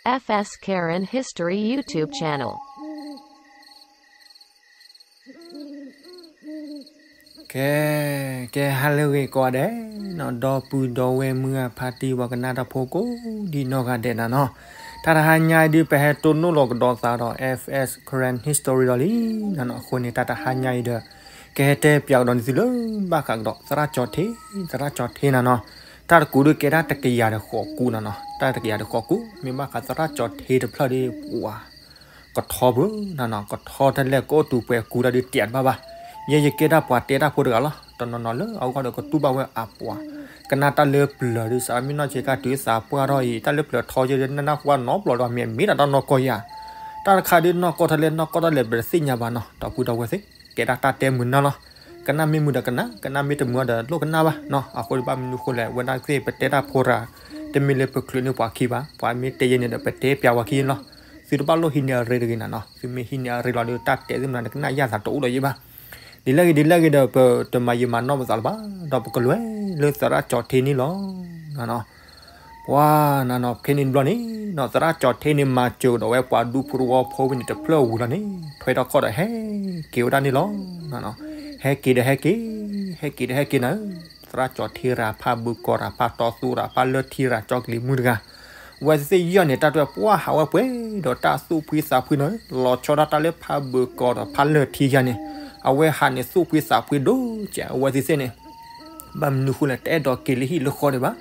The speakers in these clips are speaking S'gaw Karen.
F S Karen History YouTube channel. ကဲ, ကဲဟါလၢအဂ့ၤကိးဂၤဒဲးနီၤ, ဒီပုၢ်ဒီဝဲၢ်မုၢ်ဂၢ်ဖါတံၢ် ပှၤကနၣ်တၢ်ဖိကိးဒံနီၢ်ဂၤဒဲးနၤနီၤ, တၢ်တဟါညါအံၤဒုး ပဟဲတိၢ်နီၣ်လီၤကဒီးသးဒီး F S Karen History ဒီးလံနၤနီၤ, အဃိန့ၣ် တၢ်တဟါညါအံၤဒီး ကဟဲတဲပၠးကဒီးန့ၢ်သုလၢ ဘၣ်ဃးကဒီး သရၣ်ကၠီၤထ့, သရၣ်ကၠီၤထ့နၤနီၤ, တၢ်တကူးဒုးကဲဒၣ်တကယၤဒီးဃိးကူးနၤနီၤ, တၢ်တကယၤဒီးဃိးကူး, မ့ၢ်ဘၣ်ဃးသရၣ်ကၠီၤထ့တဖျၢၣ်ဒီး ပှၤ ကထီပူၤနၤနီၤ, ကထီထဲလဲၣ် ကအိၣ်တုၤပှဲၤကူးတၢ်ဒုး တၢ်တဘၣ်ဘၣ်. ယဲယကဲဒၣ်ပှၤတဲတၢ်ဖိတဂၤလီၤ, တနီၤနီၤလၢအဂီၢ်ဒီးကတူၢ်ဘၣ်ဝဲအပှၤ, ကနၣ်တၢ်လၢပျၢၤဒုး စးမ့ၢ်နီၢ်ဆံးခါတုၤသးပှၢ်ထီၣ်အံၤ တၢ်လၢပျၢၤထီယဲဒုး နနၢ်ဟူနီတဘျီဒီး မ့ၢ်မ့ၢ်ဒၣ်တၢ်နီၢ်ကီၢ်ဧါ, တၢ်တခါဒုးနီၢ်ကီၢ်ထဲလဲၣ် နီၢ်ကီၢ်ထဲလဲၣ် ပတသ့ၣ်ညါဘၣ်နီၤ, ဒီပုၢ်ဒီဝဲၢ်သ့ၣ်, ကဲဒၣ်တၢ်တဲမုာ်နၢ်လီၤ. ကနၣ်မ့ၢ်မုာ်ဒီးကနၣ်, ကနၣ်မ့ၢ်တမုာ်ဒီးလိၣ်ကနၣ်ဘၣ်နီၤ, အဃိန့ၣ် ဘၣ်မနုၤဃိလဲၣ် ဝဲဒၣ်သ့ၣ် ပတဲတၢ်ဖိတဂၤ တမ့ၢ်လၢပချုးန့ၢ်ပှၤခံဘၣ်, ပှၤမ့ၢ်တဲယဲန့ၣ်ဒီး ပတဲပၠးပှၤခံလီၤ. သုတဘၣ်လိၣ်ဟံးန့ၢ်အရ့တဂ့ၤနၤနီၤ, သုမ့ၢ်ဟံးန့ၢ်အရ့လီၤဒီး တၢ်တဲသ့ၣ်မနုၤ နကနၣ်ယၢ်သးတအိၣ်ဒီးယဲဘၣ်. ဒ်လဲၣ်ဂ့ၤ ဒ်လဲၣ်ဂ့ၤဒီး ပတမၤယံာ်မၤနီၢ်ပသးလၢၤဘၣ်, ဒီးပကလဲၤလၢသရၣ်ကၠီၤထ့န့ၣ်လီၤ. ပှၤနၤနီၤ ခဲန့ၣ်တဘျီန့ၣ်နီၤ သရၣ်ကၠီၤထ့န့ၣ် မၤစၢၤကဒီးဝဲပှၤဒူဖိတဝီဖိဝံၤန့ၣ် တဖျၢၣ်ဝံၤလီၤန့ၣ် ထွဲထီၣ်ခီၣ်ဒီးဟဲက့ၤဝဲဒၣ်န့ၣ်လီၤ. ဟဲက့ၤဒီးဟဲက့ၤ, ဟဲက့ၤဒီးဟဲက့ၤနၤဧၢ, သရၣ်ကၠီၤထ့ရၤ ဖးဘၢကီၤရၤ ဖးတီသူရၤ ဖးလၢထံရၤ ကၠီကလံၤမုၢ်တဂၤ, အဝဲသ့ၣ်ယီၢ်န့ၣ် တၢ်တွဲပှၤဟးဝဲပှဲၤဒီးတၢ်သူၣ်ဖှံသးဖှံနၤဧၢ, လီၤဆီဒၣ်တၢ်လၢဖးဘၢကီၤဒီးဖးလၢထံယၤန့ၣ်, အဝဲဟးန့ၣ်သူၣ်ဖှံသးဖှံဒိၣ်ကဲး အဝဲသ့ၣ်သ့ၣ်န့ၣ် ဘၣ်မနုၤဃိလဲၣ် တအဲၣ်ဒိးက့ၤလၢဟံၣ်လၢဃီဒံးဘၣ်.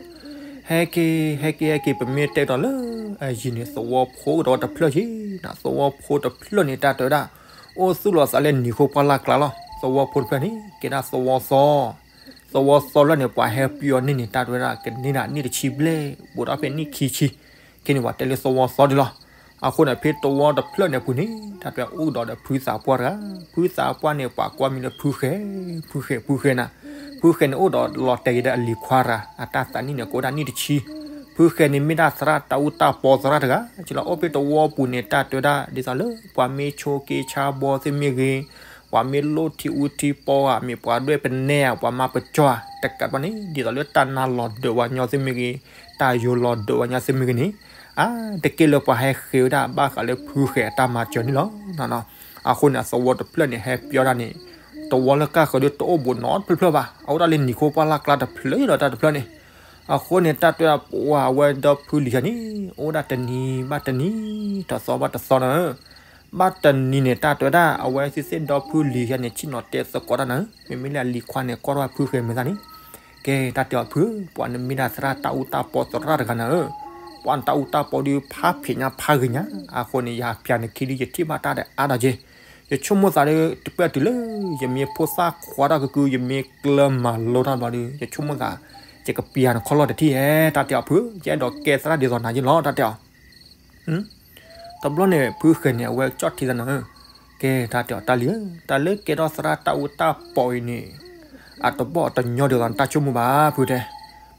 ဟဲက့ၤ ဟဲက့ၤ ဟဲက့ၤ ပမ့ၢ်တဲကဒီးလၢအယံၤန့ၣ် သဝီဖိကဒီးတဖျၢၣ်က့ၤနၤ, သဝီဖိတဖျၢၣ်န့ၣ် တၢ်တဲဝဲဒၣ် အိၣ်သူၣ်လီၤသးလၢနံၤဃိပှၢ်လၢ်ကျါလီၤ. သဝီဖိတဖျၢၣ်န့ၣ် ကဲဒၣ်သဝီသီ, သဝီသီလၢန့ၣ် ပှၤဟဲပျီန့ၢ်န့ၣ် တၢ်တဲဝဲဒၣ် ကန့ၢ်ဒၣ်နံၣ်တဆံဘျဲၣ် ဘူးဒီးဖဲနံၣ်ခံဆံ, ခဲန့ၣ် ပှၤတဲလၢသဝီသီဒံးလီၤ. အဃိန့ၣ် ဖဲသဝီတဖျၢၣ်န့ၣ်အပူၤန့ၣ် တၢ်တဲအိၣ်ဒီးဒီးဖုသးပှၢ်တဂၤ, ဖုသးပှၢ်န့ၣ် ပှၤကိးမံၤလၢဖုဃဲၤ, ဖုဃဲၤ ဖုဃဲၤနၤ, ဖုဃဲၤန့ၣ်အိၣ်ဒီးလီၤတဲာ်က့ၤဒီးအလံၤခွါတဂၤ, အတၢ်သးနံၣ်န့ၣ် ကအိၣ်ဒၣ်နံၣ်တဆံ. ဖုဃဲၤန့ၣ်မ့ၢ်ဒၣ်သရၣ်တၢ်အူတၢ်ပီသရၣ်တဂၤ, ကလီၤအိၣ်ဖဲသဝီပူၤန့ၣ် တၢ်တဲဝဲဒၣ် ဒ်သိးလၢ ပှၤမ့ၢ်ဆိက့ဆါဘီသ့ၣ်မ့ၢ်ဂ့ၤ, ပှၤမ့ၢ်လိၣ်ထံအူထံပီဧါ, မ့ၢ်ပှၤဒွဲၣ်ပနဲဧါ, ပှၤမၤပကၠီဧါ, တကးဘၣ်န့ၣ် ဒ်သိးလၢတၢ်နါလီၤဒၢးဝဲညီသ့ၣ်မ့ၢ်ဂ့ၤ, တၢ်ယိၤလီၤဒၢးဝဲညီသ့ၣ်မ့ၢ်ဂ့ၤန့ၣ်, အါ တက့ၢ်လၢပှၤဟဲဃ့ဝဲဒၣ် ဘၣ်ဃးလၢဖုဃဲၤအတၢ်မၤစၢၤန့ၣ်လီၤ. အဃိန့ၣ် အသဝီတဖျၢၣ်န့ၣ် ဟဲပျီဒၣ်န့ၣ် သဝီလၢကၢ်ဃၢၤဒုးတအိၣ်ဘူးနီတဖျၢၣ်ဖျၢၣ်ဘၣ်, အအိၣ်ဒၣ်လၢနံၤဃိပှၢ်လၢ်ကျါတဖျၢၣ်လီၤ တၢ်တဖျၢၣ်န့ၣ်. အဃိန့ၣ် တၢ်တဲဝဲဒၣ် ပှၤအဝဲဒီဖုလံၤယၤန့ၣ် အိၣ်ဒၣ်တနံၤဘၣ်တနံၤ, တသီဘၣ်တသီနၤဧၢ. ဘၣ်တနံၤန့ၣ် တၢ်တဲဝဲဒၣ် အဝဲသ့ၣ်သ့ၣ်ဒီဖုလံၤယၤန့ၣ် ဆ့ၣ်နီၤတဲသကိးတၢ်နၤဧၢ, မ့မ့ၢ်လၢအလံၤခွါန့ၣ် ကိးထီၣ်ဝဲဖုဃဲၤမဲာ်သၣ်န့ၣ်, ကဲ တၢ်တဲအီၤဖု, ပှၤနမ့ၢ်ဒၣ်သရၣ်တၢ်အူတၢ်ပီသရၣ်တဂၤနၤဧၢ, ပှၤနတၢ်အူတၢ်ပီဒုးဖးဖျဲးညါဖးဂ့ၤညါ, အဃိန့ၣ် ယဟးပၠးနခံဒုး ယထံၣ်ဘၣ်တၢ်ဒီးအါဒီးက့ၤ, ယဆိကမိၣ်သးဒီး တပၢၢ်တုၤလၢ ယမ့ၢ်ဖိသၣ်ခွါတၢ်ကကု ယမ့ၢ်ကျၢၤမၤလိတၢ်ဘျီဒီး ယဆိကမိၣ်သး ယကပျၢ်နခီၣ်လီၢ်တထံၣ်ဧဲ, တၢ်တဲအီၤဖု, ယအဲၣ်ဒိးကဲသရၣ်ဒ်သိးနၤယ့လီၤ တၢ်တဲအီၤ တဘျီန့ၣ် ဖုဃဲၤန့ၣ် အဝဲကၠီၣ်ထံသးနၤဧၢ, ကဲ တၢ်တဲအီၤ တၢ်လံၤဧၢ, တၢ်လၢကဲထီၣ်သရၣ်တၢ်အူတၢ်ပီအံၤန့ၣ် အတဘီၣ်တညီဒ်သိးနတၢ်ဆိကမိၣ်ဘၣ်ဖုတဲ,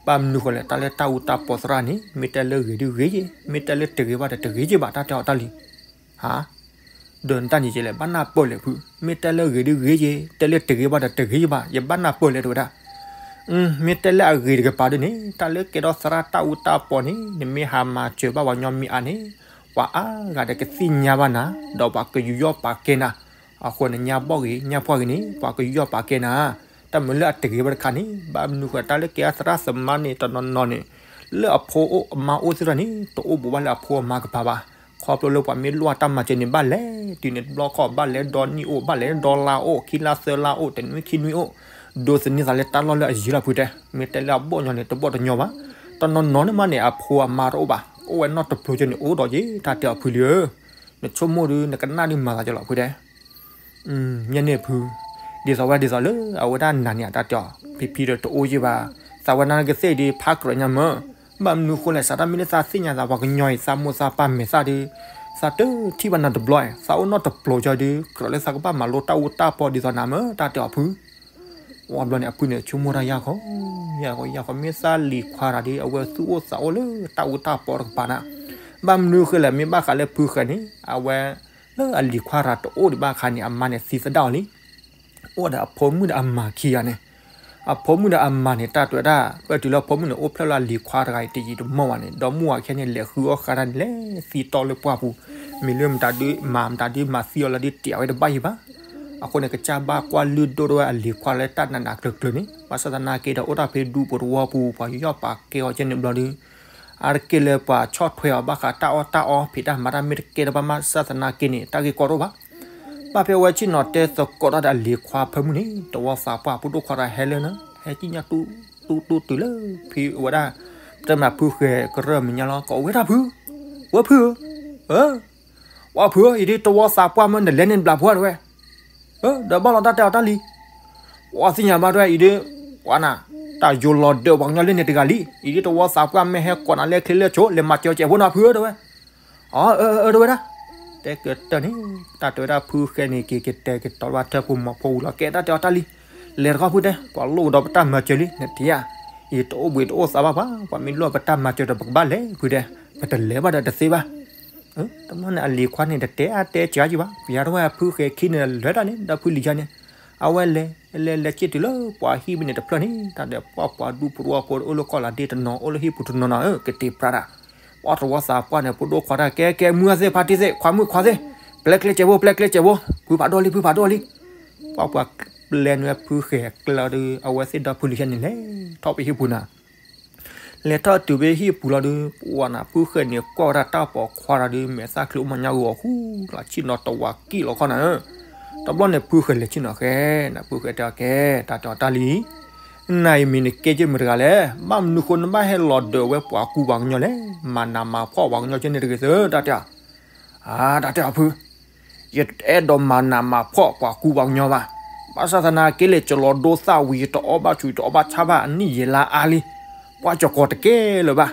ဘၣ်မနုၤဃိလဲၣ် တၢ်လၢတၢ်အူတၢ်ပီသရၣ်န့ၣ် မ့ၢ်တဲလၢဂ့ၤဒုးဂ့ၤယ့, မ့ၢ်တဲလၢတဂ့ၤဘၣ်ဒီးတဂ့ၤယ့ဘၣ် တၢ်တဲအီၤတၢ်လံၤ ဟါ ဒီးနတၢ်န့ၣ်ကလဲၣ် ဘၣ်နၢ်ပၢၢ်လဲၣ်ဖု, မ့ၢ်တဲလၢဂ့ၤဒုးဂ့ၤယ့, တဲလၢတဂ့ၤဘၣ်ဒီးတဂ့ၤယ့ဘၣ်, ယဘၣ်နၢ်ပၢၢ်လဲၣ်တဲဝဲဒၣ်, မ့ၢ်တဲလၢအဂ့ၤတကပၤဒုးန့ၣ် တၢ်လၢကဲထီၣ်သရၣ်တၢ်အူတၢ်ပီန့ၣ် နမ့ၢ်ဟးမၤစၢၤဘၣ်ပှၤညီမံၤအါန့ၣ် ပှၤအါဂၤဒီးကသ့ၣ်ညါဘၣ်နၤ, ဒီးပှၤကယူးယီၣ်ပာ်ကဲနၤ, အဃိန့ၣ် ညါဘီၣ်ဂ့ၤ ညါပှၢ်ဂ့ၤန့ၣ် ပှၤကယူးယီၣ်ပာ်ကဲနၤ, တၢ်မုာ်လၢအတဂ့ၤဘၣ်တခါန့ၣ် ဘၣ်မနုၤဃိ တၢ်လၢကဲထီၣ်သရၣ်သမါန့ၣ် တနီၤနီၤန့ၣ် လၢအဖိအိၣ်အမါအိၣ်သ့ၣ်တဖၣ်န့ၣ် တအိၣ်ဘူးဘၣ်လၢအဖိအမါကပၤဘၣ်, ခီဖျိလၢပှၤမ့ၢ်လိၣ်တၢ်မၤစၢၤန့ၣ် ဘၣ်လဲၤတုၤန့ၣ်တဘျီဃီ ဘၣ်လဲၤဒီနံၣ်အိၣ် ဘၣ်လဲၤဒီလါအိၣ် ခံလါသၢလါအိၣ် တနွံခံနွံအိၣ်, ဒိးသန့ၤသးလၢတၢ်လီၢ်လၢအယံၤလီၤဖုတဲ, မ့ၢ်တဲလၢအဘီၣ်ညီန့ၣ် တဘီၣ်တညီဘၣ်, တနီၤနီၤန့ၣ်မးန့ၣ် အဖိအမါတအိၣ်ဘၣ်, အိၣ်ဝဲနီၢ်တပျိၤကဲန့ၣ် အိၣ်ဒီးယ့ တၢ်တဲအီၤဖုလံဧၢ, နဆိကမိၣ်ဒုး နကနၣ်ဒုးမၤသးကလီၤဖုတဲ မ့ၢ်န့ၣ်ဖု, ဒ်သိးဝဲဒ်သိးလၢ အဝဲဒၣ်နၤန့ၣ် အတၢ်တဲအီၤ ဖံဖံဒီးတအိၣ်ယ့ၢ်ဘၣ်, သးဝဲဒၣ်ကသ့ၣ်ဒုး ဖးကြၢးညါမၢ်, ဘၣ်မနုၤဃိလဲၣ် စးထီၣ်မ့ၢ်လၢသးသ့ၣ်ညါသး ပှၤကညီအံၤ သးမိၢ်သးပၢ်မဲာ်သၣ်ဒုး, သးတထံၣ်ဘၣ်နၤတဘျီ, သးအိၣ်နီၢ်တပျိၤကၢဒုး ကြၢးလၢသးကဘၣ်မၤလိတၢ်အူတၢ်ပီဒ်သိးနၤမၢ် တၢ်တဲအီၤဖု, ဝံၤဘျီန့ၣ် အဖုန့ၣ် ဆိကမိၣ်တၢ်ယၢ်ခီ, ယၢ်ခီ ယၢ်ခီ မ့ၢ်သးလံၤခွါတဂၤဒုး အဝဲသူၣ်အိၣ်သးအိၣ်လၢတၢ်အူတၢ်ပီတကပၤနၤ, ဘၣ်မနုၤဃိလဲၣ် မ့ၢ်ဘၣ်ဃးလၢဖုဃဲၤန့ၣ် အဝဲ လၢအလံၤခွါတဂၤတအိၣ်ဒံးဘၣ်အခါန့ၣ် အမါန့ၣ်သံသဒၣ်အီၤလံ, အိၣ်ဒီးအဖိမုၣ်ဒီးအမါခံဂၤန့ၣ်, အဖိမုၣ်ဒီးအမါန့ၣ် တၢ်တဲဝဲဒၣ် ပတုၤလၢအဖိမုၣ်န့ၣ် အိၣ်ဖျဲၣ်လၢအလံၤခွါတဂၤအံၤတယံာ်တမီၢ်ဘၣ်န့ၣ် ဒီမါဝၤခဲန့ၣ် လဲၤဃုအီၣ်ဃာ်တၢ်န့ၣ် လဲၤသံတီၢ်လၢပှၢ်ပူၤ, မ့ၢ်လၢမတၤဒုမၤမတၤဒုမၤသံအီၤလၢဒုးတံာ်ဝဲတဘၣ်ယံၤဘၣ်. အဃိန့ၣ် ကစၢ်ဘၣ်ကွၢ်လုၢ်ဒိၣ်ထီၣ်ဝဲအလံၤခွါလၢတၢ်နးနးကျၢၤကျၢၤန့ၣ် ဘၣ်ဆၣ်သနာ်က့ဒီး အိၣ်တၢ်ဖဲဒူပူၤတဝီပူၤ ပှၤယူးယီၣ်ပာ်ကဲအီၤကဲန့ၣ်ဘျီဒုး အါတက့ၢ်လၢပှၤဆီၣ်ထွဲအီၤဘၣ်ဃးတၢ်အီၣ်တၢ်အီ ဖံးတၢ်မၤတၢ်မ့ၢ်တကဲတဘၣ် ဘၣ်ဆၣ်သနာ်က့န့ၣ် တၢ်ဂ့ၢ်ကီတအိၣ်ဘၣ်. ဘၣ်ဖဲအဝဲဆ့ၣ်နီၤတဲသကိးတၢ်ဒီးအလံၤခွါဖၢမုၢ်န့ၣ် တဝီသးပှၢ် ဖိဒိၣ်ခွါတဂၤဟဲလၢန့ၣ် ဟဲကံၣ်ညါတူတူတူတုၤလၢဖံဝဲဒၣ် ပတဲမးဖုဃဲၤကရၢၢ်မဲာ်ညါလီၤ ကိးဝဲဒၣ်ဖု, ဝဲဖုဧၢ, ဝဲဖုဧၢ, အံၤဒ်တဝီသးပှၢ်မ့ၢ်နလဲၤန့ၣ်ဘျးပှၢ်တဝဲ ဒီးဘၣ်လီၤတၢ်တဲအီၤတၢ်လံ. ပှၤသ့ၣ်ညါဘၣ်တဝဲ အံၤဒ် ပှၤနၤ တၢ်ယိၤလီၤဒၢးပှၤကညီလၢန့ၣ်တဂၤလံ. အံၤဒ်တဝီသးပှၢ်မ့ၢ်ဟဲကိးနၤလၢ ချ့လၢဆိ လဲၤမၤစၢၤစဲးဖိနီၤဖုဧၢတဝဲ. အၢ အၢ တဝဲဒၣ်, တဲကတၢၢ်န့ၣ် တၢ်တဲဝဲဒၣ်ဖုဃဲၤန့ၣ် က့ၤကတဲာ်ကတီၤဘၣ်ထၢၣ်ဖိမီၤဖိဝံၤလီၤ ကဲတၢ်တဲအီၤတၢ်လံ. လဲၤတခီဖုတဲ ပှၤလိၣ်ကဒီးပတၢ်မၤစၢၤလံ နထံၣ်ဧါ. အံၤတအိၣ်ဘှံးတအိၣ်သါဘၣ်ပှၤ ပှၤမ့ၢ်လိၣ်ပတၢ်မၤစၢၤဒီးပကဘၣ်လဲၤဖုတဲ, ပတလဲၤဘၣ်ဒီးတသ့ဘၣ်. တမ့ၢ်န့ၣ် အလံၤခွါန့ၣ် တတဲအါတဲစှၤယံၤဘၣ် ပယါတဝဲဖုဃဲၤခံန့ၣ် လဲၤတၢ်န့ၣ် ဒီးဖုလံၤယါန့ၣ် အဝဲလဲၤ လဲၤလဲၤက့ၤတုၤလၢပှၤဟံၣ်ဘ့ၣ်န့ၣ်တဖျၢၣ်န့ၣ် တၢ်ဒီးပှၤပှၤဒူဖိတဝီဖိ အိၣ်လၢကီၢ်လၤဒ့တနီၤ အိၣ်လၢဟံၣ်ပူၤတနီၤနီၤဧၢ ကတ့ၤပြးတၢ်. ပှၤတဝီသးပှၢ်န့ၣ် ဖိဒိၣ်ခွါတၢ် ကဲကဲမုၢ်အသ့ၣ်ဖါတံၢ်သ့ၣ် ခွါမုၣ်ခွါသ့ၣ် ပျဲကျဲစဲးဖိ ပျဲကျဲစဲးဖိ ဖုဖးဒိၣ်လံ ဖုဖးဒိၣ်လံ. ပှၤပှၤပျဲနုၤဝဲဖုဃဲၤကျၢၤဒီး အဝဲသ့ၣ်ဒီဖုလံၤယါန့ၣ် လဲၤထီၣ်ဖဲဟံၣ်ပူၤနၤ လဲၤထီၣ်တုၤဖဲဟံၣ်ပူၤလီၤဒုး ပှၤနၤဖုဃဲၤန့ၣ် ကွၢ်ဝဲဒၣ်တၢ်ပိာ်ခွါတၢ်ဒုး မဲာ်သၣ်ချံအိၣ်မးညါဂီၤဃူလီၤ ဆ့ၣ်နီၤတဝၤကံၣ်လီၤခီနၤဧၢ. တဘျီန့ၣ်ဖုဃဲၤလဲၤဆ့ၣ်နီၤဃဲၤနၤ ဖုဃဲၤတဲအီၤကဲ တၢ်တဲအီၤတၢ်လံ နၤအံၤမ့ၢ်နကဲယဲၢ်မုၢ်တဂၤလဲၣ် ဘၣ်မနုၤဃိနဘၣ်ဟဲလီၤဒၢးဝဲပှၤကူပှၤကညီလဲၣ် မၤနးမၤဖှီၣ်ပှၤကညီကဲန့ၣ်တဂ့ၤသၢ တၢ်တဲအီၤ အါ တၢ်တဲအီၤဖု ယတအဲၣ်ဒိးမၤနးမၤဖှီၣ်ပှၤကူပှၤကညီဘၣ်. ဘၣ်ဆၣ်သနာ်က့လဲၣ် ကလီၤဒိသၣ်ဝံၤ ယတအီၣ်ဘၣ်ဆူၣ် ယတအီၣ်ဘၣ်ဆၣ်ဘၣ် အနံၣ်ယံာ်လါအါလံ. ပှၤကၠီၤကီးတကဲလၢၤဘၣ်.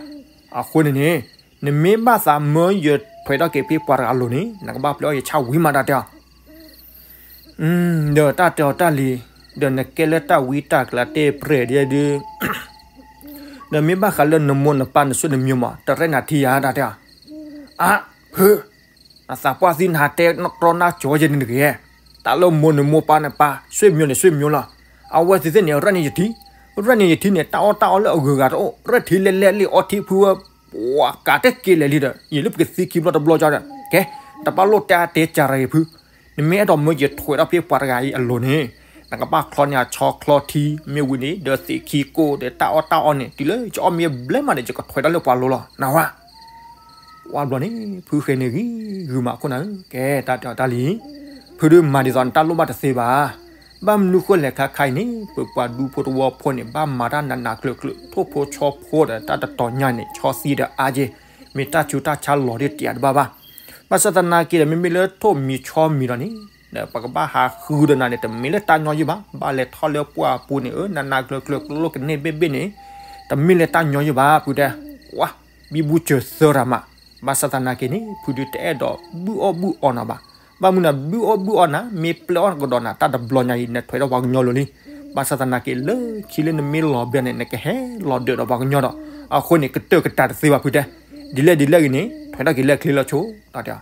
အဃိန့ၣ်န့ၣ် နမ့ၢ်ဘၣ်သးမၢယထွဲးထီၣ်က့ၤဖဲပှၤတဂၤအလိၤန့ၣ် နကဘၣ်ပျဲအီၣ်ယဆၣ်ဝံၤမး တၢ်တဲအီၤ ဒီးတၢ်တဲအီၤတၢ်လံၤ ဒီးနကဲလၢတၢ်ဝံတၢ်ကျါတ့ၢ်ပြဲၤဒ်ဒုး ဒီးမ့ၢ်ဘၣ်ဃးလၢနမိၢ်နပၢ်နဆွေနမျိုးမး တရဲၣ်နၤထံဧါ တၢ်တဲအီၤ အါ ဖု နသးပှၢ်သံနဟးတဲတြီနါကၠီယဲန့ၣ်တဂ့ၤ. တၢ်လၢမိၢ်နမိၢ်ပၢ်နပၢ် ဆွေမျိုးန့ၣ် ဆွေမျိုးလီၤ. အဝဲသ့ၣ်သ့ၣ်န့ၣ် ရဲၣ်န့ၢ်ယထံ ရဲၣ်န့ၢ်ယထံန့ၣ် တၢ်အီၣ်တၢ်အီလၢအဂုၤအဂၤတအိၣ် ရဲၣ်ထံလဲၣ်လဲၣ်လံ အီထံဖုဝဲ ပှၤကးတက့ၤလဲၣ်လံဒီး ယံာ်လၢပကသံခံဘျီတဘျီကဒီး ကဲ တဘၣ်လိၣ်တဲအါတဲစှၤတဂ့ၤဖု နမ့ၢ်အဲၣ်ဒိးမၢယထွဲးထီၣ်ဖဲပှၤတဂၤအံၤအလိၤန့ၣ် နကဘၣ်ချီန့ၢ်အဆီချီထံ မ့ၢ်ဝံၤန့ၣ် ဒီးသ့ၣ်ခံကိၢ်ဒီးတၢ်အီၣ်တၢ်အီန့ၣ် တုၤလၢယအီၣ်မ့ၢ်ဘျဲမးဒီး ယကထွဲးတၢ်လၢပှၤလိၤလီၤ နၢ်ဟူဧါ. ဝံၤဘျီန့ၣ် ဖုဃဲၤန့ၣ်ဂံၤဂုာ်မးခိၣ်နၢ်ဧၢ ကဲတၢ်တဲအီၤတၢ်လံၤ ဖုဒုးမၤဒ်သိးနတၢ်လိၣ်ဘၣ်တသ့ဘၣ်. ဘၣ်မနုၤဃိလဲၣ်ခါခါအံၤန့ၣ် ပပှၤဒူဖိတဝီဖိန့ၣ် ဘၣ်မၤတၢ်နးနးကျၢၤကျၢၤ ထိၣ်ဖိဆီဖိဒီးတၢ်တတီၤညါန့ၣ် ဆီသံဒီးအါက့ မ့ၢ်တၢ်ဆူးတၢ်ဆါလီၤဒ်တံာ်တဘၣ်ဘၣ်. ဘၣ်ဆၣ်သနာ်က့ဒီး မ့မ့ၢ်လၢထိၣ်မံၤဆီမံၤဒီးန့ၣ် ဒီးပကဘၣ်ဟးဃုဒီးနၤန့ၣ် တမ့ၢ်လၢတၢ်ညီယံၤဘၣ်. ဘၣ်လဲၤထီၣ်လၢပှၢ်ပူၤန့ၣ် အၢ နးနးကျၢၤကျၢၤ ကျိၣ်ကျိၣ်ကန့ၢ်ဘ့ၣ်ဘ့ၣ်န့ၣ် တမ့ၢ်လၢတၢ်ညီယံၤဘၣ် ဖုတဲ ဝါ ဘံဘူစၢၤသၢရၤမး. ဘၣ်ဆၣ်သနာ်က့န့ၣ် ဖုဒုးတအဲၣ်ဒိးဘုၣ်အီၣ်ဘုၣ်အီနၤဘၣ်. ဘၣ်မနုၤနဘုၣ်အီၣ်ဘုၣ်အီနၤ မ့ၢ်ပျဲအီၣ်ကဒီးနၤ တၢ်တဘျီညါအံၤ နထွဲးထီၣ်ပှၤကညီလိၤလံ. ဘၣ်ဆၣ်သနာ်က့ လၢခံလၢနမ့ၢ်လီၤဘျဲၣ်န့ၣ် နကဟဲလီၤဒၢးဒီးပှၤကညီဒီး အဃိန့ၣ် ကတၢၢ်ကတၢၢ်တသ့ဘၣ်ဖုတဲ. ဒ်လဲၣ်ဒ်လဲၣ်ဂ့ၤန့ၣ် ထွဲးထီၣ်က့ၤလၢချ့လၢဆိ တၢ်တဲ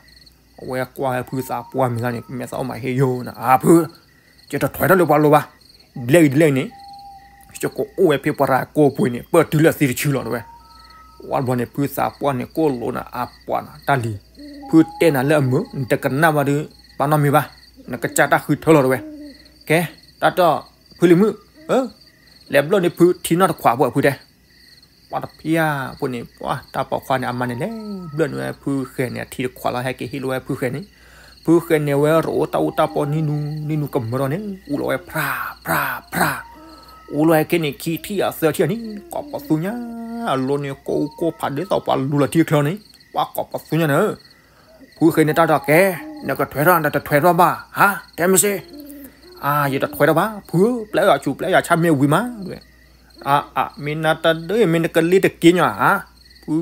အဝဲကွၢ်ဝဲဖုသးပှၢ်မံၤလီၤန့ၣ် မဲာ်သၣ်အိၣ်မးဟ့ၣ်ယိာ်နၤ အါဖု ယတထွဲးထီၣ်လၢပှၤလိၤဘၣ်. ဒ်လဲၣ်ဂ့ၤဒ်လဲၣ်ဂ့ၤန့ၣ် ယကအိၣ်ဝဲဖဲပှၤတဂၤကိးပူၤန့ၣ် ပၢၢ်တုၤလၢသံတဆူလီၤတဝဲ. ဝံၤဘျီန့ၣ် ဖုသးပှၢ်န့ၣ် ကိၣ်လိနၤအပှၤနၤတၢ်လံၤ ဖုတဲနၤလၢအမုာ် နတကနၣ်ဘၣ်ဒီး ဘၣ်နီတမံၤဘၣ်. နကစၢ်တၢ်ဃုထၢလီၤတဝဲ. ကဲ တၢ်တဲ ဖုလံၤမုၣ် လဲၤဘျၢၣ်န့ၢ်ဖုထံနီၢ်တခွးဖိဖုတဲ ပှၤတဖၣ်အံၤဖိန့ၣ် ပှၤတၢ်ပိာ်ခွါန့ၣ် အမါန့ၣ်လဲၤဘျၢၣ်န့ၢ်ဝဲဖုဃဲၤန့ၣ် အထံတခွးလီၤ ဟဲက့ၤဟ့ၣ်လီၤဝဲဖုဃဲၤန့ၣ် ဖုဃဲၤန့ၣ်ဝဲ ရိးအိၣ်တၢ်အူတၢ်ပီနံၤနူၤနံၤနူၤကမၢထီၣ်န့ၣ် အူလီၤဝဲဖြးဖြးဖြး အူလီၤဝဲခဲန့ၣ် ခံထံၣ်အသၢထံၣ်အနံၣ် ကိးပသူညါ အလိၤန့ၣ် ကိၢ်အူကိၢ်ဖးဒ်သိးပှၤလူၤလီၤထံချၢန့ၣ် ပှၤကိးပသူညါန့ၣ် ဖုဃဲၤန့ၣ်တၢ်ဒီးကဲ နကထွဲးထီၣ် နတထွဲးထီၣ်ဘၣ် ဟါ တဲမ့ၢ်စ့ၢ် အါ ယတထွဲးထီၣ်ဘၣ် ဖုဧၢ ပျဲယွၤဆူၣ်ပျဲယွၤဆါမ့ၢ်ဝံၤမး အါ အါ မ့ၢ်နတဒၢ မ့ၢ်နကလ့တက့ၢ်ညီဧါ ဖု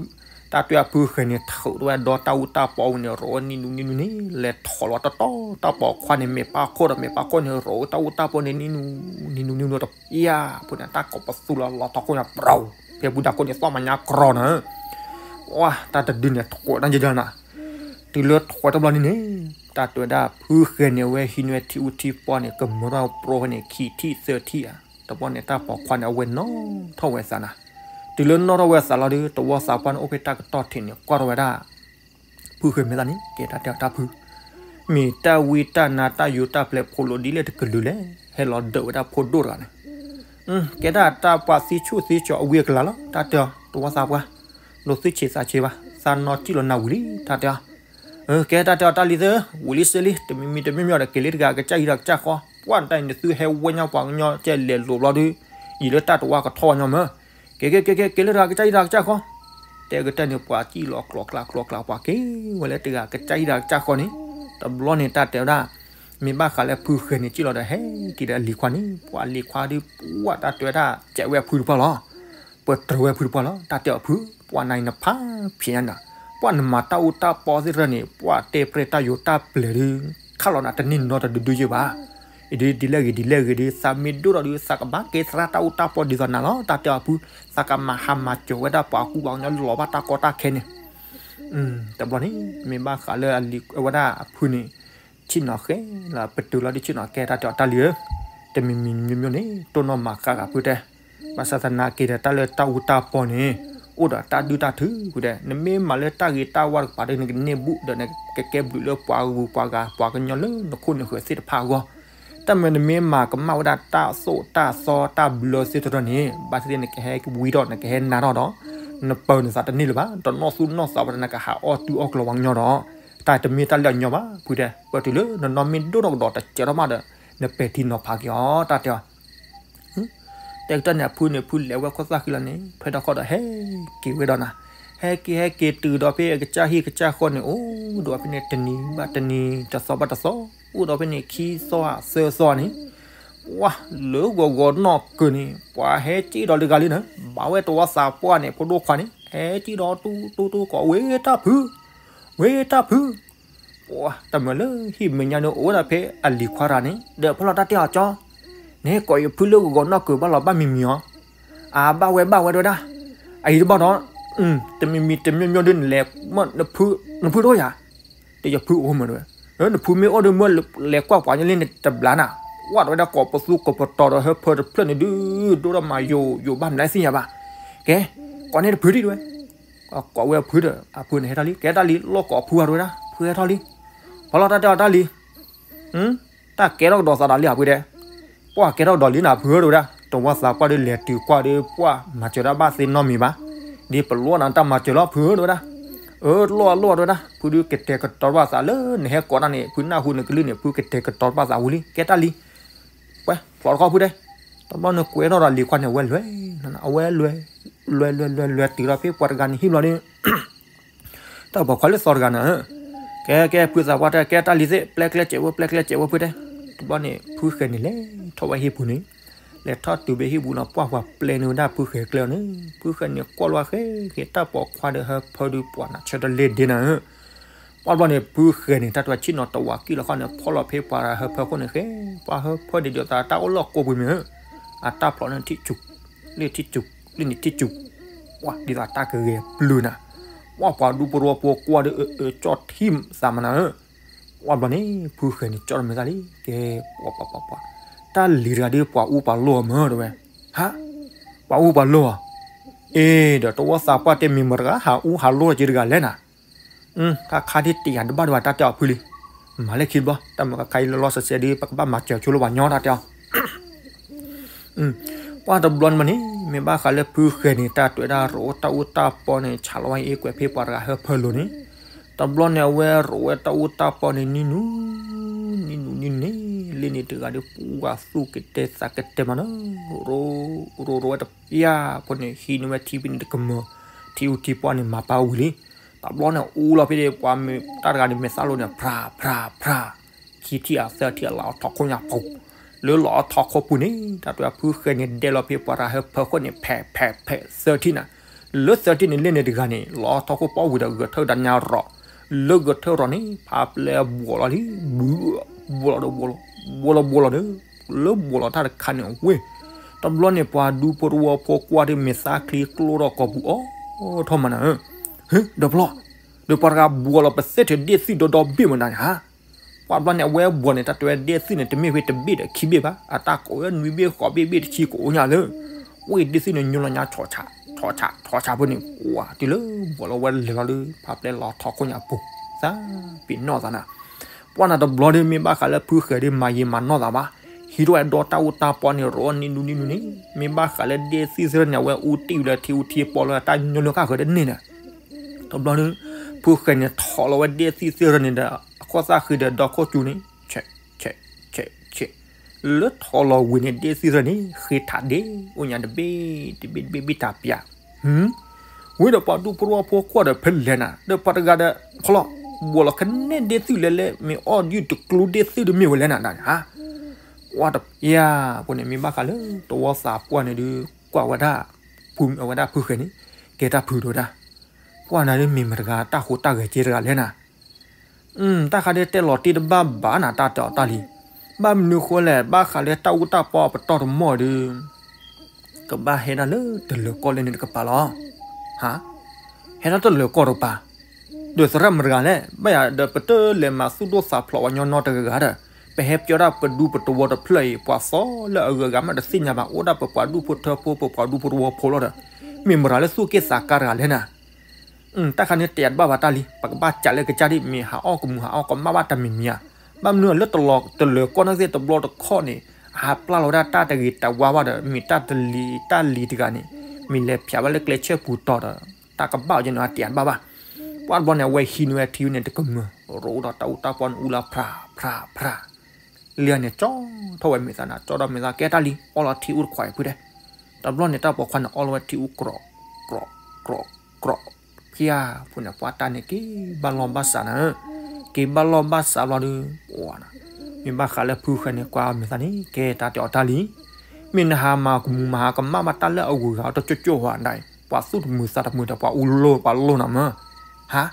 တၢ်တဲအဖုဃဲၤန့ၣ် ထုးထီၣ်ဝဲဒီးတၢ်အူတၢ်ပီဝံၤန့ၣ် ရိးဝဲနံၤနူၤနံၤနူၤန့ၣ် လဲၤထီၣ်လီၤတတီၤ တၢ်ပိာ်ခွါန့ၣ် မဲာ်ပၢ်ခိၣ်ဒီးမဲာ်ပၢ်ခိၣ်န့ၣ် ရိးဝဲတၢ်အူတၢ်ပီန့ၣ် နံၤနူၤနံၤနူၤတဖၣ် ဖုန့ၣ် တၢ်ကိးပသူလီၤ လီၤထီၣ်ခိၣ်ညါ ပြူၤ ဖဲဘူဒၣ်ခိၣ်န့ၣ် သီၣ်မးညါကြီနၤ ဝါ တၢ်တဒုန့ၣ် ထွဲးတၢ်ယဲၢ်နၤ တုၤလၢထွဲးတဘျီန့ၣ်န့ၣ် တၢ်တဲဝဲဒၣ် ဖုဃဲၤန့ၣ် အဝဲဟံးန့ၢ်ဝဲထံအူထံပီန့ၣ် ကမၢထီၣ်ပြီန့ၣ် ခံထံၣ်သၢထံၣ်ဧါ တဘျီန့ၣ်တၢ်ပိာ်ခွါန့ၣ် အဝဲနီၣ်ထီၣ်ဝဲသးနၤ. တုၤလၢနီၣ်ထီၣ်ဝဲသးလီၤဒီး သဝီသးပှၢ်န့ၣ်အိၣ်ဖဲတၢ်ကတီၢ်ထံးန့ၣ် ကွၢ်ထီၣ်ဝဲဒၣ် ဖုဃဲၤမ့ၢ်သးန့ၣ် ကဲတၢ်တဲအီၤတၢ်ဖု မ့ၢ်တၢ်ဝံတၢ်နါတၢ်ယိၤတၢ်ပျဲၤဖိလိာ်ဒ်လဲၣ်တကလုာ်လဲၣ် ဟဲလီၤဒၢးဝဲဒၣ်ဖိဒိၣ်တဂၤန့ၣ် ကဲဒၣ်တၢ်ပှၤသံဆူၣ်သံကၠီၤအဝံအကလၤလီၤ တၢ်တဲအီၤ သဝီသးပှၢ် ဒိးသုဆံးသးဆံးဘၣ် သးနီၣ်စံၣ်လီၤနၤဝံၤလံ တၢ်တဲအီၤ ကဲတၢ်တဲအီၤတၢ်လံၤသၢ ဝံၤလံစ့လံ တမံၤမံၤတမံၤမံၤဒီး က့ၤလၢတဂၤကစၢ်ဟံးဒီးကစၢ်ဃီ ပှၢ်နတၢ်အံၤ နသုဟဲဝဲညီပှၤကညီကဲလဲၤလိာ်ဘျီဒီး ယံာ်လၢတၢ်တဝါကထီၣ်ဝဲညီမၢ် က့ၤက့ၤက့ၤက့ၤ က့ၤလၢတဂၤကစၢ်ဟံးဒီးကစၢ်ဃီ တဲကတၢၢ်န့ၣ် ပှၤစံၣ်လီၤကျိၤကျါကျိၤကျါ ပှၤက့ၤဝဲလၢတဂၤကစၢ်ဟံးဒီးကစၢ်ဃီန့ၣ် တဘျီန့ၣ်တၢ်တဲဝဲဒၣ် မ့ၢ်ဘၣ်ဃးလၢဖုဃဲၤန့ၣ် စံၣ်လီၤဒီးဟဲက့ၤဒီးအလံၤခွါန့ၣ် ပှၤလံၤခွါဒီး ပှၢ်တၢ်တဲဝဲဒၣ် ကဲးဝဲအဖုတပှၢ်လီၤ ပတြၢၤဝဲဖုတပှၢ်လီၤ တၢ်တဲအီၤဖု ပှၢ်နၤအံၤနဖးဖျဲးညါနၤ ပှၢ်နမၤတၢ်အူတၢ်ပီသ့ၣ်တဖၣ်န့ၣ် ပှၢ်တဲပြဲၢ်တၢ်ယိၤတၢ်ပျဲၤဒီး ခးလီၤနၤတန့ၢ်နီတဒုဒုယဲၢ်ဘၣ် ဒ်ဒ်လဲၣ်ဂ့ၤဒ်လဲၣ်ဂ့ၤဒီး သးမ့ၢ်ဒိၣ်ထီၣ်ဒီး သးကဘၣ်ကဲသရၣ်တၢ်အူတၢ်ပီဒ်သိးနၤလီၤ တၢ်တဲအီၤဖု သးကမၤဟးမၤစၢၤဝဲဒၣ်ပှၤကူပှၤကညီလီၤဘၣ်တၢ်ကီတၢ်ခဲန့ၣ် တဘျီန့ၣ် မ့ၢ်ဘၣ်ဃးလၢအဝဲဒၣ်အဖုန့ၣ် ဆ့ၣ်နီၤဃဲလၢပတုာ်လီၤဒ်ဆ့ၣ်နီၤကဲတၢ်တဲအီၤတၢ်လံၤဧၢ တမံၤမံၤမံၤမံၤန့ၣ် တိၢ်နီၣ်မၤဃါဂၤဖုတဲ ဘၣ်ဆၣ်သနာ်က့ဒီးတၢ်လၢတၢ်အူတၢ်ပီန့ၣ် အိၣ်ဒီးတၢ်ဒုၣ်တၢ်ထုဖုတဲ နမ့ၢ်မၤလၢတၢ်ဂ့ၤတၢ်ဝါတကပၤဒီး နကန့ၢ်ဘူးဒီးနကကဲဘျုးလၢပှၤဂုၤပှၤဂၤပှၤကညီလၢနခိၣ်နဃၢၤသ့ၣ်တဖၣ်အဂီၢ် တၢ်မ့ၢ်နမ့ၢ်မၤကမၣ်ဝဲဒၣ်တၢ်သိၣ်တၢ်သီတၢ်ဘျၢသ့ၣ်တဖၣ်န့ၣ် ဘၣ်သ့ၣ်သ့ၣ်နကဟဲဝံထီၣ်နကဟဲနါထီၣ်ဒီး နပၢၤနသးတန့ၢ်လၢၤဘၣ် တနီၣ်သူၣ်နီၣ်သးဝဲဒၣ်နကဟးအီၣ်တုၤအီၣ်ကျီၤပှၤကညီဒီး တၢ်တမ့ၢ်တၢ်လၢအညီဘၣ် ဖုတဲ ပတုၤလၢနနီၢ်မ့ၢ်ဒိၣ်ထီၣ်ကဒီးတစဲးထီၣ်မးဒီး နပဲာ်ထံနီၤဖးက့ၤအီၤ တၢ်တဲအီၤ တဲကတၢၢ်န့ၣ် အဖုန့ၣ် ဖုလဲၤဝဲခိၣ်သၣ်ဃံလီၤန့ၣ် ဖဲတၢ်ခီဒီးဟဲက့ၤဝဲဒီးနၤ ဟဲက့ၤဟဲက့ၤတုၤဒီးဖဲအကစၢ်ဟံၣ်ကစၢ်ဃီန့ၣ် အိၣ်ဒီးဖဲန့ၣ်တနံၤဘၣ်တနံၤ တသီဘၣ်တသီ အိၣ်ဒီးဖဲန့ၣ်ခံသီဧါသၢသီန့ၣ် ပှၢ်လၢဂီၤဂီၤနီၢ်ကၢၤန့ၣ် ပှၤဟဲက့ၤဒီးတဂၤလံန့ၣ် ဘၣ်ဝဲတဝီသးပှၢ်န့ၣ် ဖိဒိၣ်ခွါန့ၣ် ဟဲက့ၤဒီးတူတူတူကိး ဝ့ၢ်တၢ်ဖု ဝ့ၢ်တၢ်ဖု ပှၢ်တမုာ်လၢဟံၣ်မဲာ်ညါန့ၣ် အိၣ်ဝဲဒၣ်ဖဲအလံၤခွါတဂၤန့ၣ် ဒီးဖီလီၤတၢ်တဲအီၤကၠီ နဟဲကိးယဖုလၢဂီၤဂီၤနီၢ်ကၢၤဘၣ်လီၤဘၣ်မံၤမံၤအီၤ အဘၣ်ဝဲဘၣ်ဝဲတဝဲဒၣ် အအံၤတဘၣ်ဒီး တမံၤမံၤတမံၤမံၤဒုးနလဲၤ နဖုတအိၣ်ယၤ တယဖုအိၣ်မးတဝဲ နဖုမ့ၢ်အိၣ်ဒီးမ့ၢ်လဲၤကွၢ်ပှၤညီလံန့ၣ်တဘျါနၤ ကွၢ်တဝဲဒၣ်ကိးပသူကိးပတီၤဒီးဟၢဖၢတဖျၢၣ်န့ၣ်ဒုး ဒိၣ်ထီၣ်မးယိာ်ယိာ်ဘၣ်မနုၤသ့ၣ်ညါဘၣ် ကဲ ကိးန့ၢ်တဖုဒံးတဝဲ ကိးဝဲအဖုဒီး အဖုန့ၣ်ဟဲထီၣ်လံ ကဲတၢ်လံၤ လိၣ်ကိးဖုဂၤတဝဲဒၣ် ဖုဟဲထီၣ်လံ ဖီလီၤတၢ်တဲအီၤတၢ်လံၤ တၢ်ကဲထီၣ်ကဒီးသးဒီးလံအဖုတဲ ပှၢ်ကဲထီၣ်ကဒီးလံနၤဖုဧၢတဝဲဒၣ် တဝီသးပှၢ်ဒုးလဲၤတုၤကွၢ်ဒီးပှၢ်မၤစၢၤတၢ်ဘၣ်သ့နီတမံၤဘၣ် ဒ်ပလိၣ်နၤတၢ်မၤစၢၤလီၤဖုဧၢတဝဲဒၣ် အၢ တလိၣ်အလိၣ်တဝဲဒၣ် ဖုဒုးကတဲာ်ကတီၤဘၣ်သးလၢနဟဲကိးတၢ်န့ၣ် ဖုနၢ်ဟူနကလုၢ်န့ၣ် ဖုကတဲာ်ကတီၤဘၣ်သးဝံၤလံ ကဲတၢ်လံၤ ပှဲၤဖျိးတခီဖုတဲ တဘျီန့ၣ်ကွဲထီၣ်ဒီးလံၤခွါန့ၣ် အဝဲလဲၤ အဝဲလဲၤ လဲၤလဲၤလဲၤလဲၤတုၤဒီးဖဲပှၤတဂၤန့ၣ်ဟံၣ်ဘျီဒီး တၢ်ပိာ်ခွါလၢသီတဂၤန့ၣ် ကဲကဲဖုသးပှၢ်တဲ ကဲတၢ်လံၤသ့ၣ် ပျဲကျဲစဲးဝဲ ပျဲကျဲစဲးဝဲဖုတဲ တဘျီန့ၣ် ဖုဃဲၤန့ၣ်လဲၤထီၣ်ဝဲဟံၣ်ပူၤန့ၣ် လဲၤထီၣ်တုၤဖဲဟံၣ်ပူၤလီၤ ပှၢ်ပှၤပျဲန့ၢ်ဝဲဒၣ်ဖုဃဲၤကျဲအီၤန့ၣ် ဖုဃဲၤန့ၣ်ကွၢ်လီၤဃဲၤဃဲၤ တၢ်ပိာ်ခွါဒီးဟၢဖၢဒုးပှၤနၤဆၢတလဲဒ့နၤဧၢ ပှၢ်ဘျီန့ၣ် ဖုဃဲၤန့ၣ် တၢ်တဝဲဆ့ၣ်နီၤတဝးကံၣ်လီၤခီန့ၣ် ဖီၣ်လီၤဖဲပှၤဟၢဖၢခိၣ်န့ၣ်ဃဲၤ ပှၤဟၢဖၢန့ၣ်ဒ်သိးတၢ်အိၣ်လီၢ်ကိးပူၤမ့ၢ်ဧၢ အတၢ်ဖျိးန့ၣ်ထံၣ်စူၤ လ့ၣ်ထံၣ်စူၤ လ့ၣ်န့ၣ်ထံၣ်စူၤ ပှၢ်ဒ်သိးတၢ်ကဂဲၤပျုၤနၤ ပှၢ်ပှၤဒူပရိဝီဖိကွၢ်ဒီးအၢအၢကၠီၣ်ထံၣ်သးမနၤဧၢ ပှၢ်ဘျီန့ၣ် ဖုဃဲၤန့ၣ်ကၠီၣ်တမ့ၢ်တၢ်လံ ကဲ ပှၢ်ပှၢ်ပှၢ်ပှၢ် တၢ်လံၤတဂၤဒ်ပှၤအူပှၤလိၣ်အီၤမၢတဝဲ ဟါ ပှၤအူပှၤလိၣ်အီၤ အ့ ဒီးတဝီသးပှၢ်တဲမ့ၢ်မတၤတဂၤ ဟးအူဟးလိၣ်က့ၤတဂၤလဲၣ်နၤ ခါခါဒ်တယာ်တဘၣ်ဒံးဘၣ်တၢ်တဲအီၤဖုလံ မၤလၢခံတဘျီ တၢ်မၤခါခါအံၤလၢလီၤစဲးစဲးဒ် ပကဘၣ်မၤစၢၤဆိလၢပှၤညီတၢ်တဲအီၤ ပှၢ်တဘျီန့ၣ်မးန့ၣ် မ့ၢ်ဘၣ်ဃးလၢဖုဃဲၤန့ၣ် တၢ်တဝဲဒၣ်ရိးတၢ်အူတၢ်ပီန့ၣ် ဆးလီၤဝဲအ့ကွဲးဖဲပှၤတဂၤဟၢဖၢလိၤန့ၣ် တဘျီန့ၣ် အဝဲရိးဝဲတၢ်အူတၢ်ပီန့ၣ် နံၤနူၤ နံၤနူၤနံၤနူၤန့ၣ် လ့ၣ်န့ၣ်တဂၤဒီးပှၢ်သူၣ်ကတဲသးကတဲမးနီၤ ရိးရိးဝဲတပျၢ်ဖိန့ၣ် ဟံးန့ၢ်ဝဲထံဖဲန့ၣ်တကမၢၢ် ထံအူထံပှၢ်န့ၣ် မၤပာ်ဝံၤလံ တဘျီန့ၣ် အူလီၤဖဲန့ၣ် ပှၤမ့ၢ်တၢ်တဂၤန့ၣ် မဲာ်သၣ်လိန့ၣ် ဖြးဖြးဖြး ခံထံၣ်အသၢထံၣ်အလီၤထီၣ်ခိၣ်ညါပူၤ လၢလီၤထီၣ်ခိၣ်ပူၤန့ၣ် တၢ်တဝဲဖုဃဲၤန့ၣ် ဒဲးလီၤဖဲပှၤတဂၤဟၢဖၢခိၣ်န့ၣ် ဖဲးဖဲးဖဲးသၢထံၣ်နၤ လၢသၢထံၣ်န့ၣ် လ့ၣ်န့ၣ်တဂၤန့ၣ် လီၤထီၣ်ခိၣ်ပီၣ်ဝံၤဒီးဂဲၤထၢၣ်ဒၣ်ညါရီး လၢဂဲၤထၢၣ်ရီးန့ၣ် ဖးပျဲဘှီးလီၤလံ ဘှီးလီၤဒီးဘှီးလီၤ ဘှီးလီၤဘှီးလီၤဒီး လၢဘှီးလီၤတၢ်တခါန့ၣ်ဝ့ၢ် တဘျီန့ၣ် ပှၤဒူဖိတဝီဖိကွၢ်ဒီး မဲာ်သၣ်ချံကျိထီၣ်ကိာ်ပူၤအီၤထီၣ်မးနၤဧၢ ဟ့ ဒီးဖျီၣ် ဒီးပှၤတဂၤဘှီးလီၤပသ့ထဲဒ့ၣ်သံၣ်ဒီဒီဘ့ၣ်မးနၤဧၢ ပှၤဘျီန့ၣ် အဝဲဘီၣ်န့ၣ် တၢ်တဲဝဲဒ့ၣ်သုးန့ၣ် တမ့ၢ်ဝဲတဘ့ၣ်ဒီးခံဘ့ၣ်ဘၣ်, အတၢ်ကိးဝဲနွံဘ့ၣ်ဃိးဘ့ၣ်ဘ့ၣ်တဆံကအိၣ်ညါလၢ ဝဲဒ့ၣ်သုးန့ၣ် ညိလီၤညါ ဆီးဆး ဆီးဆး ဆီးဆးဖိန့ၣ် ကွၢ်တုၤလၢဘီၣ်လီၤဝဲလဲၤလီၤလၢ ဖးပျဲလီၤထီခိၣ်ညါပူၤ သးပ့ၤနီၣ်သးနၤ. ပှၢ်နၤတဘျီဒီး မ့ၢ်ဘၣ်ဃးလၢဖုဃဲၤဒီး မၤယံာ်မၤနီၢ်သးဘၣ်, ဟံးထီၣ်ဝဲဒီတၢ်အူတၢ်ပီန့ၣ် ရိးနံၤနူနံၤနူန့ၣ် မ့ၢ်ဘၣ်ဃးလၢဒ့ၣ်သုးသ့ၣ်န့ၣ် အဝဲအူတံၢ်ဝဲလၢထံအူထံပီလၢတၢ်ညိလၢဃၣ်ဃၢၤတန့ၢ်ဒီး တဘျီဒီး ဖုဃဲၤန့ၣ် ထီၣ်လီၤဝဲဒ့ၣ်သုးသ့ၣ်န့ၣ်ဒီး အခိၣ်သၣ်ဃံဒီးဒီခိၣ်ကၠူန့ၣ် ဆဲး ဆဲး ဆဲး ဆဲး လၢထီၣ်လီၤဝံၤန့ၣ် ဒ့ၣ်သုးသ့ၣ်န့ၣ် ဃ့ထးဒ့ အိၣ်ညါတဘ့ၣ် တဘ့ၣ် တဘ့ၣ် ဘ့ၣ်တၢ်ပၠး ဝံၤဒီးပှၤဒူဖိတဝီဖိကွၢ်ဒီးဖဲလဲၣ်နၤ ဒီးပှၤတဂၤဒီး ခီလီၤ ဘီၣ်လီၤကနဲဒ့ၣ်သုးလဲၤလဲၤ မ့ၢ်အီၣ်ဒုးတကျူဒ့ၣ်သုးတမ့ၢ်ဝဲလဲၣ်နၤဒၣ်န့ၣ် ဟါ ကွၢ်တပျၢ်ဖိန့ၣ် မ့ၢ်ဘၣ်ဃးလၢတဝီသးပှၢ်န့ၣ်ဒီး ကွၢ်ဝဲဒၣ် ဖု အဝဲဒၣ်ဖုဃဲၤန့ၣ် ကဲတၢ်ဖုဒိၣ်ဒၣ် ပှၢ်နၤဒ်မ့ၢ်မတၤတဂၤတၢ်ဟူးတၢ်ဂဲၤကဲတဂၤလဲၣ်နၤ တၢ်ခါဒ်တဲလီၤတံၢ်တဘၣ်ဘၣ်နၤတၢ်တဲအီၤတၢ်လံ, ဘၣ်မနုၤဃိလဲၣ် ဘၣ်ဃးလၢတၢ်အူတၢ်ပီပတီၢ်တမီၢ်ဒီး ကဘၣ်ဟဲဒၣ်လၢတလၢၤကီၢ်လၢန့ၣ်တကပၤလီၤ. ဟါ, ဟဲဒၣ်တလၢၤကီၢ်တကပၤ, ဒီးသရၣ်မတၤတဂၤလဲၣ်, ဘၣ်ယၤဒီးပတလဲၤမၤသူၣ်ဒိၣ်သးဖျိးပှၤညီနီတဂၤဂၤဒီး ပဟဲပၠီဒၣ်ပဒူပတဝီတဖျၢၣ်အံၤ ပှၤသီလၢအဂုၤအဂၤမးတသ့ၣ်ညါဘၣ် အိၣ်ဒၣ်ပပှၤဒူဖိထၢဖိ ပပှၤဒူဖိတဝီဖိလီၤဒီး မ့ၢ်မတၤလၢသူၣ်က့ၣ်သးကါတဂၤလဲၣ်နၤ တၢ်ခါန့ၣ်တဲတဘၣ်ဘၣ်တၢ်လံ, ပကဘၣ်ကးလၢကစၢ်ဒ် မ့ၢ်ဟးအီၣ်ကမူၤဟးအီၣ်ကမၣ်ဘၣ်တၢ်မံၤမံၤဧါ, ဘၣ်မနုၤလၢတလၢၤကီၢ်န့ၣ်သ့ၣ်တဘျီတခီၣ်န့ၣ် အဟးပျၢ်လီၤဝဲဒၣ်တၢ်တဂ့ၤတဝါဘၣ်ဒီး မ့ၢ်တၢ်တလံၤတၢ်လံၤတဂၤန့ၣ် မ့ၢ်လဲၤဖျါဘၣ်လၢကျဲဆဲပူၤတီၤဒီး တၢ်ကဘၣ်အီၤကဲန့ၣ် အတဲတဘၣ်ဘၣ်. ပှၢ်တဘျီန့ၣ် အဝဲဟံးန့ၢ်ဝဲထံန့ၣ်တကမၢၢ် ရိးဒီးတၢ်အူတၢ်ပီန့ၣ်အူလၢဖျါဖျါဖျါ လံန့ၣ် ကၠီထီၣ်ဝဲမဲာ်သၣ်နၤ ကၠီဒီးမဲာ်သၣ်ကဲတၢ်လံ အီလီၤထံအူတခွးဖုဒဲး, တဘျီန့ၣ် တၢ်ပိာ်ခွါန့ၣ် အီလီၤဝဲထံအူကြီးကြီးကြီးကြီး, ဖျါဖုန့ၣ် ပှၢ်တၢ်န့ၣ်က့ၤဘၣ်လီၢ်ဘၣ်စးနၤ, က့ၤဘၣ်လီၢ်ဘၣ်စးဘျီဒီး ပှၢ်နၤ, မ့ၢ်ဘၣ်ဃးလၢဖုဃဲၤန့ၣ် ကွၢ်အီၤမဲာ်သၣ်န့ၣ် ကဲတၢ်တဲအီၤတၢ်လံ, မ့ၢ်နဟးမၤကမူၤမၤဟးကမၣ်ဘၣ်တၢ်လၢအဂုၤအဂၤတကၠိကၠိဟီဒၣ်အံၤ ပှၤသူၣ်တမုာ်သးတမုာ်ဒီး ပှၤအူလိၢ်ပှၤလိၢ်နၤမၢ်, ဟါ,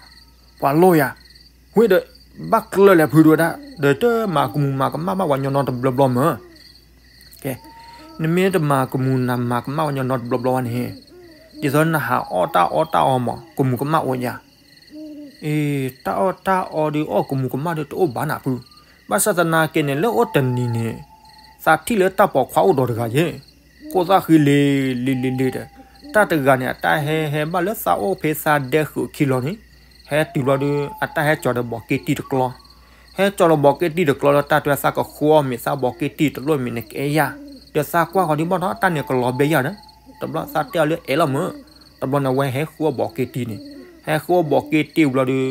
ပှၤလိၢ်ယၤ ဝံၤဒီး ဘၣ်ကျၢၤလဲၣ်ဖုဒိၣ်ဒၣ် ဒီးတမၤကမူၤမၤကမၣ်ဘၣ်ပှၤညီနီတဘျီဘျီမၢ်, ကဲ, နမ့ၢ်တမၤကမူၤနမၤကမၣ်ပှၤညီနီတဘျီဘျီဘၣ်န့ၣ်, ဒ်သိးနဟးအီၣ်တၢ်အီၣ်တၢ်အီမး ကမူၤကမၣ်အိၣ်ယၤ, အ့ တၢ်အီၣ်တၢ်အီဒီး အီၣ်ကမူၤကမၣ်ဒီးတအိၣ်ဘၣ်နၤဖု, ဘၣ်ဆၣ်သနာ်က့န့ၣ် လၢအိၣ်တနံၤန့ၣ် သးထံၣ်လၢတၢ်ပိာ်ခွါအိၣ်ဒီးတဂၤယဲၢ်, ခိၣ်သၣ်ဃံလ့ၤလ့ၤလ့ၤလ့ၤဒီး တၢ်တဂၤန့ၣ် အတၢ်ဟဲဟဲဘၣ်လၢသးအိၣ်ဖဲသးဒဲဃုာ်ခံလီၤန့ၣ်, ဟဲတုၤဘျီဒီး အတၢ်ဟဲကၠီၤဒီးဘီးက့တံၢ်တကျီ, ဟဲကၠီၤဒီးဘီးက့တံၢ်တကျီလၢတၢ်တဲသးကဃိအီၣ်မ့ၤသးဘီးက့တံၢ်တလိၣ်မ့ၤန့ၣ်ကအဲၣ်ယၤ, ဒီးသးကွၢ်ဃီၤဒံးဘၣ်ဒီး တၢ်န့ၣ်ကလီၤဘဲယၤဒီး, တဘျီသးတဲအီၤလၢအဲၣ်လီၤမၢ်, တဘျီန့ၣ်အဝဲဟဲဃိအီၣ်ဘီးက့တံၢ်န့ၣ်, ဟဲဃိအီၣ်ဘီးက့တံၢ်ဘျီဒီး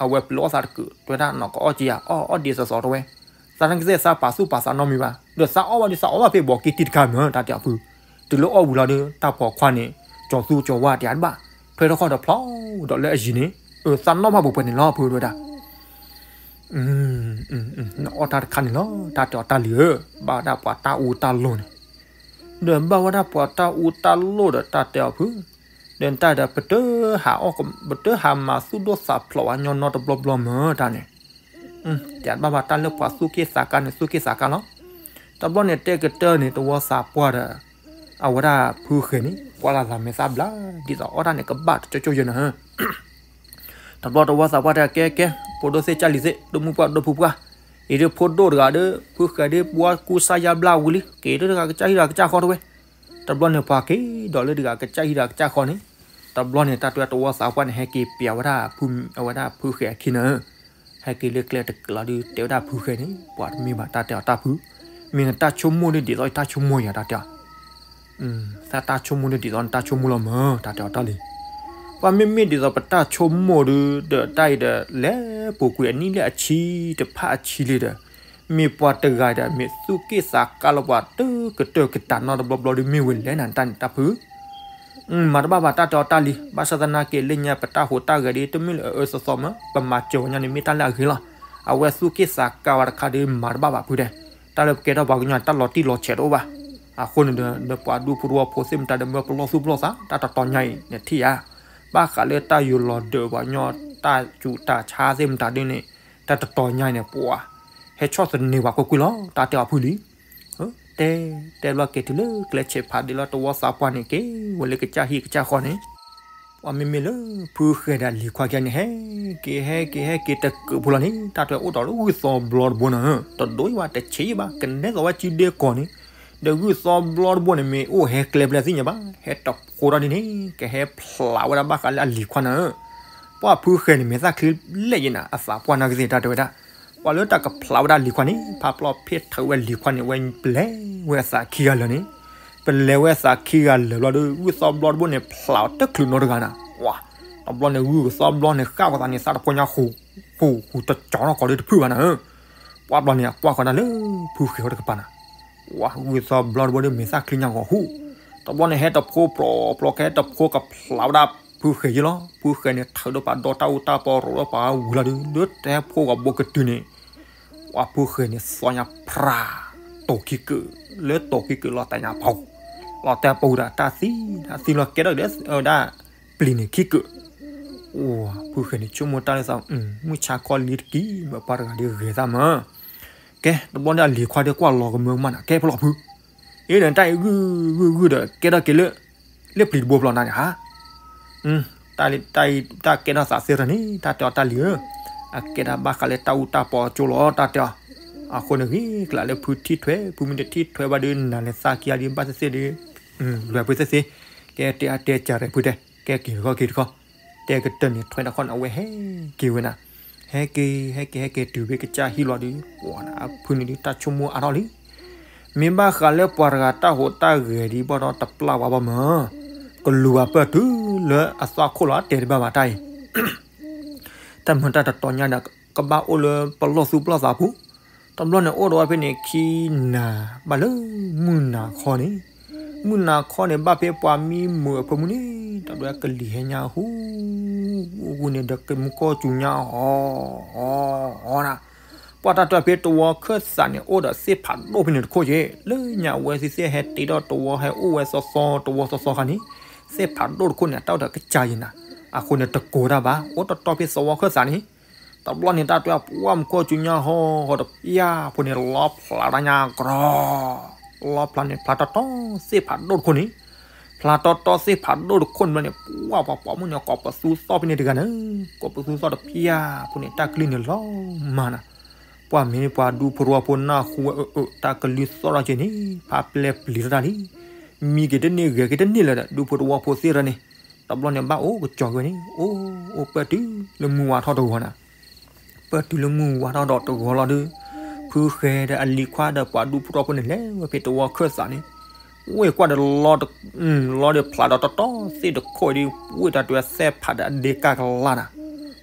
အဝဲပျဲအီၣ်သးတကုာ် တဲဝဲဒၣ်နီၢ်ကအီၣ်က့ယၤ အီၣ်အီၣ်ဒ်သိးသိးတဝဲ, သးနာ်က့သ့ၣ်သးပာ်သူၣ်ပာ်သးနီတမံၤဘၣ်, ဒီးသးအီၣ်ဘၣ်ဒီးသးအီၣ်ဘၣ်ဖဲဘီးက့တံၢ်တခါမၢ် တၢ်တဲအီၤဖု, တုၤလၢအီၣ်ဝံၤလီၤဒီး တၢ်ပိာ်ခွါန့ၣ် ကၠီၤသူကၠီၤဝါတဲတဘၣ်, ထွဲထီၣ်ခီၣ်ဒီးဖျီဒီးလၢအယံၤန့ၣ်, အသးနီၣ်ဘၣ်ပှဲၤပှဲၤန့ၣ်လီၤဖုဒိၣ်ဒၣ် နအီၣ်တၢ်တခါန့ၣ်လီၤ တၢ်တဲအီၤတၢ်လံၤဧၢ, ဘၣ်ဝဲဒၣ်ပှၤတၢ်အူတၢ်လိၢ်န့ၣ်, ဒီးဘၣ်ဝဲဒၣ်ပှၤတၢ်အူတၢ်လိၢ်ဒီးတၢ်တဲအီၤဖု, ဒီးတၢ်ဒီး ပတဟးအီၣ် ပတဟးမၤသူၣ်ဒိၣ်သးဖျိးဝဲညီနီတဘျီဘျီမၢ်တၢ်န့ၣ်, တဲဘၣ်ဘၣ်တၢ်လၢပှၤသူၣ်က့ၣ်သးကါန့ၣ် သူၣ်က့ၣ်သးကါလီၤ, တဘျီန့ၣ်တဲကတၢၢ်န့ၣ် တဝီသးပှၢ်ဒီး အဝဲဒၣ်ဖုဃဲၤန့ၣ် ကွၢ်လၢ်သးမဲာ်သၣ်ဘျါ ဒ်သိးအီၣ်တၢ်န့ၣ်ကဘၣ်တကၠိကၠိယဲၢ်နၤ တဘျီတဝီသးပှၢ်တဲကဲကဲ ဖိဒိၣ်သ့ၣ်ကၢ်လံၤသ့ၣ် ဒိၣ်မုၣ်ပှၢ်ဒိၣ်ဖုပှၢ်, အံၤဒ်ဖိဒိၣ်တဂၤဒီး ဖုဃဲၤဒ်ဘှါကူစါယါဘျါဝံၤလံ က့ၤဒ်တဂၤကစၢ်ဟံၣ်တဂၤကစၢ်ဃီတဝဲ, တဘျီန့ၣ်ပှၤက့ၤဒီးလၢတဂၤကစၢ်ဟံၣ်တဂၤကစၢ်ဃီန့ၣ်, တဘျီန့ၣ်တၢ်တဲတဝီသးပှၢ်န့ၣ် ဟဲက့ၤပျးဝဲဒၣ်ဖု အဝဲဒၣ်ဖုဃဲၤအခံနၤ ဟဲက့ၤလၢကျဲတကျးဒီး တဲဝဲဒၣ်ဖုဃဲၤန့ၣ် ပှၤတမ့ၢ်ဘၣ်တၢ်တဲအီၤတၢ်ဖု, မ့ၢ်နတၢ်ဆိကမိၣ်ဒ်ဒ်သိးယတၢ်ဆိကမိၣ်ယၤတၢ်တဲအီၤ, သးတၢ်ဆိကမိၣ်ဒ်ဒ်သိးနတၢ်ဆိကမိၣ်လီၤမၢ် တၢ်တဲအီၤတၢ်လံၤ, ပှၤမ့မ့ၢ်ဒ်သိးပတၢ်ဆိကမိၣ်ဒီး ဒီးတၢ်အံၤဒီး လဲၤပူၤကွံာ်အနံၣ်လၢအဆံတဖၣ်အဆံလံဒီး မ့ၢ်ပှၤတဂၤဒီး မ့ၢ်သူၣ်က့ၣ်သးကါလၢပှၤတကတၢၢ်ကတၢၢ်ကတၢၢ်နီတဘျီဘျီဒီးမ့ၢ်ဝဲလဲၣ်နၤတၢ်န့ၣ်တၢ်ဖု မၤတဘၣ်ဘၣ်တၢ်တဲအီၤတၢ်လံၤ, ဘၣ်ဆၣ်သနာ်က့လၢညါပတၢ်ဟူးတၢ်ဂဲၤဒ်တမ့ၢ်လၢအအၢသီသီမၢ်, ပမၤစၢၤဝဲညီန့ၣ်မ့ၢ်တၢ်လၢအဂ့ၤလီၤ. အဝဲသူၣ်က့ၣ်သးကါဝဲတခါဒီးမၤတဘၣ်ဘၣ်ဖုဒဲး, တၢ်လၢပကဲထီၣ်ပှၤကညီတၢ်လီၤတံၢ်လီၤဆဲးတအိၣ်ဘၣ်. အဃိန့ၣ်ဒီး ဒီးပှၤဒူဖိတဝီဖိသ့ၣ်မတၤဒီးမၢပလီၢ်သူၣ်ပလီၢ်သး တၢ်တတီၤညါအံၤနထံၣ်ဧါ, ဘၣ်ဃးလၢတၢ်ယိၤလီၤဒၢးပှၤကညီတၢ်စူးတၢ်ဆါသ့ၣ်မတၤဒ်န့ၣ်, တၢ်တတီၤညါအံၤန့ၣ် ပှၤ ဟဲဆီၣ်သနံးပှၤကွ့ၢ်ကွ့ၢ်လီၤ တၢ်တဲအီၤဖုလံ တဲ တဲဘျီက့ၤတုၤလၢကျဲဆဲးဖးဒ့လီၤ တဝီသးပှၢ်န့ၣ်က့ၤဝဲလၢကစၢ်ဟံၣ်ကစၢ်ဃီန့ၣ်, ပှၤမ့မ့ၢ်လၢဖုဃဲၤဒီးလံၤခွါခံဂၤန့ၣ် ဟဲက့ၤဟဲက့ၤဟဲက့ၤတကၢးဖိလီၤန့ၣ် တၢ်တဲအိၣ်ဒီးလၢဂုၢ်သီဘျီတဘိန့ၣ် တဒိၣ်အံၤဘၣ် တဆံးအံၤဘၣ် ကနဲသိးဝဲစုဒ့ကီၢ်န့ၣ် ဒီးဂုၢ်သီဘျီတဘိန့ၣ် မ့ၢ်အိၣ်ဟဲကျဲပျဲၢ်သ့ၣ်ညါဘၣ် ဟဲတဖိထီၣ်ဒ်န့ၣ် ကဟဲဖျးဝဲဒၣ်ဘၣ်ဃးလၢအလံၤခွါန့ၣ် ပှၤဖုဃဲၤန့ၣ် မဲာ်သၣ်ချံလဲၣ်ယဲနၤ အသးပှၢ်နၢ်ကသ့ၣ်တၢ်တဲဝဲဒၣ် ပှၤလၢတၢ်ကဖျးဝဲဒၣ်လံၤခွါန့ၣ် ဖးဖျီၣ်ဖ့ၣ်ထၢဝဲလံၤခွါန့ၣ် ဝဲပလဲၤဝဲအသးခံဂၤလၢာ်န့ၣ် ပလဲၤဝဲအသးခံဂၤလၢာ်ဘျီဒီး ဂုၢ်သီဘျီတဘိန့ၣ် ဖျးအီၤတချုးနီတဂၤနၤ ဝါ တဘျီန့ၣ် ဂုၢ်ကသီဘျီန့ၣ် ဃၣ်ကီသးန့ၣ် သးတဖိညါဃူ ဃူဃူတကၠီထီၣ်ကီးဒီးတဖုၣ်ဘၣ်နၤဧၢ ပှၤဘျီန့ၣ် အကွၢ်ဃီဒၣ်လၢ ဖုဃဲၤဝဲတကပၤနၤ ဝါ ဂုၢ်သီဘျီတဘိဒီး မဲာ်သၣ်ချံညါဂီၤဟူ တဘျီန့ၣ် ဟဲတဖိပျီပျီကဟဲတဖိကဖျးဝဲဒၣ် ဖုဃဲၤယ့လီၤ ဖုဃဲၤန့ၣ် ထၢဒီးပှၤဒီတၢ်အူတၢ်ပီရိၤဒီးပှၤဝံၤလီၤဒီး လၢတဟဲဖိကီးဘိကတုၤန့ၣ် ပှၤဖုဃဲၤန့ၣ် သီညါဖြး တိာ်ခံကုာ် လၢတိာ်ခံကုာ်လီၤတဲာ်ညါပူၤ လီၤတဲာ်ပူၤဒီးတၢ်သံ တၢ်သံလီၤကဲထီၣ်က့ၤဒီး ဒၣ်ပျံၤန့ၣ်ခံကုာ် အိ ဖုဃဲၤန့ၣ် ဆိကမိၣ်တၢ်လၢသး မုၢ်ဆါခီလံတက့ၢ် မ့ၢ်ပှၤတဂၤဒီးဂဲၤသးမး ကဲ တဘျီန့ၣ်အလံၤခွါဒီးကွၢ်လီၤကမၢကမၣ်နၤ ကဲဖဲလီၤဖု အ့ၣ်ဒီးတၢ်အံၤဂုၢ်ဂုၢ်ဂုၢ်ဒီး ကဲထီၣ်က့ၤလၢ လၢပျံၤတဘိဖျီနၤန့ၣ်ဧါ တၢ်လၢတၢ်အံၤ တၢ်ကဲထီၣ်သးသ့ၣ်တဖၣ်န့ၣ် တၢ်တဲအီၤတၢ်လံၤဧၢ, အကဲထီၣ်ဘၣ်ဃးလၢတၢ်အူတၢ်ပီအကၠိလီၤ တၢ်တဲအီၤ, အဃိန့ၣ်ဂ့ၤကျးလၢဖုထံၣ်ထွဲ, ဖုမ့ၢ်တထံၣ်ထွဲဘၣ်ဒီး နၤလဲၤသးကံအါဒံးဘၣ်သ့ၣ်သ့ၣ်ဒီး, လွဲၢ်ဖုသ့ၣ်သ့ၣ်, ကဲတဲအတဲကၢ်ရဲၣ်ဖုတဲ, ကဲက့ၤတခီက့ၤတခီ, တဲကတၢၢ်န့ၣ်ထွဲတခီန့ၣ် အဝဲဟဲက့ၤဝဲနၤ, ဟဲက့ၤ ဟဲက့ၤ ဟဲက့ၤတုၤဖဲကစၢ်ဟံၣ်လီၤဒီး ပှၤနၤ အဖုန့ၣ်ဒုးတၢ်ဆိကမိၣ်အါထီၣ်လံ မ့ၢ်ဘၣ်ဃးလၢပှၤတဂၤတၢ်ဟူးတၢ်ဂဲၤဒံးဘၣ်ဒီးတပျၢ်ဝဲဘၣ်မး, ကလူၤဘၣ်ပၢၢ်တုၤလၢအသွၣ်ခိၣ်လီၤတဲတဘၣ်ဘၣ်တၢ်အံၤ, တၢ်မ့ၢ်တၢ်တတီၤညါဒီး ကဘၣ်အိၣ်လၢပလီၢ်သူၣ်ပလီၢ်သးပူၤ, တဘျီန့ၣ်အိၣ်ဒီးဝဲဖဲန့ၣ်ခံနၤ ဘၣ်လၢမုၢ်နၤခီန့ၣ်, မုၢ်နၤခီန့ၣ် ဘၣ်ဖဲပှၤမံမုာ်အဖၢမုၢ်န့ၣ် တၢ်ဒွဲကလံၤဟဲညါဟူ ဟူန့ၣ်ဒီးကမူကီၢ်စူၤညါအီၤ အီၤ အီၤနၤ, ပှၤတၢ်တၢ်ဖဲတဝီခၢၣ်သးန့ၣ် အိၣ်ဒီးသ့ၣ်ဖးဒိၣ်ဖဲန့ၣ်တခိၣ်က့ၤ လၢညါဝဲသ့ၣ်သ့ၣ်ဟဲတ့ထီၣ်တဝီ ဟဲအိၣ်ဝဲသီသီတဝီသီသီခါန့ၣ်, သ့ၣ်ဖးဒိၣ်တခိၣ်န့ၣ် အတၢ်အိၣ်ဒီးကစၢ်ယံၤနၤ, အဃိန့ၣ်တကိးတၢ်ဘၣ် အိၣ်တီတီဖဲသဝီခၢၣ်သးန့ၣ်, တဘျီန့ၣ် တၢ်တၢ်ပှၢ်မူကီၢ်စူၤညါဟီဟီဒီး ပျၢ်ဖိန့ၣ် လီဖျးတၢ်ညါကရီ လီဖျးန့ၣ် ဖျးတီတီသ့ၣ်ဖးဒိၣ်တခိၣ်န့ၣ်, ဖျးတီတီသ့ၣ်ဖးဒိၣ်တခိၣ်န့ၣ်ဘျီန့ၣ် ပှၢ်ပှၤပိာ်မုၣ်န့ၣ် ကိးပသူသီၣ်ဖဲန့ၣ်တဂၤန့ၣ်, ကိးပသူသီၣ်ဒီး ပျၢ်ဖိန့ၣ် တၢ်ကလုၢ်န့ၣ်လီၤမၢ်နၤ, ပှၢ်မ့ၢ်ပှၤဒူဖိတဝီဖိနၢ်ဟူဝဲအၢအၢ တၢ်ကလုၢ်သီၣ်ထီၣ်က့ၤန့ၣ် ဖးပျဲပျံၤထီၣ်တၢ်လံ, မံက့ၤတန့ၢ်ဂဲၤက့ၤတန့ၢ်လၢၤဒီး ဒူဖိတဝီဖိသ့ၣ်တဖၣ်န့ၣ်, တဘျီန့ၣ်ဘၣ်အိၣ်ကစီၤက့ၤဝဲန့ၣ် အိၣ်အိၣ်ပၢၢ်တုၤလၢမုၢ်ဝါထီၣ်တဂီၤနၤ ပၢၢ်တုၤလၢမုၢ်ဝါထီၣ်ဒီးတဂီၤလီၤဒီး, ဖုဃဲၤဒီးအလံၤခွါဒီးပှၤဒူဖိတဝီဖိန့ၣ် လဲၤဝဲဖဲတဝီခၢၣ်သးန့ၣ်, ဝ့ၢ်ကွၢ်ဒီးလီၤ, လီၤဒီးဖျးဒီးတီတီသ့ၣ်တခိၣ်ဒီး ဝ့ၢ်တၢ်တွဲသဲၣ်ဖးဒီးအဒ့ကၢ်ကလါနၤ,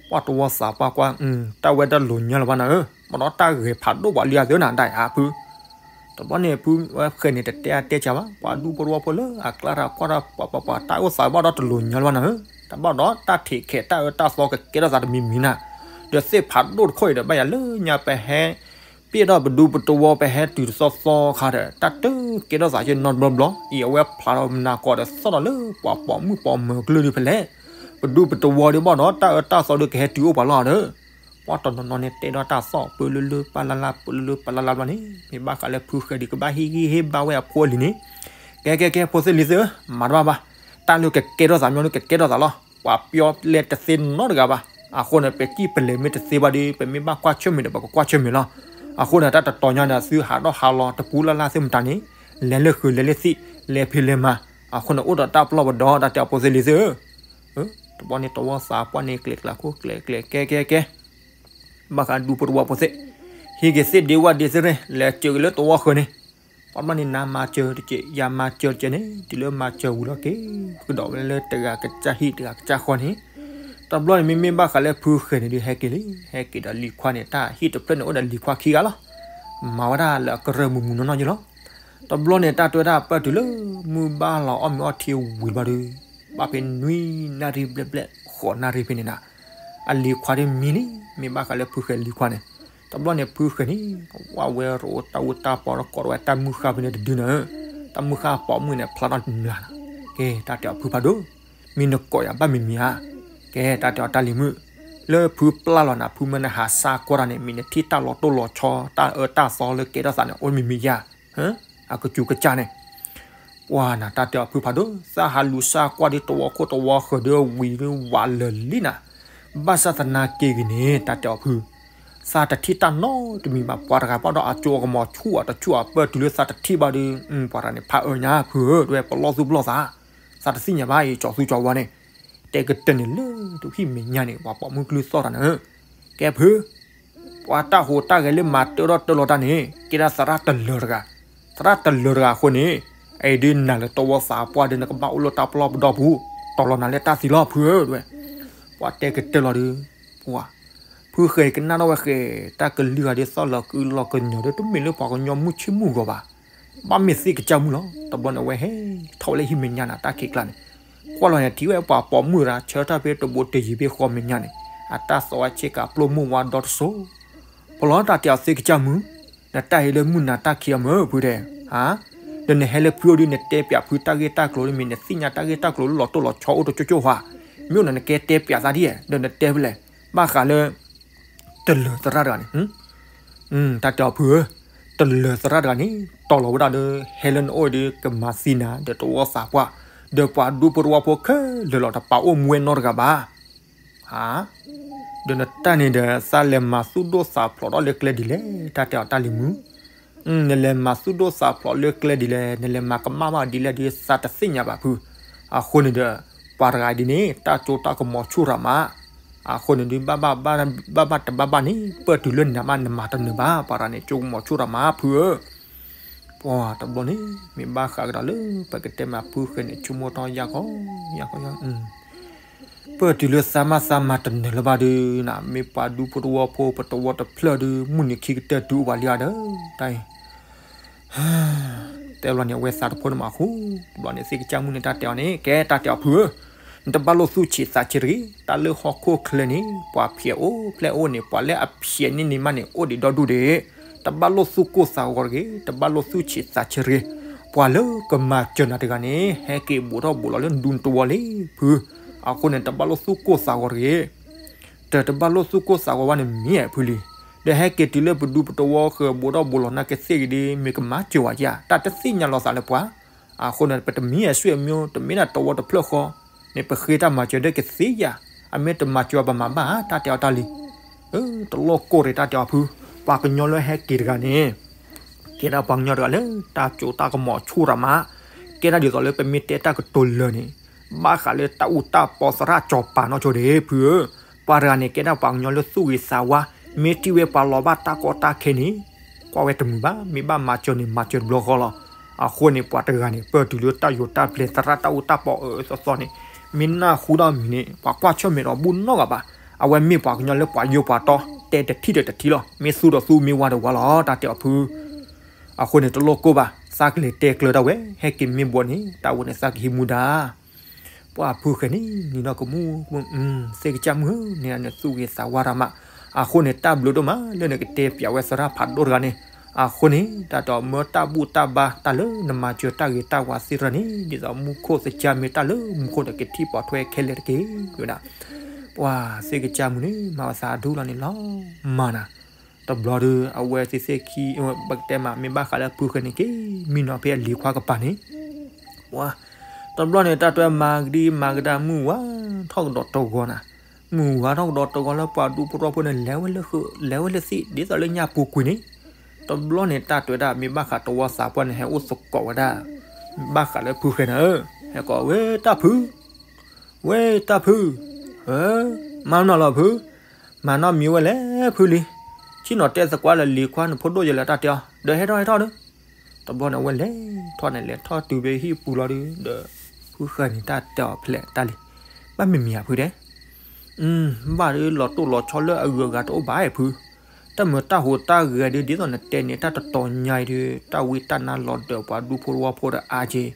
ပှၤတဝီသးပှၢ်ကွၢ်, တၢ်ဝဲတလိၤညါလၢၤဘၣ်နၤဧၢ, ဘၣ်ဒီးတၢ်ဂဲၤဖးဒိၣ်ပှၤလံအသးနၤ ဒၣ်အဖု တဘျီန့ၣ် ဖုဝဲဃဲၤန့ၣ် တတဲအတဲကၢ်ဘၣ်, ပှၤဒူဖိတဝီဖိလၢအကျါတၢ်ကွၢ်တၢ်ပှၤပှၤပှၤ တၢ်အိၣ်သးဘၣ်ဒီးတလိၤညါလၢၤဘၣ်နၤဧၢ, တၢ်ဘၣ်ဒီးတၢ်ထံၣ်ခဲတၢ်အၢတၢ်သီကကဲထီၣ်သးတမံၤမံၤနၤ, ဒီးသ့ၣ်ဖးဒိၣ်တခိၣ်အံၤဒီး ဘၣ်ယၤလၢညါပဟဲ ပ့ၢ်ဒီးပဒူပတဝီပဟဲတုၤတသီသီခါဒီး တၢ်တကဲထီၣ်သးက့ၤနီတဘျီဘျီ, အံၤအဝဲဖျးဒီးမနၤကိးဒီးသီၣ်ဒီးလၢပှၤပိာ်မုၣ်ပိာ်မၢၤ ကလုာ်ဒုးဖဲလဲၣ်, ပဒူပတဝီဒီးဘၣ်ဒီး တၢ်အၢတၢ်သီဒီးကဟဲတုၤအိၣ်ပှၤလီၤဒီး ပှၤတနီၤနီၤန့ၣ် တဲဒီးတၢ်သီၣ်ပၢလၢလၢပၢလၢလၢပၢလၢလၢပၢလၢလၢဘျီန့ၣ် မ့ၢ်ဘၣ်ဃးလၢဖုဃဲၤဒီး ကဘၣ်ဟ့ၣ်ဂံၢ်ဟ့ၣ်ဘါဝဲအဖိအလံၤန့ၣ်, ကဲကဲကဲ ဖိသ့ၣ်လံၤသ့ၣ်ဧၢ, မၤတဘၣ်ဘၣ်, တၢ်လၢကကဲထီၣ်သးမီၤလၢကကဲထီၣ်သးလီၤ, ပှၤပျီလဲတသ့နီတဂၤဘၣ်, အဃိန့ၣ် ပစံၣ်ပလဲၤမ့ၢ်တသ့ဘၣ်ဒီး ပမ့ၢ်ဘၣ်ကွၢ်ဆၢၣ်မဲာ်ဒီး ပကကွၢ်ဆၢၣ်မဲာ်လီၤ, အဃိန့ၣ် တၢ်တတီၤညါဒီး သုဟးထီၣ်ဟးလီၤတပူၤလၢ်လၢ်သ့ၣ်မတၤန့ၣ်, လဲၤလၢဃုာ်လဲၤလၢသံၣ် လဲၤဖံးလဲၤမၤ, အဃိန့ၣ် အိၣ်ဒီးတၢ်ပလီၢ်ပဒီ တၢ်တဲအဖိသ့ၣ်လံၤသ့ၣ်ဧၢ တဘျီန့ၣ် တဝီသးပှၢ်န့ၣ် ကျဲၤကျါခိၣ်ကျဲၤကျဲၤ ကဲကဲကဲ, ဘၣ်ဃးဒူဖိတဝီဖိသ့ၣ်, ဟံးက့ၤသ့ၣ်ဒ့ဝၣ်ဒ့သ့ၣ်ရဲၣ် လဲၤစၢၤက့ၤလၢတဝီဃၢၤန့ၣ်, ပှၤဘျီန့ၣ် နၤမၤစၢၤတက့ၢ် ယၤမၤစၢၤတက့ၢ်န့ၣ် တုၤလၢမၤစၢၤဝံၤလီၤက့ၤ ကဒီးဝဲလၢတဂၤကစၢ်ဟံၣ်တဂၤကစၢ်ဃီန့ၣ်, တဘျီန့ၣ် မ့မ့ၢ်ဘၣ်ဃးလၢဖုဃဲၤန့ၣ်ဒုး ဟဲက့ၤလံ, ဟဲက့ၤဒီးလံၤခွါန့ၣ် တၢ်ဟံၣ်တဖျၢၣ်န့ၣ် အိၣ်ဒီးလံၤခွါခံဂၤလီၤ, မၤဝဲဒၣ်လၢအကရၢၢ်မုာ်မုာ်နီၢ်နီၢ်ယ့လီၤ တဘျီန့ၣ် တၢ်တဲဝဲဒၣ်ပၢၢ်တုၤလၢမုၢ်ဘၣ်လီၤအီၣ်မ့ၤအီထံဝံၤဘျီဒီး, ဘၣ်ဖဲနွံနၣ်ရံၣ်ဘျဲၣ်ဘျဲၣ် ဃိးနၣ်ရံၣ်ဖဲန့ၣ်နၤ, အလံၤခွါဒ်မံလံ, မ့ၢ်ဘၣ်ဃးလၢဖုဃဲၤလံၤခွါန့ၣ်, တဘျီန့ၣ် ဖုဃဲၤန့ၣ် ဝဲဝဲရိးတၢ်အူတၢ်ပီဒီးကိးထီၣ်ဝဲတၢ်မုၢ်ဃၢ်ဖဲန့ၣ်တဒုနၤဧၢ, တၢ်မုၢ်ဃၢ်ပိာ်မုၣ်န့ၣ် ဖျါထီၣ်တမျၢ်နၤ, ကဲ တၢ်တဲအီၤဖုဖးဒိၣ်, မ့ၢ်နကိးယၤဘၣ်မံၤမံၤဧါ, ကဲ တၢ်တဲအီၤတၢ်လံၤမုၣ်, လၢဖုပျၢ်လီၤနၤဖုမၢနဟးစၢ်ကွၢ်တၢ်န့ၣ် မ့ၢ်နထံၣ်တၢ်လီၤတိၢ်လီၤဆီ တၢ်အၢတၢ်သီလၢကဲထီၣ်သးန့ၣ် အိၣ်မံၤမံၤယါ, အကစူၤကစၢ်န့ၣ်, ပှၤနၤ တၢ်တဲအီၤဖုဖးဒိၣ် သးဟးလူၤစၢ်ကွၢ်ဒ်တဝီခိၣ်တဝီဃၢၤဒီးဝံၤဒ်ဝးလၢာ်လံနၤ, ဘၣ်ဆၣ်သနာ်က့ဂ့ၤန့ၣ် တၢ်တဲအီၤဖု သးတထံၣ်တၢ်နီတမံၤဘၣ်, ပှၤတဂၤဘၣ်ဒီးအကၠိအကမီၤဆူၣ်အတဆူၣ်အပၢၢ်တုၤလၢသးတထံၣ်ဘၣ်ဒီး ပှၤတဂၤန့ၣ် ဖးအၢညါဖုဧၢ ဒ်ဝဲပလီၢ်သူၣ်ပလီၢ်သး, သးတသ့ၣ်ညါဘၣ်အံၤ ကၠီသူကၠီဝါန့ၣ် တဲကတၢၢ်န့ၣ်လၢတဟံၣ်မဲာ်ညါန့ၣ် ပှၤပိာ်မုၣ်ကလုၢ်သီၣ်တၢ်န့ၣ်, ကဲဖု ပှၤတၢ်ဟူးတၢ်ဂဲၤလၢမၤတၢထီၣ်တၢလီၤတၢ်န့ၣ် ကဲဒၣ်သရၣ်တလၢၤတဂၤ, သရၣ်တလၢၤတဂၤအဃိန့ၣ် အအံၤဒုးနၤလၢတဝီသးပှၢ်ဒီး နကဘၣ်အိၣ်လၢတၢ်ပလီၢ်ပဒီပူၤ, တီၤလီၤနၤလၢတၢ်သံလီၤဖုဧၢ ဒ်ဝဲ, ပှၤတဲကတၢၢ်လီၤဒီး ပှၤ ဖုဃဲၤကနၣ်ထီၣ်ဝဲဃဲၤ တၢ်ကလုၢ်ဂၤဒ်သိးလီၤကုလီၤကညီၤဒီး တမ့ၢ်လၢပှၤကညီမုၣ်ဆ့ၣ်မုၣ်ဂီၤဘၣ်, ဘၣ်မ့ၢ်သ့ၣ်ကစၢ်မုၣ်လီၤ. တဘျီန့ၣ် အဝဲဟဲထီၣ်ဝဲလၢဟံၣ်မဲာ်ညါနၤ တၢ်ခံးကျါန့ၣ်, ကွၢ်လီၤန့ၣ် ထံၣ်ဝဲပှၤပိာ်မုၣ်တဂၤ ဆၢထၢၣ်ဖဲတဘိတယံၤဖဲဃီမဲာ်ညါန့ၣ်, အတၢ်သီဝဲဆ့ကၤပျိၢ်မိၢ်ဝါဒီတစိၤ, ပလီၤတၢ်တဲအီၤသ့ၣ်ကစၢ်မုၣ်, နတၢ်ဟဲလၢမုၢ်နၤတၢ်ခံးအီၤမုၢ်ဖုတဲ, ဒီးနဟဲလၢဖုအိၣ်ဒီး နတဲပၠးဖုတၢ်ဂ့ၢ်တၢ်ကျိၤလၢမ့ၢ် နသ့ၣ်ညါတၢ်ဂ့ၢ်တၢ်ကျိၤလၢလီၤတိၢ်လီၤဆီအိၣ်တကၠိကၠိဟါ, မ့ၢ်အိၣ်နၤနကဲတဲပၠးသးဒ်လဲၣ်, ဒီးနတဲဖဲလဲၣ်, ဘၣ်ဃးလၢ တလၢၤသရၣ်တဂၤန့ၣ် တၢ်တဲအီၤဖုဧၢ, တလၢၤသရၣ်တဂၤန့ၣ် တီၤလီၤဝဲဒၣ်ဒီး ဟဲလၢနအိၣ်ဒီး ကမၤသံနၤ ဒီးတဝီသးပှၢ်, ဒီးပှၤဒူဖိတဝီဖိခဲလၢာ်လီၤ တပာ်အိၣ်မူဝဲနီတဂၤဘၣ်. ဒီးနတၢ်န့ၣ်ဒီး သးလဲၤမၤသူၣ်ဒိၣ်သးဖျိးထီၣ်လၢကျဲဒ်လဲၣ် တၢ်တဲအီၤတၢ်လံၤမုၣ်, နလဲၤမၤသူၣ်ဒိၣ်သးဖျိးလၢကျဲဒ်လဲၣ်, နလဲၤမၤကမၣ်ဘၣ်ဒ်လဲၣ်ဒီး သးတသ့ၣ်ညါဘၣ်ဖု, အဃိန့ၣ်ဒီး ပှၤတဂၤဒ်န့ၣ် တၢ်ကၠိတၢ်ကမီၤဆူၣ်ရၤမး, အဃိန့ၣ်ဒုး ဘၣ်ဘၣ်တဘၣ်ဘၣ်န့ၣ် ပၢၢ်တုၤလၢနၤမးနမၤတနၢၤဘၣ်, ပှၤတဂၤန့ၣ် ကၠိကမီၤဆူၣ်ရၤမးဖုဧၢ, ပှၤတဘျီန့ၣ် မ့ၢ်ဘၣ်ဃးကဒီးလၢ ပကတဲမးဖုဃဲၤန့ၣ် ဆိကမိၣ်ထီၣ်ယၢ်ခီ, ယၢ်ခီယၢ် ပၢၢ်တုၤလၢသးမၤသးမၤတနၢၤလၢၤဘၣ်ဒီး နမ့ၢ်ပှၤဒူဖိတဝီဖိ ပတဝီတဖျၢၣ်ဒီး မုၢ်နံၤခံကတၢၢ်တုၤအိၣ်ပှၤလံဧါဒီး တၢ်အံၤ တဲဘျီန့ၣ် အဝဲသးတဖိန့ၣ်မးဃူ, တဘျီန့ၣ် သ့ၣ်ကစၢ်မုၣ်န့ၣ် တၢ်တဲအီၤန့ၣ် ကဲတၢ်တဲအီၤဖုဧၢ, နတဘၣ်လိၣ်သူၣ်ဆံးသးဆံးတဂ့ၤ, တၢ်လၢဟီၣ်ခိၣ်ချၢန့ၣ် ပှၤဖျဲးအိၣ်ဖျဲးအိၣ်န့ၣ် ပှၤလၢအဖျဲးန့ၢ်န့ၣ်မးန့ၣ် အိၣ်ဒံးဒီဒူၣ်ဒံး, တဘၣ်လိၣ်သူၣ်ကိၢ်သးဂီၤတဂ့ၤ, တဘၣ်လိၣ်သူၣ်ဆံးသးဆံးတဂ့ၤ, ပှၤလၢကမၤစၢၤနၤတဂၤန့ၣ် ဟဲက့ၤဘူးထီၣ်ဘူးလီၤလၢနဒူနတဝီလံဖု, အဃိန့ၣ် တဘၣ်လိၣ်သူၣ်ကိၢ်သးဂီၤတဂ့ၤ တၢ်တဘၣ်လိၣ်သူၣ်ကိၢ်သးဂီၤဘၣ်န့ၣ်မ့ၢ်ဧါဖုလံ, ဒီးဟဲက့ၤတုၤလၢပဒူပတဝီဃၢၤဘူးထီၣ်ဘူးလီၤနာ်က့သ့ၣ်ဂ့ၤဒီး မ့ၢ်ကမၤစၢၤဝဲဧါ, တၢ်တသ့ၣ်ညါလီၤသးလၢပှၤ, အဃိန့ၣ် ပတမ့ၢ်အဆွေမျိုး တမ့ၢ်ဒၣ်တဝီတဖျၢၣ်ဃီ, န့ၣ်ပဃ့တၢ်မၤစၢၤဒီးကသ့ဧါ, အမ့ၢ်တမၤစၢၤပမၤဘၣ်ဧါ တၢ်တဲအီၤတၢ်လံ, တလိၣ်ကိၢ်တဂ့ၤ တၢ်တဲအီၤဖု, ပှၤကညီလၢဟဲက့ၤတဂၤန့ၣ် ကဲဒၣ်ပှၤကညီတဂၤလၢ တၢ်ကၠိတၢ်ကမီၤဆူၣ်ရၤမး, ကဲဒၣ်ဒ်သိးလၢပမ့ၢ်တဲတၢ်ကတိၤလၢာ်န့ၣ်, ဘၣ်ဃးလၢတၢ်အူတၢ်ပီသရၣ်ကၠီၤပၤနီၢ်ဆိဒံးဖုဧၢ, ပှၤတဂၤန့ၣ် ကဲဒၣ်ပှၤကညီလၢသူၣ်ဂ့ၤသးဝါ, မ့ၢ်ထံၣ်ဝဲပှၤလီၤဘၣ်တၢ်ကီတၢ်ခဲန့ၣ် ကွၢ်ဝဲတမုာ်ဘၣ်, မ့ၢ်ဘၣ်မၤစၢၤန့ၣ် မၤစၢၤတဘျီဃီလီၤ. အဃိန့ၣ် ပှၤတဂၤန့ၣ် ပၢၢ်တုၤလၢတၢ်ယိးတၢ်ပျဲၤသရၣ်တၢ်အူတၢ်ပီအၢအၢသီသီန့ၣ်, မ့ၢ်နၢ်ဟူဒီးမံၤန့ၣ် ပှၤကွၢ်ဆၢၣ်မဲာ်ဒီးဘူၣ်နီတဂၤဘၣ်, အဝဲမ့ၢ်ပှၤကညီလၢပှၤယိၤပှၤတီ တဲတထံၣ်ဒီးတထံၣ်လီၤ, မ့ၢ်သူဒီးသူမ့ၢ်ဝါဒီးဝါလီၤ တၢ်တဲအီၤဖု အဃိန့ၣ် တလိၣ်ကိၢ်ဘၣ်, သးကလဲၤတဲကျၢၤဒၣ်ဝဲ, ဟဲက့ၤမ့ၢ်ဘှီန့ၣ် တၢ်ဝဲန့ၣ်သးကဟံးမူဒါ ပှၤဖုဃဲၤန့ၣ် နံၤနီၢ်ကမူၣ်, သ့ၣ်ကစၢ်မုၣ်ဧၢ, န့ၣ်နသူၣ်ဂ့ၤသးဝါရၤမး, အဃိန့ၣ် တၢ်ဘျုးဒိၣ်မးလၢနကတဲပၠးဝဲသရၣ်ဖးဒိၣ်တဂၤန့ၣ်, အဃိန့ၣ် တၢ်တဲအီၤမၢတၢ်ဘူၣ်တၢ်ဘါ တၢ်လၢနမၤစၢၤတၢ်ဂ့ၤတၢ်ဝါသ့ၣ်တဖၣ်န့ၣ် ဒ်သိးမူခိၣ်သကၢ်မ့ၢ်တၢ်လၢမူခိၣ်ဒီးကထံၣ်ပိာ်ထွဲခဲလၢာ်တက့ၢ်, ဝဲဒၣ် ပှၤသ့ၣ်ကစၢ်မုၣ်န့ၣ် မၤဝဲသးဒူၣ်လီၤန့ၣ်လီၤ, မၤနၤ တဘျီဒီး အဝဲသ့ၣ်သ့ၣ်ခံ ပကတဲမး မ့ၢ်ဘၣ်ဃးလၢဖုဃဲၤန့ၣ်က့ၤ မံနီၤဖဲအလံၤခွါကပၤန့ၣ်, ပှၤ တဘျီန့ၣ် တၢ်တဲမၤကဒံမၤကဒါ မုၢ်ဝါထီၣ်ကဒီးတဂီၤနၤ, မုၢ်ဝါထီၣ်ကဒီးတဂီၤလၢပှၤဒူဖိတဝီဖိန့ၣ် လဲၤဝဲလၢဃုာ် လဲၤဝဲလၢသ့ၣ် ဒ်သိးလၢညၣ်ပူၤကွံာ်န့ၣ်, တဘျီန့ၣ် တၢ်တဲဝဲဒၣ် မ့ၢ်ဘၣ်ဃးတဝီသးပှၢ်န့ၣ် ဟဲအိၣ်သကိးဝဲဒၣ် ဘၣ်ဃးလၢဖုဃဲၤနၤဧၢ, ဟဲကိးဝဲတၢ်ဖု ဝဲတၢ်ဖု, မၤနီၢ်လီၤဖု, မၤနီၢ်မံၤဝဲလဲၣ်ဖုလံ, ဆ့ၣ်နီၤတဲသကိးလၢလံၤခွါနဖိဒိၣ်ယဲလဲၣ်တၢ်တဲအီၤ, ဒီးဟဲထီၣ်ဟဲထီၣ်ဒီး, တဘျီန့ၣ် အဝဲလဲၤထီၣ်န့ၣ် လဲၤထီၣ်တုၤဖဲဟံၣ်ပူၤလီၤဒီး, ဒီးဖုဃဲၤန့ၣ်တၢ်တဲအီၤဖဲလဲၣ်တၢ်လံ, ဘၣ်မံၤမံၤဧါဖုတဲ, ဘၣ်ဒီးလီၤတိၢ်လီၤဆီလၢအဂုၤအဂၤတအိၣ်ဘၣ်ဖု, တၢ်မုာ်တၢ်ဟူးတၢ်ဂဲၤဒီး ဒ်သိးနတဲန့ၣ် တၢ်တတီၤညါအံၤဒီး တၢ်ဝံတၢ်နါလီၤဒၢးပှၤဒူဖိတဝီဖိဒီးအါက့ၤ,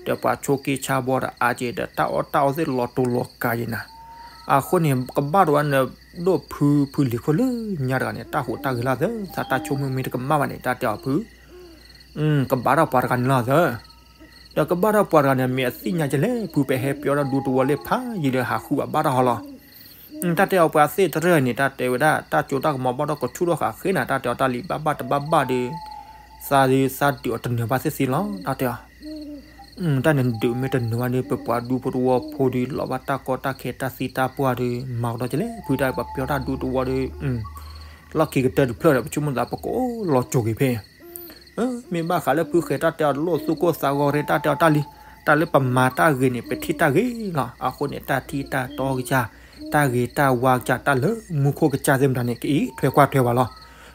ဒီးပှၤဆိးက့ဆါဘီဒီးအါက့ၤ ဒီးတၢ်အီၣ်တၢ်အီသ့ၣ်လီၤတူာ်လီၤကာ်က့ၤနၤ, အဃိန့ၣ် ကဘၣ်ဒီးဝဲနဒိၣ်ဖုဖုလံၤခိၣ်လၢညါတဂၤန့ၣ် တၢ်ဟူးတၢ်ဂဲၤလီၤသၢ သးတၢ်ဆိကမိၣ်မ့ၢ်တကမၣ်ဘၣ်န့ၣ် တၢ်တဲအီၤဖု ကဘၣ်ထီၣ်ပှၤတဂၤန့ၣ်လီၤသၢ, ဒီးကဘၣ်ထီၣ်ပှၤတဂၤန့ၣ် မ့ၢ်အသ့ၣ်ညါကလဲၣ် ဖုပဟဲပၠီဒီးဒူတဝီလၢဖးယံာ်ဒီး ဟးဃုအဘၣ်တၢ်ဟီလီၤ. တၢ်တဲအီၤပှၤသ့ၣ်တရၢၢ်န့ၣ် တၢ်တဲဝဲဒၣ် တၢ်ကၠိတၢ်ကမီၤဘၣ်ဒီးကဆူၣ်ထီၣ်ဃာ်ဃ့နၤ တၢ်တဲအီၤတၢ်လံၤ ဘၣ်ဘၣ်တဘၣ်ဘၣ်ဒီး သးဒီးသးဒုးအီၤတနၢၤဘၣ်သ့ၣ်သ့ၣ်လီၤ တၢ်တဲအီၤ. တၢ်န့ၣ်ဒုးမ့ၢ်တနၢၤဘၣ်ဒီး ပပှၤဒူဖိတဝီဖိဒီး လီၤဘၣ်တၢ်ကီတၢ်ခဲတၢ်သံတၢ်ပှၢ်ဒီး မၤကဒီးကလဲၣ် ဖုတၢ်ပှၤပျီတၢ်ဒူတဝီဒီး လီၢ်ခံကတၢၢ်တဖျၢၣ်ဒီး ပဆိကမိၣ်သးပကအိၣ်လီၤစိၤက့ၤဖဲ မ့ၢ်ဘၣ်ဃးလၢဖုဃဲၤတၢ်တဲအီၤတလိၣ်သူၣ်ကိၢ်သးဂီၤရ့ တၢ်တဲအီၤတၢ်လံ, တၢ်လၢပမၤတၢ်ဂ့ၤန့ၣ် ပထံၣ်တၢ်ဂ့ၤလီၤ. အဃိန့ၣ် တၢ်ထံၣ်တၢ်တီကစၢ်, တၢ်ဂ့ၤတၢ်ဝါကစၢ် တၢ်လၢမူခိၣ်ကစၢ်သ့ၣ်မတၤန့ၣ် ကအံးထွဲကွၢ်ထွဲဘၣ်လီၤ.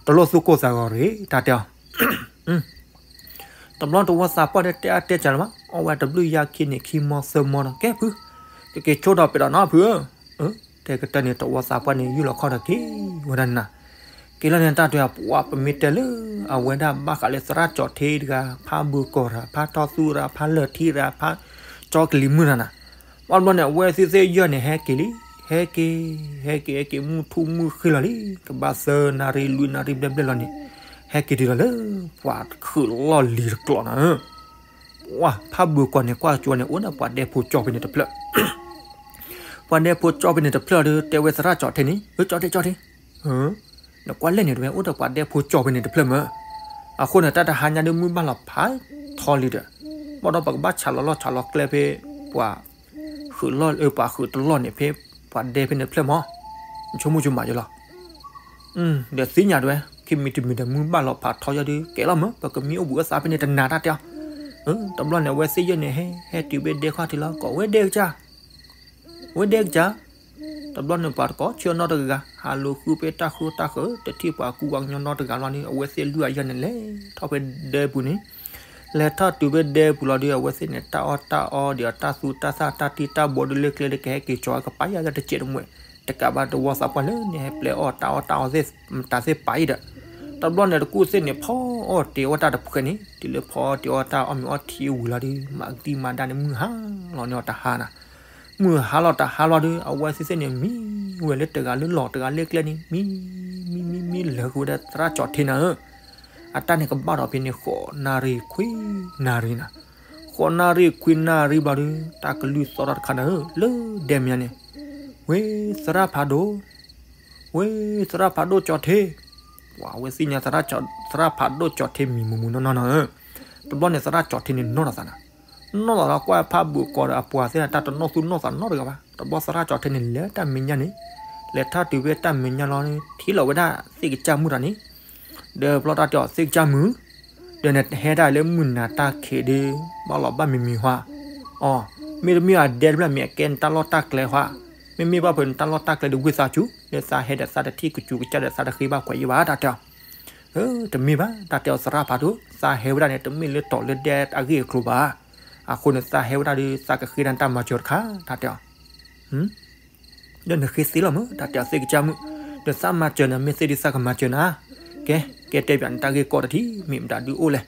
တလိၣ်သူၣ်ကိၢ်သးဂီၤရ့ တၢ်တဲအီၤ တဘျီတဝီသးပှၢ်ဒီးတဲအါတဲစှၤလၢၤဘၣ်, အီၣ်ဝဲတဘျုးယါခံန့ၣ် ခံမီသၢမီဒီး ကဲဖု, ကက့ၤဆိဒီးပ့ၤဒီးနီၤဖုဧၢ, တဲကတၢၢ်န့ၣ် တဝီသးပှၢ်န့ၣ် ယူၢ်လီၤခီၣ်ဒီးက့ၤဝဲဒၣ်န့ၣ်နၤ, က့ၤလီၤန့ၣ် တၢ်တဲအီၤပှၤ ပမ့ၢ်တဲလၢ အဝဲဒၣ်ဘၣ်ဃးလၢသရၣ်ကၠီၤထ့တဂၤ ဖးဘုးကီၢ်တဂၤ ဖးထီသူတဂၤ ဖးလၢၢ်ထံတဂၤ ဖးကၠီကလံၤမုၢ်တဂၤနၤ, ဘၣ်တဘျီန့ၣ် အဝဲသ့ၣ်သ့ၣ်ယဲၢ်န့ၣ် ဟဲက့ၤလံ, ဟဲက့ၤ, ဟဲက့ၤ ဟဲက့ၤ မုၢ်ထူၣ်မုၢ်ဃ့လီၤလံ, ကဘၣ်သၢနၣ်ရံၣ်လွံၢ်နၣ်ရံၣ်ဘျဲၣ်ဘျဲၣ်လီၤန့ၣ်, ဟဲက့ၤတုၤလီၤလၢ ပှၤခုးလီၢ်လံၤတကျိၤနၤဧၢ ပှၤဖးဘုးကီၢ်န့ၣ် ကွၢ်ကၠိန့ၣ် အိၣ်ဒီးပှၤဒဲဖိကၠီဖဲန့ၣ်တဖျၢၣ်, ပှၤဒဲဖိကၠီဖဲန့ၣ်တဖျၢၣ်ဒီး တဲဝဲသရၣ်ကၠီၤထ့န့ၣ်, အၢ ကၠီၤထ့ ကၠီၤထ့, နကွၢ်လဲၣ်န့ၣ်တဝဲ အိၣ်ဒီးပှၤဒဲဖိကၠီဖဲန့ၣ်တဖျၢၣ်မၢ်, အဃိန့ၣ် တၢ်တဟါညါဒုးမုၢ်ဘၣ်လီၤဖးထီလံဒီး, ဘၣ်ဒီးပကဘၣ်ဆးလီၤလီၢ်ဆးလီၤကျဲဖဲ ပှၤ ဃုးလီၢ် ပှၤဃုးတလီၢ်န့ၣ် ဖဲပှၤဒဲဖဲန့ၣ်တဖျၢၣ်မၢ်, ဆိကမိၣ်ဆိမးယလီၤ ဒီးသ့ၣ်ညါတဝဲ ခံမံၤတမံၤဒီး မုၢ်ဘၣ်လီၤဖးထီယီၤဒီး ကဲလီၤမၢ် ပကမံအိၣ်ဘှံးအိၣ်သါဖဲန့ၣ်တနၤတၢ်တဲအီၤ, တဘျီန့ၣ် အဝဲသ့ၣ်ယဲၢ်န့ၣ် ဟဲ ဟဲတုၤဖဲဒဲခီၣ်ထံးလီၤ ကိးဝဲဒဲကစၢ်, ဝဲဒဲကစၢ်, တဘျီန့ၣ်ပှၤတကိးဆၢနီတဂၤဂၤ ဟးလိာ်ဃုဖဲတၢ်ဃုတၢ်ဃၢၤ တထံၣ်ပှၤကူပှၤကညီနီတဂၤလီၤန့ၣ် အဝဲသ့ၣ်လွံၢ်အယဲၢ်န့ၣ်လဲၤထီၣ်ဖဲဒဲပူၤန့ၣ် လဲၤထီၣ်တုၤဖဲဒဲပူၤလီၤဒီး အဝဲသ့ၣ်န့ၣ် တၢ်အီၣ်တၢ်အီဒီးတၢ်သူတၢ်သၣ်တၢ်တံၢ်တၢ်ဘိဒီးလၢကျဲဒီး ကဟဲက့ၤကၠီၤဝဲကပာ်ယၤလၢတစဲးတမှဲး, တကးဘၣ်တဝီသးပှၢ်လၢန့ၣ် ဟဲပျဲအီၣ်တၢ်အီၣ်တၢ်အီသ့ၣ် တၢ်သ့ၣ်ပာ်အံၤဒီး, တဘျီန့ၣ်တကူၣ်သ့ၣ်န့ၣ် ဖီအီၣ်တ့ၤအီၣ်တၢ်တဖှဲးန့ၣ် တုၤလၢဖီအီၣ်တ့ၤအီၣ်တၢ်အီၣ်မ့ၤအီထံဝံၤလီၤဒီး မၤတံၤမၤဒါန့ၣ် မုၢ်ဟါလီၤန့ၣ်အီၤတဟါနၤ, မုၢ်ဟါလီၤတဟါလီၤဒီး အဝဲသ့ၣ်သ့ၣ်န့ၣ် မံဝဲလၢတဂၤလၢလီၢ်တဂၤလၢကျဲန့ၣ် မံ မံ မံ မံ လၢာ်ဃုာ်ဝဲဒၣ်သရၣ်ကၠီၤထ့နၤဧၢ, အတၢ်န့ၣ်ကဘၣ်ဒီးဖဲန့ၣ် ဃိးနၣ်ရံၣ်ခွံနၣ်ရံၣ်နၤ, ဃိးနၣ်ရံၣ်ခွံနၣ်ရံၣ်ဘျီဒီး တၢ်ကလုၢ်သီထီၣ်တခါနၤဧၢ လၢဒဲမဲာ်ညါန့ၣ်, ဝ့ သရၣ်ဖးဒိၣ် ဝ့ သရၣ်ဖးဒိၣ်ကၠီၤထ့, ပှၤဝဲသ့ၣ်ညါ သရၣ်ဖးဒိၣ်ကၠီၤထ့မံၤမုာ်မုာ်နီၢ်နီၢ်နၤဧၢ, တဘျီန့ၣ်သရၣ်ကၠီၤထ့န့ၣ်နီၢ်ထီၣ်သးနၤ, နီၢ်ထီၣ်သးဒီးကွၢ်ဖးဘုးကီၢ်ဒီးအပှၤသ့ၣ်န့ၣ် တၢ်တနီၢ်သူၣ်နီၢ်သးနီတဂၤဘၣ်, တဘျီသရၣ်ကၠီၤထ့န့ၣ် လဲၤတၢ်မဲာ်ညါန့ၣ်, လဲၤထီၣ်တုၤဖဲတၢ်မဲာ်ညါလီၤန့ၣ် ထံၣ်လီၤဝဲဒၣ်သ့ၣ်ကစၢ်မုၣ်တဂၤန့ၣ် ဒီးဘျီတၢ်တဲအီၤသ့ၣ်ကစၢ်မုၣ်, ဒီးနဟဲဒၣ်လၢမုၢ်နၤတၢ်ခံးဒီး ဘၣ်လီၤဘၣ်မံၤမံၤဟါ, အီ, မ့တမ့ၢ်အဒဲတဖျၢၣ်မ့ၢ်အကဲနတၢ်လီၢ်တၢ်ကျဲဟါ, မ့မ့ၢ်ဘၣ်ဖဲနတၢ်လီၢ်တၢ်ကျဲဒီးဝံသးစူၤ လၢသးဟဲဒီးသးတထံၣ်ကစူၤကစၢ်ဒီးသးတဃ့ဘၣ်ခွဲးအံၤဘၣ် တၢ်တဲအီၤ, တမ့ၢ်ဘၣ် တၢ်တဲအီၤသရၣ်ဖးဒိၣ် သးဟဲဝဲဒၣ်န့ၣ် တမ့ၢ်လၢတီၤလၢဒဲအဂ့ၢ်အကျိၤဘၣ်, အဃိန့ၣ်သးဟဲဝဲဒၣ်ဒီး သးကဃ့ဒၣ်နတၢ်မၤစၢၤတခါ တၢ်တဲအီၤ ဒီးနဃ့သ့လီၤမး တၢ်တဲအီၤသ့ၣ်ကစၢ်မုၣ်, ဒီးသးမၤစၢၤနၤ မ့ၢ်သ့ဒီးသးကမၤစၢၤနၤ, ကဲ ကဲတဲပၠးနတၢ်ဂ့ၢ်ကီတထံၣ် မ့ၢ်မတၤဒုးအိၣ်လဲၣ်,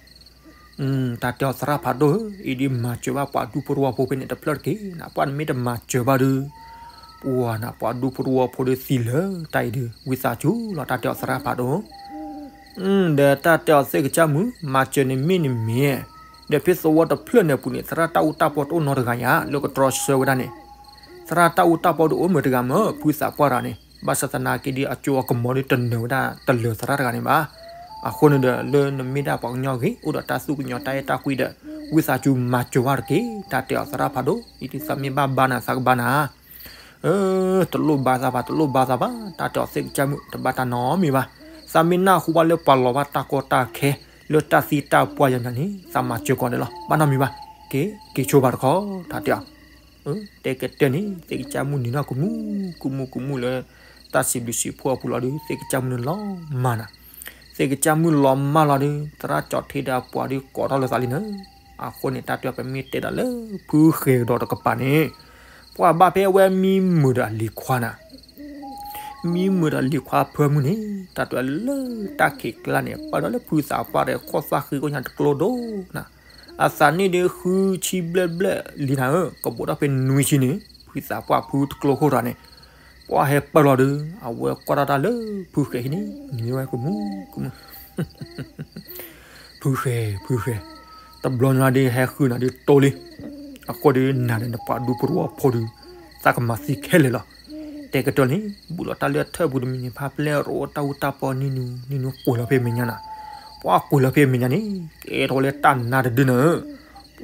တၢ်တဲအီၤသရၣ်ဖးဒိၣ်ဧၢ, အံၤဒုးမၤစၢၤဘၣ်ပှၤဒူဖိတဝီဖိဖဲန့ၣ်တဖျၢၣ်တက့ၢ်နၤ, ပှၤနမ့ၢ်တမၤစၢၤဘၣ်ဒီး, ပှၤနၤပှၤဒူဖိတဝီဖိဒီးသံလၢတၢ်အံၤဒီး ဝံသးစူၤလီၤ တၢ်တဲအီၤသရၣ်ဖးဒိၣ် ဒီးတၢ်တဲအီၤသ့ၣ်ကစၢ်မုၣ် မၤစၢၤန့ၣ်မ့ၢ်န့ၣ်မ့ၢ်, ဒီးဖဲသဝီတဖျၢၣ်န့ၣ်အပူၤန့ၣ် သရၣ်တၢ်အူတၢ်ပီတအိၣ်နီတဂၤယါ လၢကတြီဆၢဝဲဒၣ်န့ၣ်, သရၣ်တၢ်အူတၢ်ပီဒီးအိၣ်မုာ်တဂၤမး ဖုသးပှၢ်တဂၤန့ၣ်, ဘၣ်ဆၣ်သနာ်က့ဒီး အကၠိအကမီၤဒီးတနၢၤဝဲဒၣ်တလၢၤသရၣ်တဂၤန့ၣ်ဘၣ်. အဃိန့ၣ်ဒီး လၢနမ့ၢ်ဒၣ်ပှၤကညီဂ့ၤ အိၣ်ဒီးတၢ်သူၣ်ကညီၤတၢ်အဲၣ်တၢ်ကွံဒီး ဝံသးစူၤမၤစၢၤဝဲတက့ၢ် တၢ်တဲအီၤသရၣ်ဖးဒိၣ်, အံၤဒုးသးမ့ၢ်ဘၣ်ဘါနၤ သးကဘါနၤ တလိၣ်ဘါသးဘၣ် တလိၣ်ဘါသးဘၣ် တၢ်တဲအီၤသ့ၣ်ကစၢ်မုၣ် တဘၣ်တၢ်နီတမံၤဘၣ်. သးမ့ၢ်နၢ်ဟူဘၣ်လၢပှၤလီၤဘၣ်တၢ်ကီတၢ်ခဲ လၢတၢ်သံတၢ်ပှၢ်ယၤန့ၣ် သးမၤစၢၤကီးန့ၣ်လီၤ. ဘၣ်နီတမံၤဘၣ်. က့ၤ က့ၤဆိဘၣ်တခီ တၢ်တဲအီၤ တဲကတၢၢ်န့ၣ် သ့ၣ်ကစၢ်မုၣ်နံၤနီၢ်ကမူၣ် ကမူၣ် ကမူၣ်လၢ တၢ်စံးဘျုးစံးဖှိၣ်အပူၤလီၤဒီး သ့ၣ်ကစၢ်မုၣ်န့ၣ်လီၤမၢ်နၤ သ့ၣ်ကစၢ်မုၣ်လီၤမၢ်လီၤဒီး သရၣ်ကၠီၤထ့ဒီးအပှၤဒီးကိးထီၣ်လိာ်သးလံန့ၣ်. အဃိန့ၣ် တၢ်တဲအီၤ ပမ့ၢ်တဲဒၣ်လၢ ဖုဃဲၤကဒီးတကပၤန့ၣ် ပှၤဘၣ်ဖဲအဝဲမံမုာ်ဒီးအလံၤခွါနၤ မံမုာ်ဒီးလံၤခွါဖၢမုၢ်န့ၣ် တၢ်တဲအီၤလၢတၢ်ခံးကျါန့ၣ် ပၢၢ်ဒီးလၢဖုသးပှၢ်ဒီးခိၣ်သၣ်ဃံကိးညါတကျိဒိၣ်နၤ အသးနံၣ်ဒီးဃုဆံဘျဲၣ်ဘျဲၣ်လံနၤဧၢ ကဘိးထီၣ်ဖဲနွံဆံန့ၣ် ဖုသးပှၢ်ဖုတကျိခိၣ်တဂၤန့ၣ် ပှၤဟဲပၢၢ်လီၤဒီး အဝဲကွၢ်ထီၣ်တၢ်လၢဖုဃဲၤဟံၣ်န့ၣ် နံၤဝဲကမူၣ်ကမူၣ် ဖုဃဲၤ ဖုဃဲၤ တဘျီညါဒီးဟဲဃုာ်နၤဒီးတိၢ်လံ. အဃိဒီးနၤဒီးနပှၤဒူဖိတဝီဖိဒီး သးကမၤသံခဲလၢာ်လီၤ. တဲကတၢၢ်န့ၣ် ဘူးလီၤတၢ်လၢအထၢၣ်ပူၤတမံၤန့ၣ် ဖါပျဲၢ်ရိတၢ်အူတၢ်ပီနံၤနူၤနံၤနူၤကွဲးလီၤဖဲမဲာ်ညါနၤ. ပှၤကွဲးလီၤဖဲမဲာ်ညါန့ၣ် ကဲထီၣ်ဝဲလၢတၢ်နါတဒုနၤဧၢ.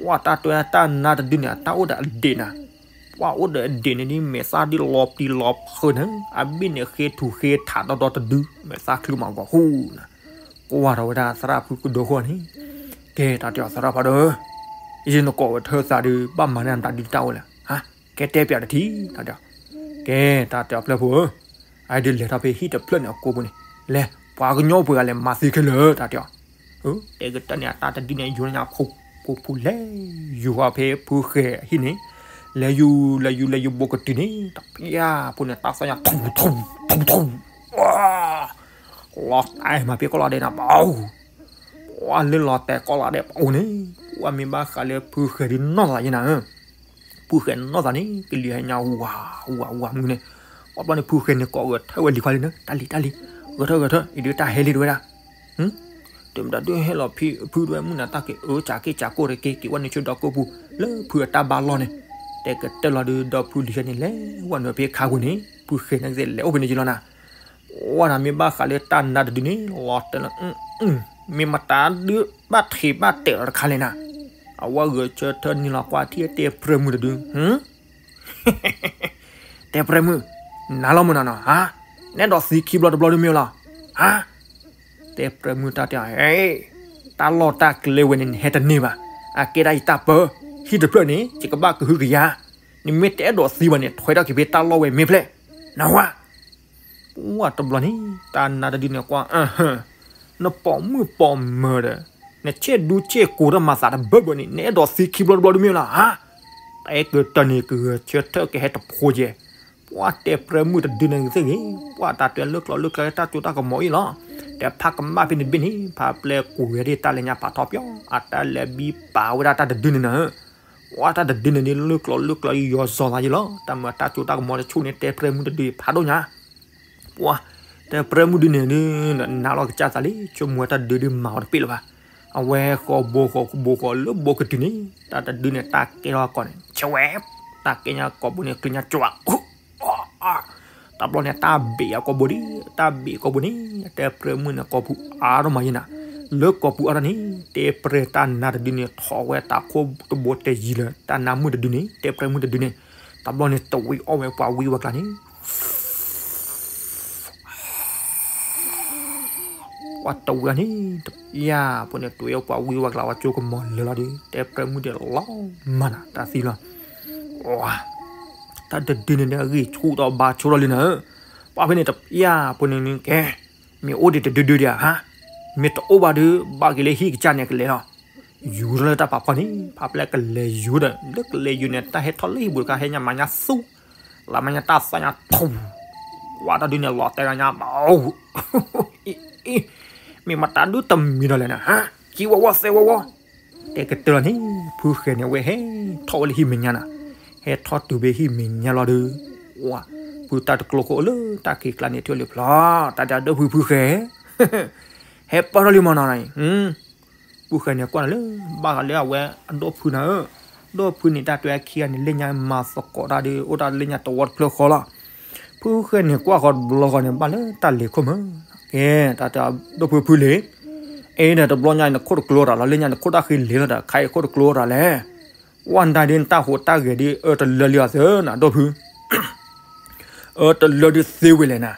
ပ ပှၢ်တၢ်တဲတၢ်နါတဒုန့ၣ် အတၢ်အိၣ်ဒီးအဒံးနၤ, ပှၢ်အိၣ်ဒီးအဒံးန့ၣ်ဒ် မဲာ်သၣ်ဒ်လီၤပျံၤလီၤဖုးန့ၣ် အဘ့ၣ်န့ၣ်ဃ့ထူဃ့ထးဒီဒီတဒု, မဲာ်သၣ်ချုးမးဂီၤဟူနၤ, ကွၢ်ထီၣ်ဝဲဒၣ်သရၣ်ဖုကဒိခိၣ်န့ၣ်, ကဲတၢ်တဲအီၤသရၣ်ဖးဒိၣ်, ယနကိးဝဲထၢၣ်သးဒုး ဘၣ်မၤန့ၢ်နတၢ်ဒုးတၢ်အိၣ်လဲၣ်, ဟါ, ကဲတဲပၠးတထံၣ်, တၢ်တဲအီၤ, ကဲတၢ်တဲအီၤပျဲၢ်ဖိဧၢ, အဒုးလဲၤထီၣ်ဖဲဟံၣ်တဖျၢၣ်န့ၣ်အကိာ်ပူၤန့ၣ်, လဲၤ ပှၤကညီပှဲၤဂၤလဲၤမၤသံခဲလၢာ် တၢ်တဲအီၤ တဲကတၢၢ်န့ၣ် အတၢ်တဒုန့ၣ် ယိာ်ညါ ဖူဖူလဲၤယူၤဃီၤဖဲဖုဃဲၤဟံၣ်န့ၣ်, လဲၤယူၤ လဲၤယူၤ လဲၤယူၤဘိးကတုၤန့ၣ် တပျၢ်ဖိန့ၣ် တၢ်သီၣ်ညါ ထူထူထူထူ, လီၤတဲာ်မးဖဲကီၢ်လီၤဒဲးနၤ ပှၤ ပှၤလၢလီၤတဲာ်ကီၢ်လီၤဒဲးပှၤအိၣ်န့ၣ်, ပှၤမ့ၢ်ဘၣ်ဃးလၢဖုဃဲၤဒုးနီၢ်သးယဲနၤဧၢ, ဖုဃဲၤနီၢ်သးန့ၣ် ကလံၤဟဲညါဝၤဝၤဝၤမုၢ်န့ၣ်, ပှၤဘျီန့ၣ်ဖုဃဲၤန့ၣ်ကိးဂဲၤထၢၣ်ဝဲလံၤခွါလံနၤ, တၢ်လံၤတၢ်လံၤ, ဂဲၤထၢၣ်ဂဲၤထၢၣ် အံၤဒုးတၢ်ဟဲလံတဝဲဒၣ် တမတၤဒုးဟဲလီၤဖုဒွဲမုၢ်နၤတၢ်က့ၤအၢ ကးက့ၤကးကိၢ်တက့ၤ က့ၤဝဲနုာ်ဆူဒီးကိာ်ပူၤ လၢဖုအတၢ်ဘါလီၢ်န့ၣ်, တဲကတၢၢ်လီၤဒုး ဒီဖုလံၤဟဲန့ၣ် လဲၤဝဲနုာ်ဖဲခါပူၤန့ၣ် ဖုဃဲၤန့ၣ်ကသ့ၣ်လဲၤအိၣ်ဖဲန့ၣ်ယလီၤနၤ, ဝဲဒၣ်မ့ၢ်ဘၣ်ဃးလၢတၢ်နါတဒုန့ၣ် လီၤတဲာ်လီၤ, မ့ၢ်မတၤဒုးဘၣ်ထံးဘၣ်တဲာ်လီၤတခါလဲၣ်နၤ, အဝဲဂဲၤဆၢထၢၣ်န့ၣ်လီၤကွၢ်ထံၣ်တဲပြဲမုၢ်တဒု တဲပြဲမုၢ်, နၤလီၤမုၢ်နၤနီၤ ဟါ, နအဲၣ်ဒိးသံခံဘျီတဘျီဒုးမ့ၢ်လီၤ, ဟါ, တဲပြဲမုၢ်တၢ်တဲအီၤ, တၢ်လီၢ်တၢ်ကျဲဝဲန့ၣ် နဟဲတန့ၢ်ဘၣ်, အကဲဒၣ်ယတၢ်ပၢ, ဟံၣ်တဖျၢၣ်န့ၣ် ယကဘၣ်ကဟုကယာ်, နမ့ၢ်တအဲၣ်ဒိးသံဘၣ်န့ၣ် ထွဲထီၣ်က့ၤဖဲတၢ်လီၢ်ဝဲမ့ၢ်ဖျဲၣ်, နဝါ ပှၢ်တဘျီန့ၣ် တၢ်နါတဒုန့ၣ်ကွၢ်, နပိာ်မုၣ်ပိာ်မၢၤဒီး နဆဲၣ်ဒူဆဲၣ်ကိၤတၢ်မၤသးတဘၢဘၢန့ၣ် နအဲၣ်ဒိးသံခံဘျီတဘျီဒုးမ့ၢ်လီၤ, ဟါ, တအဲၣ်ကတၢၢ်န့ၣ် ကဂဲၤဆၢထၢၣ်ကဟဲတဖိကဲ, ပှၢ်တဲပြဲမုၢ်တဒုန့ၣ်ဂ့ၤသ့ၣ်ဂ့ၤ, ပှၢ်တၢ်တဲလၢကျိၤလၢကျဲတၢ်စိတၢ်ကမီၤအံၤလီၤ, တဲဖးကမၣ်ဖဲန့ၣ်ဘ့ၣ်န့ၣ် ဖးပျဲၢ်ကွံာ်ဝဲဒၣ်တၢ်လဲၤညါဖးထီပၠီ, အတၢ်လဲၤဘံပာ်ဝဲဒၣ်တၢ်တဒုန့ၣ်နၤ, ပှၢ်တၢ်တဒုန့ၣ်ဒုးလၢကျိၤလၢကျဲယီၤစီၤသးယဲလီၤ, တၢ်မၤတၢ်စိတၢ်ကမီၤတဆူၣ်န့ၣ် တဲပြဲမုၢ်တဒုဖးဒိၣ်ညါ ပှၢ်, တဲပြဲမုၢ်ဒုန့ၣ်ဒုး နးလီၤကစၢ်သးလံ ဆိကမိၣ်ဝဲတၢ်တဒုဒုးမၤအီၤတပ့ၢ်လၢၤဘၣ်, အဝဲဃီဘိဃီဘိဃီလၢဘိကတုၤန့ၣ် တၢ်တဒုန့ၣ် တၢ်ကဲထီၣ်ကီးန့ၣ် ဆဝဲ, တၢ်ကဲညါကိာ်ဘိန့ၣ် ကျုညါကၠွး, တဘျီန့ၣ် တၢ်ဘ့ၣ်အကိာ်ဘိဒုး တၢ်ဘ့ၣ်ကိာ်ဘိန့ၣ် တဲပြဲမုၢ်န့ၣ် ကိာ်ပူၤအါထီၣ်မးယဲနၤ, လၢကိာ်ပူၤအါထီၣ်န့ၣ် တဲပြဲတၢ်နါတဒုန့ၣ် ထီၣ်ဝဲတၢ်ခိၣ်တဘိတယံၤလၢ တၢ်နါမုၢ်တဒုန့ၣ် တဲပြဲမုၢ်တဒုန့ၣ်, တဘျီန့ၣ် တဝံၤအီၣ်ဝဲပှၤဝံဝဲကျါန့ၣ် ပှၤတဝံၤန့ၣ် တပျၢ်ဖိန့ၣ် တဝံၤအီၣ်ပှၤဝံဝဲကျါ ပှၤကၠိကမီၤလၢာ်လီၤဒီး တဲပြဲမုၢ်ဒုးလီၤမၢ်နၤ တၢ်သံလီၤ, တၢ်တဒုန့ၣ်ဒီး အဂံၢ်ဆူၣ်ဒီးဘါဆိထီၣ်လံနၤ, ပှၤဖဲန့ၣ် တပျၢ်ဖိန့ၣ် ကဲ, မ့ၢ်အိၣ်ဒံးတဒုဒုဒံးဧါ, မ့ၢ်တအိၣ်ဘၣ်ဒီး ဘၣ်က့ၤလၢဟံၣ်ကစၢ်န့ၣ်ကလဲၤလီၤ ယူၤထီၣ်လၢတၢ်ပာ်ဖှိၣ်န့ၣ် ဖးပျဲၢ်ကလဲၤယူၤဒီး လၢကလဲၤယူၤန့ၣ် တၢ်ဟဲထီၣ်လၢဟံၣ်ပူၤတခါ ဟဲညါမၤညါသူ, လၢမၤညါတၢ်သၣ်ညါထူ, ဝဲတၢ်ဒုန့ၣ် လီၤတဲာ်ဂၤညါ မ့ၢ်မတၤဒုတမံၤဒီးလဲၣ်နၤ, ဟါ, ကံဝီဝီသဲဝီဝီ, တဲကတၢၢ်လီၤန့ၣ် ဖုဃဲၤန့ၣ် အဝဲဟဲထီၣ်ဝဲလၢဟံၣ်မဲာ်ညါနၤ, ဟဲထီၣ်တုၤဖဲဟံၣ်မဲာ်ညါလီၤဒီး ဝဲ, ဖုတၢ်တကျိခိၣ်လၢတၢ်ခံးကျါန့ၣ် ထံၣ်လံဖျီ, တၢ်ဒၣ်ဒိၣ်ဖုဖုဃဲၤ ဟဲပၢၢ်ထီၣ်လံမနီၤနၤအံၤ, ဖုဃဲၤန့ၣ်ကွၢ်နၤလၢ ဘၣ်ဃးလၢအဝဲအဒိၣ်ဖုနၤဧၢ, ဒိၣ်ဖုန့ၣ် တၢ်တဲခံဂၤန့ၣ် လၢညါမၤသကိးတၢ်ဒီး အိၣ်တၢ်လၢညါတဝီတဖျၢၣ်ဃီလီၤ, ဖုဃဲၤန့ၣ်ကွၢ်ဃီတဘျီဃီန့ၣ် ဘၣ်လၢတၢ်လဲၤခိၣ်မး, ကဲ, တၢ်တဲဒိၣ်ဖုဖုလံ, အ့ဒီးတဘျီညါအံၤ နခိၣ်တကျိတၢ်လီၤ, လၢညါနခိၣ်တၢ်ဃ့လံၤလီၤဒီး ခါအံၤခိၣ်တကျိတၢ်လဲၣ်, ဝဲဒၣ်ဒ်နတၢ်ဟူးတၢ်ဂဲၤဒ်အၢတလၢလံအီၤသၢနၤ ဒိၣ်ဖု အၢတလၢဒုးသ့ဝဲလဲၣ်နၤ,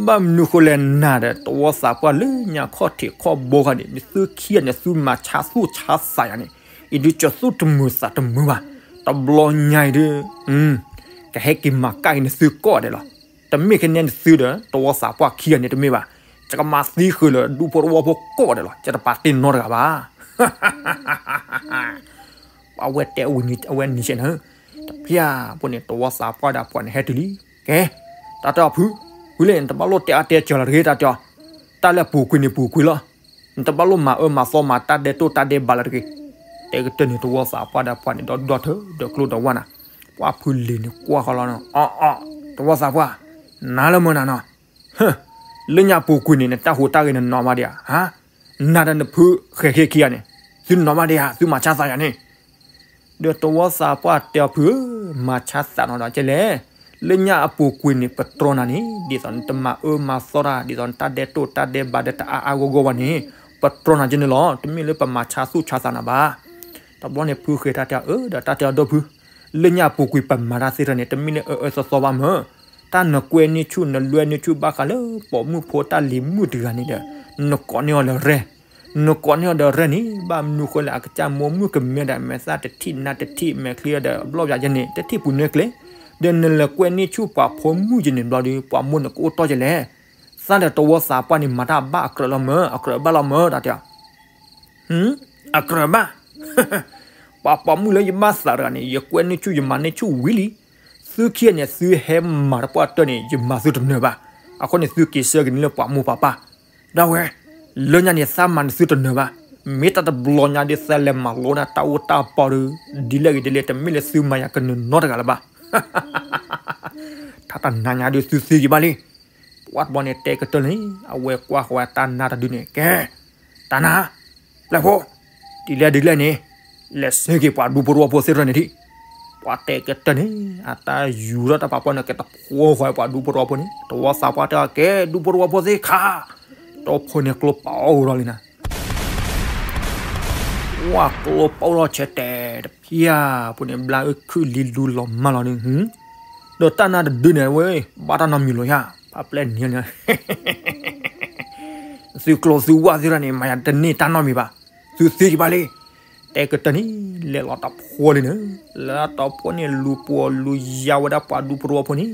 ဘၣ်မနုၤဃိလဲၣ်နၤဒီး တဝီသးပှၢ်လၢညါခီၣ်ထံးခီၣ်ဘိဃီန့ၣ် နသုခံဂၤန့ၣ် သုမၤဆါသူၣ်ဆါသးယၤန့ၣ်, အံၤဒုးကၠီၤသူၣ်တမုာ်သးတမုာ်ဘၣ်, တဘျီညါအံၤဒုး ကဟဲက့ၤမၤကၣ်က့ၤနသုကိးဂၤဒဲးလီၤ, တမ့ၢ်ခဲန့ၣ်နသုဒီး တဝီသးပှၢ်ခံဂၤန့ၣ်တမ့ၢ်ဘၣ်, ယကမၤသံဃုာ်လၢဒူဖိတဝီဖိကိးဂၤဒဲးလီၤ, ယတပာ်တ့ၢ်နီတဂၤဘၣ် အဝဲတဲအဝဲနံၤဆဲးနၤ, တပျၢ်ဖိန့ၣ် တဝီသးပှၢ်ဒီးပှၤန့ၣ် ဟဲတုၤလံ, ကဲ, တၢ်တဲအီၤဖု, ဖုလံ နတဘၣ်လိၣ်တဲအါတဲစၢၤလီၤတဂ့ၤ, တၢ်တဲအီၤ, တၢ်လၢအပူၤကွံာ်န့ၣ်ပူၤကွံာ်လီၤ, နတဘၣ်လိၣ်မၤအၢမၤသီမၤတၢ်ဒဲးတိၢ်တၢ်ဒဲးဘးလီၤတဂ့ၤ, တဲကတၢၢ်န့ၣ် တဝီသးပှၢ်ဒီးပှၤန့ၣ် ဒီဒူၣ်ဒီထၢဒီးကျိဒီဝါနၤ, ပှၢ်ဖုလံၤန့ၣ်ကွၢ်ဃီလီၤ, အီ အီ တဝီသးပှၢ်, နၤလၢမနၤနီၤ လၢညါပူၤကွံာ်န့ၣ် နတၢ်ဟူးတၢ်ဂဲၤနနီၢ်မးဒံးဧါ, ဟါ, နၤဒီးနဖုဃဲၤဃ့ခံဂၤန့ၣ်, သုနီၢ်မးဒံးဧါ, သုမၤဆါသးယၤန့ၣ်, ဒီးတဝီသးပှၢ်တဲအီၤဖုဧၢ, မၤဆါသးနီၤဒီးကဲလဲၣ်, လၢညါအပူၤကွံာ်န့ၣ် ပတြီနၤန့ၣ် ဒ်သိးနတမၤအၢမၤသီတၢ် ဒ်သိးနတၢ်ဒဲးတိၢ်တၢ်ဒဲးဘးဒီးတအါအါဂီၢ်ဂီၢ်ဘၣ်န့ၣ်, ပတြီနၤကဲန့ၣ်လီၤ, တမ့ၢ်လၢပမၤဆါသူၣ်ဆါသးနၤဘၣ်, တ တဘျီန့ၣ်ဖုဃဲၤတၢ်တဲအီၤ အၢ ဒီးတၢ်တဲအီၤဒီပုၢ်ဖု, လၢညါပူၤကွံာ်ပမၤတၢ်သ့ၣ်တဖၣ်န့ၣ် တမ့ၢ်လၢအအၢအၢသီသီဘၣ်မၢ်, တၢ်နကွဲန့ၢ်ဆူၣ်နလွဲန့ၢ်ဆူၣ်ဘၣ်ဃးလၢ ပိာ်မုၣ်ဖိတၢ်လံၤမုၣ်တဂၤန့ၣ်ဒီး နကိးန့ၢ်အီၤဒီးရဲၣ်, နကိးန့ၢ်အီၤဒီးရဲၣ်န့ၣ် ဘၣ်မနုၤဃိလဲၣ် အကစၢ်မိၢ်မုၣ်ကမဲဒီး မဲာ်သၣ်တထံၣ်နါတထံၣ် မဲာ်ချံဒီးအဘျီၣ်ပၠးယဲန့ၣ် တထံၣ်ပူၤန့ၢ်ကျဲ, ဒီးနလဲၤကွဲန့ၢ်ဆူၣ်ပှၤဖိမုၣ်ယဲန့ၣ်ဘျီဒီး ပှၤမိၢ်န့ၣ်ကအိၣ်တီၢ်ယဲလဲၣ်, သးဒီးတဝီသးပှၢ်န့ၣ် မၤတၢ်ဘၣ်အကြၢးလီၤမၢ် အကြၢးဘၣ်လီၤမၢ် တၢ်တဲအီၤ အကြၢးဘၣ်, ပှၤပိာ်မုၣ်လၢယဘၣ်သးတဂၤန့ၣ် ယကွဲန့ၢ်ဆူၣ်ယမၤန့ၢ်ဆူၣ်ဝံၤလံ, သုခံဂၤန့ၣ် သုဟဲမၤတပှၢ်တၢၢ်န့ၣ် ယမၤသုတနၢၤဘၣ်, အဃိန့ၣ်သုက့ၤဆှၢက့ၤန့ၣ်လၢပှၤမိၢ်ပှၤပၢ်, ဒၣ်ဝဲ, လၢညါန့ၣ်သးမၤန့ၢ်သုတနၢၤဘၣ်, မ့ၢ်တၢ်တဘျီညါဒ်သးလဲၤမၤလိဒၣ်တၢ်အိၣ်တၢ်ပီဒီး ဒ်လဲၣ်ဂ့ၤဒ်လဲၣ် တမ့ၢ်လၢသုမၤယၤကနၢၤနီတဂၤလၢၤဘၣ် တၢ်တနၤညါဒီးသုသ့က့ၤဘၣ်လံ, ပှၤတဘျီန့ၣ်တဲကတၢၢ်န့ၣ် အဝဲကွၢ်ဃီၤဝဲတၢ်နါတဒုန့ၣ် ကဲ, တၢ်နါ, ပျဲၢ်ဖိ, ဒ်လဲၣ်ဒ်လဲၣ်န့ၣ်, လဲၤဆှၢက့ၤပှၤဒူဖိတဝီဖိသ့ၣ်တဖၣ်န့ၣ်ဒံး, ပှၤတဲကတၢၢ်န့ၣ် အတၢ်ယူၤထီၣ်တၢ်ပာ်ဖှိၣ်န့ၣ် ကတဖှီဃီၤပှၤဒူဖိတဝီဖိန့ၣ် တဝီသးပှၢ်တဲအီၤ ကဲဒူဖိတဝီဖိသ့ၣ်ခါ, တီၢ်ဖိန့ၣ်ကျိပာ်အီၣ်ဝဲလီၤလံနၤ ဝဲကျိပာ်အီၣ်လီၤဆဲးတဲာ်တဖၠၣ်ဖိန့ၣ် ဘျါအုၣ်ခုၣ်လံလူလီၤမၢ်လီၤန့ၣ်, ဒီးတၢ်နါတဒုန့ၣ်ဝဲ ဘၣ်တၢ်နီတမံၤလီၤယါ, ပှၤပျဲၢ်န့ၣ်လီၤ, သုကျိသုဝၣ်သ့ၣ်တဖၣ်န့ၣ် မၤယၤတန့ၢ်တၢ်နီတမံၤဘၣ်, သုသ့က့ၤဘၣ်လံ, တဲကတၢၢ်န့ၣ် လဲၤလီၤတၢ်ဖှီလံန့ၣ်, လဲၤလီၤတၢ်ဖှီန့ၣ် လူၤပိာ်လူၤယါဝဲဒၣ်ပှၤဒူဖိတဝီဖိန့ၣ်,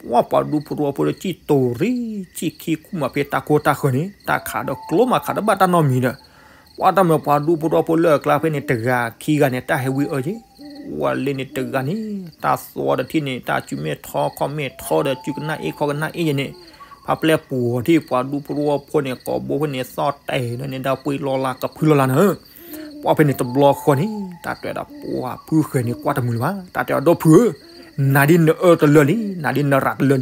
ပှၤပှၤဒူဖိတဝီဖိဒီး စံၣ်တိၤရံၣ် စံၣ်ခံကူၣ်မၤဖဲတၢ်ခိတၢ်ဃၢၤန့ၣ် တၢ်ခးဒီးကျိမးခးတဘၣ်တၢ်နီတမံၤဒီး, ပှၤတၢ်မၤပှၤဒူဖိတဝီဖိလၢအကျါဖဲန့ၣ် တဂၤခံဂၤန့ၣ် တၢ်ဟဲဝံအၢက့ၤ, ဝဲလၢန့ၣ်တဂၤန့ၣ် တၢ်သီတထံၣ်န့ၣ် တၢ်စုမ့ၢ်ထီခီၣ်မ့ၢ်ထီဒီး စုကနၣ်အ့ၣ်ခီၣ်ကနၣ်အ့ၣ်ယဲန့ၣ်, ဖးပျဲၢ်ပှီၤထံၣ်ပှၤဒူဖိတဝီဖိန့ၣ် ကိာ်ဘိဖဲန့ၣ် သီၣ်တဲာ်လၢန့ၣ် ဒၣ်ပှ့ၤလီၤလၢကဖုလီၤလၢန့ၣ်, ပှၤဖဲန့ၣ်တဘျီဃီန့ၣ် တၢ်တဲဝဲဒၣ်ပှၤဖုဃဲၤန့ၣ် ကွၢ်တမုာ်လၢၤဘၣ်, တၢ်တဲအီၤဒီပုၢ်ဧၢ, နၤဒ်နအၢတလၢာ်လံ, နၤဒ်နရၤတလၢာ်လံ,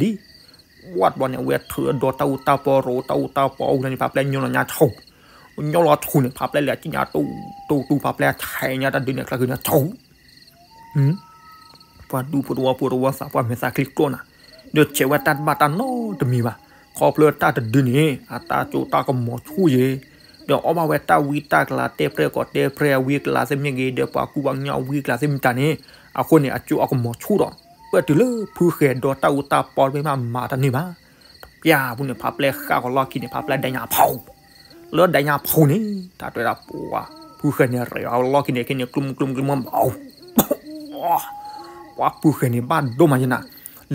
ဝဲတဘျီန့ၣ် အဝဲထုးဒီးတၢ်အူတၢ်ပီ ရိးတၢ်အူတၢ်ပီအူန့ၣ် ဖးပျဲၢ်ညီလီၤညါဆူၣ်, ညီလီၤဆူၣ်န့ၣ် ဖးပျဲၢ်လဲၤကံၣ်ညါတူတူတူ ဖးပျဲၢ်ဆဲးညါတၢ်ဒုးန့ၣ် ကျါက့ၤညါဆူၣ် ပှၤဒူဖိတဝီဖိတဝီသးပှၢ်မဲာ်သၣ်ချံကျိနၤ, ဒီးဆဲးဝဲတၢ်တဘၣ်တၢ်နီတမံၤဘၣ်, ခီဖျိတၢ်တဒုန့ၣ် အတၢ်စိတၢ်ကမီၤဆူၣ်ယဲ, ဒီးအီၣ်ဘၣ်ဝဲတၢ်ဝံတၢ်ကျါ တဲပြဲၢ်ကီးတဲပြဲၢ်အဝံအကျါသ့ၣ်မ့ၢ်ဂ့ၤ ဒီးပှၤကူပှၤကညီအဝံအကျါသ့ၣ်မ့ၢ်တၢ်န့ၣ်, အဃိန့ၣ် အစိအကမီၤဆူၣ်ဒီး ပၢၢ်တုၤလၢဖုဃဲၤဒီးတၢ်အူတၢ်ပီတဘ့ၣ်မးမၤတန့ၢ်ဘၣ်, တပျၢ်ပူၤန့ၣ် ဖးပျဲၢ်ဃၣ်ကီၤလီၢ်ခံန့ၣ် ဖးပျဲၢ်ဒဲညါဖီ လၢဒဲညါဖီန့ၣ် တၢ်တဲဒၣ်ပှၤ ဖုဃဲၤန့ၣ် ရဲၣ်အီၤလီၢ်ခံန့ၣ် ခဲန့ၣ် ကျိမုၢ်ကျိမုၢ်ကျိမုၢ်ဘၣ်, ပှၤဖုဃဲၤန့ၣ် ဘၣ်ဒိမးယဲနၤ,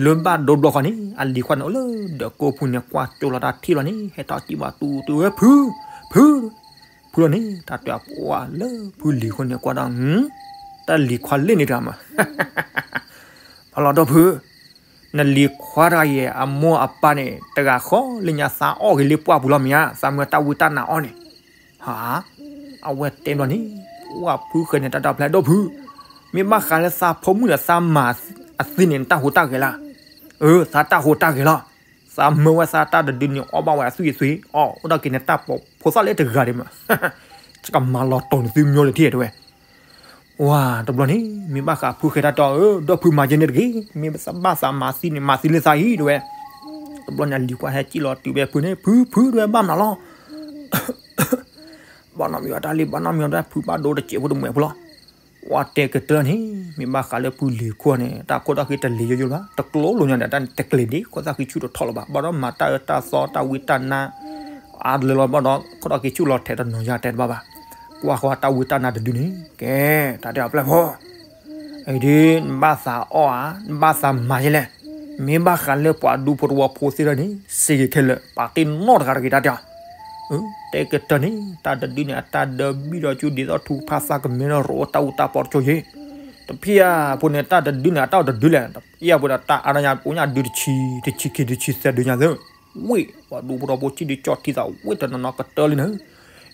လၢဘၣ်ဒိဘျီဃီန့ၣ် အလံၤခွါန့ၣ်အိၣ်လၢဒၢးကိးပူၤန့ၣ် ကွၢ်ကၠိလီၤတၢ်ထံၣ်လီၤန့ၣ် ဟဲထီၣ်စံးဘၣ်တူတူဝဲ ဖု, ဖု, ဖုလီၤန့ၣ် တၢ်တဲပှၤလၢဖုလံၤခိၣ်န့ၣ်ကွၢ်ဒီး တၢ်လံၤခွါလၢန့ၣ်တဂၤမး ဖးလီၤဒီပုၢ် နလံၤခွါတဂၤယဲ အမိၢ်အပၢ်န့ၣ် တဂၤဃီလၢညါ သးအီၣ်ဂ့ၤလၢပှၢ်ပူၤလီၤမ့ၢ်ဧါ, သးမၢတၢ်ဝံတၢ်နါအီၣ်န့ၣ်, ဟါ, အဝဲတဲဘျီန့ၣ်, ပှၤဖုဃဲၤန့ၣ် တၢ်တၢ်ဖျဲးဒီပုၢ်, မ့ၢ်ဘၣ်ဃးလၢသးဖိမုၣ်ဒီးသးမၤအသ့န့ၣ် နတၢ်ဟူးတၢ်ဂဲၤလၢ, အၢ သးတၢ်ဟူးတၢ်ဂဲၤလီၤ, သးမၢဝဲသးတၢ်တဒုန့ၣ် အီၣ်ဘၣ်ဝဲအသွံၣ်အသွံၣ် အီၣ်အိၣ်ဒၣ်က့ၤန့ၣ် တၢ်ပိာ်ဖိသၣ်လၢတဂၤဒံးမး, ကမၤလီၤတိာ်န့ၣ်သုမျိုးတထံၣ်တဲဝဲ ဝါ တဘျီန့ၣ် မ့ၢ်ဘၣ်ဃးဖုဃဲၤတၢ်တဲအီၤ ဒီပုၢ်ဖုမၤယဲန့ၣ်တဂ့ၤ, မ့ၢ်ဘၣ်သးမၤသံန့ၣ် မၤသံလၢသးအံၤတဲဝဲ, တဘျီန့ၣ် အလံၤကွၢ်ဟဲစံၣ်လီၤတုၤဝဲဖုန့ၣ် ဖု ဖုတဲဝဲ ဘၣ်မနုၤလီၤ, ဘၣ်နီတမံၤဘၣ် တၢ်လံၤဘၣ်နီတမံၤဘၣ် ဖုဘၣ်ဒိတစဲးဖိတမှဲးဖိလီၤ, ဝါတဲကတၢၢ်န့ၣ် မ့ၢ်ဘၣ်ဃးလၢဖုလံၤခိၣ်န့ၣ် တၢ်ခိၣ်တၢ်ဃ့တလံၤယိယိဘၣ် တကျိလိာ်ညါဒီးတၢ်န့ၣ်တကျဲၤဒံး ခိၣ်တၢ်ဃ့ဆူၣ်တထီၣ်လၢၤဘၣ် ဘၣ်ဒီးမၤတၢ်အၢတၢ်သီတၢ်ဝံတၢ်နါ အါတလၢလီၤဘၣ်ဒီး ခိၣ်တၢ်ဃ့ဆူၣ်လီၤထဲးတနီၤယါတဲတဘၣ်ဘၣ်, ကွၢ်ဃီတၢ်ဝံတၢ်နါတဒုန့ၣ် ကဲ တၢ်တဲအီၤဖျဲၣ်ဖိ အံၤဒ် နဘၣ်သးအီၣ်ဧါ နဘၣ်သးမၤယဲလဲၣ်, မ့ၢ်ဘၣ်ဃးလၢပှၤဒူဖိတဝီဖိသ့ၣ်တဖၣ်န့ၣ် စ့ဂ့ၤခဲလၢာ် ပာ်တ့ၢ်နီတဂၤတဂ့ၤတၢ်တဲအီၤ, တဲကတၢၢ်န့ၣ် တၢ်တဒုန့ၣ် အတၢ်ဒၢဘံၣ်ဒီးကၠူဒ်သိးထူကဖၣ်သးကမဲဒီးရိးတၢ်အူတၢ်ပီတကၠိယဲ, တဖျၢၣ်ဖိန့ၣ် တၢ်တဒုန့ၣ် အတၢ်အိၣ်တဒုလဲၣ်, တဖျၢၣ်ဖိဒီးတၢ်အါတညါ ပညၣ်ဒုတဆံ တဆံခံ တဆံသၢဒုညါသၢ ဝ့ၢ် ပှၤဒူဖိတဝီဖိ စံၣ်ဒုးကၠီထံသးဝ့ၢ်တနီၤနီၤကတၢၢ်လံန့ၣ်,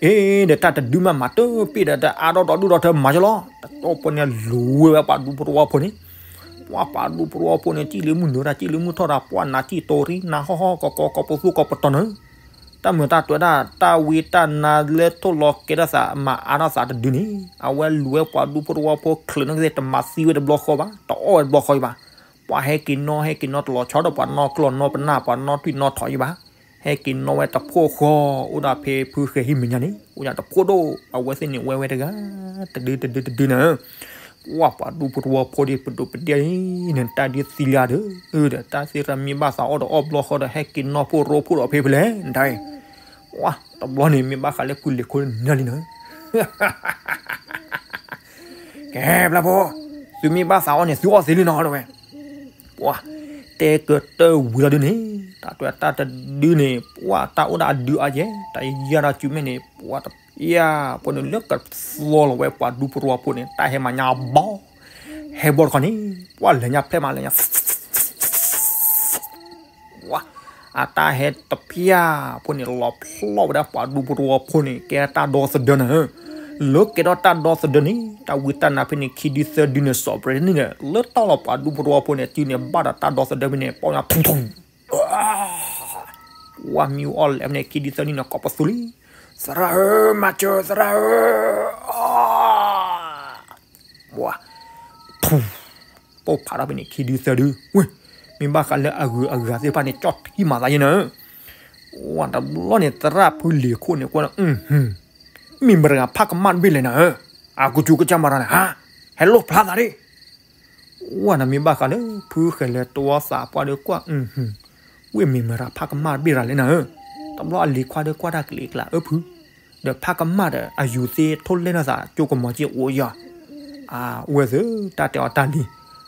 အ့ ဒီးတၢ်တဒုမးမၤတပ့ၢ်ဒီး တအါဒီးဒီဒူၣ်ဒီထၢမၤကလီၤ, တတီၢ်ပှၤန့ၣ်လူၤဝဲပှၤဒူဖိတဝီဖိန့ၣ်, ပှၤပှၤဒူဖိတဝီဖိန့ၣ် စံၣ်လၢမုၢ်နုာ်တၢ် စံၣ်လၢမုၢ်ထီၣ်တၢ် ပှၤနးစံၣ်တိၤရံ နးဟီၣ်ဟီၣ်ကီကီ ကီပိာ်သူၣ်ကီပိာ်တီၤန့ၣ်, တၢ်မုာ်တၢ်တွဲဒၣ် တၢ်ဝံတၢ်နါလၢထိၣ်လီၤကဲထီၣ်သး မၤအါထီၣ်သးတဒုန့ၣ် အဝဲလူၤဝဲပှၤဒူဖိတဝီဖိချုးန့ၣ်ကသ့ၣ် တမၤသံဝဲတဘျီဃီဘၣ် တအီၣ်ဝဲတဘျီဃီအံၤဘၣ်, ပှၤဟဲက့ၤနီၣ်ဟဲက့ၤနီၣ်တလီၤဆီဒီး ပှၤနီၣ်ကျီၢ်နီၣ်ပနၢ် ပှၤနီၣ်ထွံၣ်နီၣ်ထိးအံၤဘၣ်, ဟဲက့ၤနီၣ်ဝဲတဖိၣ်ဃီ, အိၣ်ဒၣ်ဖဲဖုဃဲၤဟံၣ်မဲာ်ညါန့ၣ် အိၣ်ညါတဖိၣ်ဒိၣ်, အဝဲသ့ၣ်န့ၣ်ဝဲဝဲတဂၤ, တဒုတဒုတဒုန့ၣ်, ပှၤပှၤဒူဖိတဝီဖိဒ်ပဒိၣ်ပဒ့ၣ်အံၤန့ၣ် တၢ်ဒုးသံလၢဒီး, ဒီးတၢ်သ့ၣ်တဖၣ်မ့ၢ်ဘၣ်သးအီၣ်ဒီးအီၣ်ဘျီဃီဒီး ဟဲက့ၤနီၣ်ဖိရိဖှိၣ်ဒီးဖဲဖဲလဲၣ်, တၢ်အံၤ, တဘျီန့ၣ် မ့ၢ်ဘၣ်ဃးလၢဖုလ့ၤခိၣ်န့ၣ်လံန့ၣ် ကဲ ပျၢ်ဖိ, သုမ့ၢ်ဘၣ်သးအီၣ်န့ၣ် သုအီၣ်သ့လံနီၤ တဲဝဲ, ပှၤ, တဲကတၢၢ်ဝံၤလီၤဒုန့ၣ်, တၢ်တဲတၢ်တဒုန့ၣ် ပှၤတၢ်အိၣ်ဒၣ်အဒုအါယဲ, တၢ်ယၤဒီးစုမဲာ်န့ၣ် ပှၤတဖၠၣ်ဖိန့ၣ် လၢကသီလီၤဝဲပှၤဒူဖိတဝီဖိန့ၣ် တၢ်ဟဲမၤညါဘီ, ဟဲဘီတခီန့ၣ်, ပှၤလဲၤညါဖျဲၣ်မးလဲၤညါ အတၢ်ဟဲတဖၠၣ်ဖိန့ၣ် လီၤဖျီၣ်ဝဲဒၣ်ပှၤဒူဖိတဝီဖိန့ၣ် ကဲတၢ်ဒီသဒၢနၤဧၢ, လၢကဲထီၣ်တၢ်ဒီသဒၢန့ၣ် တၢ်ဝံတၢ်နါဖဲန့ၣ် ခံဒုသၢဒုန့ၣ် စီၤပရ့န့ၣ် လၢတၢ်လီၤပှၤဒူဖိတဝီဖိန့ၣ် တုၤန့ၣ်ဘၣ်ဒီးတၢ်ဒီသဒၢဖဲန့ၣ် ပီၣ်ညါ ပှၤမံအီၣ်လဲၣ်ဖဲန့ၣ် ခံဒုသၢဒုန့ၣ် ကိးပသူလံ, သရၣ်ဧၢ မၤစၢၤ သရၣ်ဧၢ, ပှၤ ပိၢ်ဖးထီၣ်ဖဲန့ၣ် ခံဒုသၢဒု, ဝ့ၢ်, မ့ၢ်ဘၣ်ဃးလၢအဂုၤအဂၤသ့ၣ်တဖၣ်န့ၣ် ကၠီၣ်ထံမၤသးယဲနၤဧၢ, ဝဲတဘျီန့ၣ် သရၣ်ဖုလ့ၤခိၣ်န့ၣ် ကွၢ်လၢ မ့ၢ်မတၤဂၤဖးကမၣ်တဘ့ၣ်လဲၣ်နၤဧၢ, အကူစူကစၢ်မၤတၢ်န့ၣ် ဟါ, ဟဲလိၣ်ဖျါသးဒၣ် ဝဲနၤမ့ၢ်ဘၣ်ဃးလၢ ဖုဃဲၤလၢတဝီသးပှၢ်ဒီးကွၢ်, ဝ့ၢ်မ့ၢ်မတၤဖးကမၣ်တဘ့ၣ်ရၤလဲၣ်နၤဧၢ, တဘျီအလံၤခွါဒီးကွၢ်တၢ်ကလံၤကျါအၢဖု, ဒီးဖးကမၣ်ဒီး အယူၤသ့ၣ်ထိၣ်လဲၢ်နီၢ်သး ကၠိကမီၤက့အိၣ်ယီၤ, အဝဲသ့ၣ်တၢ်တဲအီၤတၢ်လံ,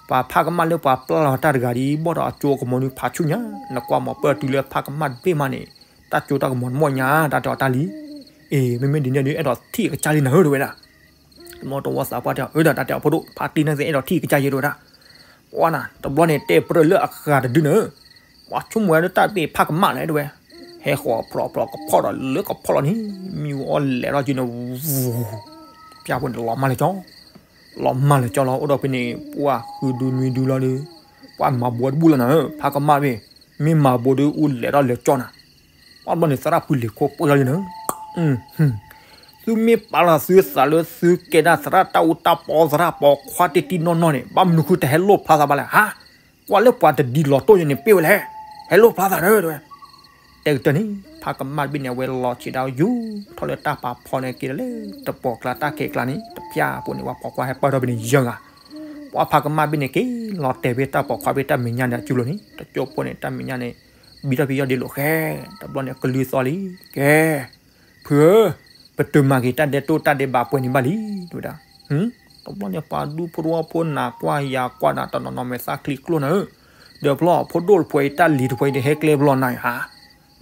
ပှၤဖးကမၣ်လၢပှၤပျၢ်လီၤတၢ်တဂၤဒ်ဘၣ်ဒီးအကၠိကမီၤဒုးဖးဆူၣ်ညါ, နကွၢ်မီၤပၢၢ်တုၤလၢဖးကမၣ်တဘ့ၣ်မးန့ၣ်, တၢ်ကၠိတၢ်ကမီၤနမီၢ်ညါ တၢ်တဲအီၤတၢ်လံ, အ့ မ့မ့ၢ်ဒ်န့ၣ်ဒုး အဲၣ်ဒိးထံၣ်အကစၢ်လံနၤဧၢ တဲဝဲဒၣ် တဘျီတဝီသးပှၢ်တဲအီၤ အၢ ဒီးတၢ်တဲအီၤဖိဒိၣ် ဖါတံၢ်န့ၣ်သ့ၣ်အဲၣ်ဒိးထံၣ်ကစၢ်ယဲတဲဝဲဒၣ်, ပှၤနၤ တဘျီန့ၣ် တဲပြၢလၢအဃးတဒုန့ၣ်, ပှၤဆိကမိၣ်ဝဲလၢတၢ်တဘ့ၣ်ဖးကမၣ်လဲၣ် တဲဝဲ, ဟဲဃီၤဖျိးဖျိးကဖီၣ်ဒီးလၢကဖီၣ်လီၤန့ၣ်, မံအီၣ်လဲၣ်ထီၣ်က့ၤန့ၣ်, ပျၢ်ဖိန့ၣ် လီၤမၢ်လၢကၠီ, လီၤမၢ်လၢကၠီလီၤ အိၣ်ဒီးဖဲန့ၣ် ပှၤဃုဒုနွံဒုလီၤဒီး, ပှၤမၤဘိးတဘူၣ်လီၤနၤဧၢ ဖးကမၣ်တဘ့ၣ်, မ့ၢ်မၤဘိးဒီးအိၣ်လဲၣ်ထီၣ်လၢကၠီနၤ ပှၤတဘျီန့ၣ် သရၣ်ဖုလ့ၤခိၣ်ပှၢ်လီၤန့ၣ်, သုမ့ၢ်ပာ်လီၤသုသးလၢသုကဲဒၣ်သရၣ်တၢ်အူတၢ်ပီသရၣ်ပိာ်ခွါတံၢ်တံၢ်နီၢ်နီၢ်န့ၣ် ဘၣ်မနုၤဃုတဟဲလိၣ်ဖျါသးဘၣ်လဲၣ်ဟါ, ကွၢ်လၢပှၤတဒ်လီၤတိၢ်ယဲန့ၣ်ပ့ၢ်ဝဲလဲၣ်, ဟဲလိၣ်ဖျါသးဒီး တဲဝဲ တဲကတၢၢ်န့ၣ် ဖးကမၣ်တဘ့ၣ်န့ၣ် အဝဲလီၤဆံးဒၣ်ယူၤထီၣ်လၢတၢ်ပာ်ဖီန့ၣ်က့ၤလၢ တပိာ်ကျါတၢ်ခဲကျါန့ၣ် တပျၢ်ဖိန့ၣ် ပှၤပိာ်ခွါဟဲပၢၢ်ထီၣ်ဖဲန့ၣ်ယဲၢ်ဂၤ, ပှၤဖးကမၣ်တဘ့ၣ်န့ၣ်က့ၤလီၤတဲာ်ဖဲတၢ်ပိာ်ခွါဖဲတၢ်မဲာ်ညါန့ၣ်အစုလိၤန့ၣ် တကၠိဖိန့ၣ် တၢ်မဲာ်ညါန့ၣ် ဘံထီၣ်ဖဲယီၢ်ဒ့လိာ်ဃဲ, တဘျီန့ၣ် ကလုၢ်သီလံ, ကဲ ဖုဧၢ, ပတုာ်မၤက့ၤတၢ်ဒဲးတိၢ်တၢ်ဒဲးဘးပှဲၤန့ၣ်ဘၣ်လံ, တဲဝဲဒၣ်, တဘျီန့ၣ် ပှၤဒူဖိတဝီဖိနၤကွၢ်ယၤကွၢ်နၤ တနီၤနီၤမဲာ်သၣ်ချံကျိၣ်နၤဧၢ, ဒီးဖျီၣ်ဖိဒိၣ်တဖှဲးအံၤ တၢ်လံၤတဖှဲးအံၤဒီး ဟဲကျဲဘျီနၤဧါ,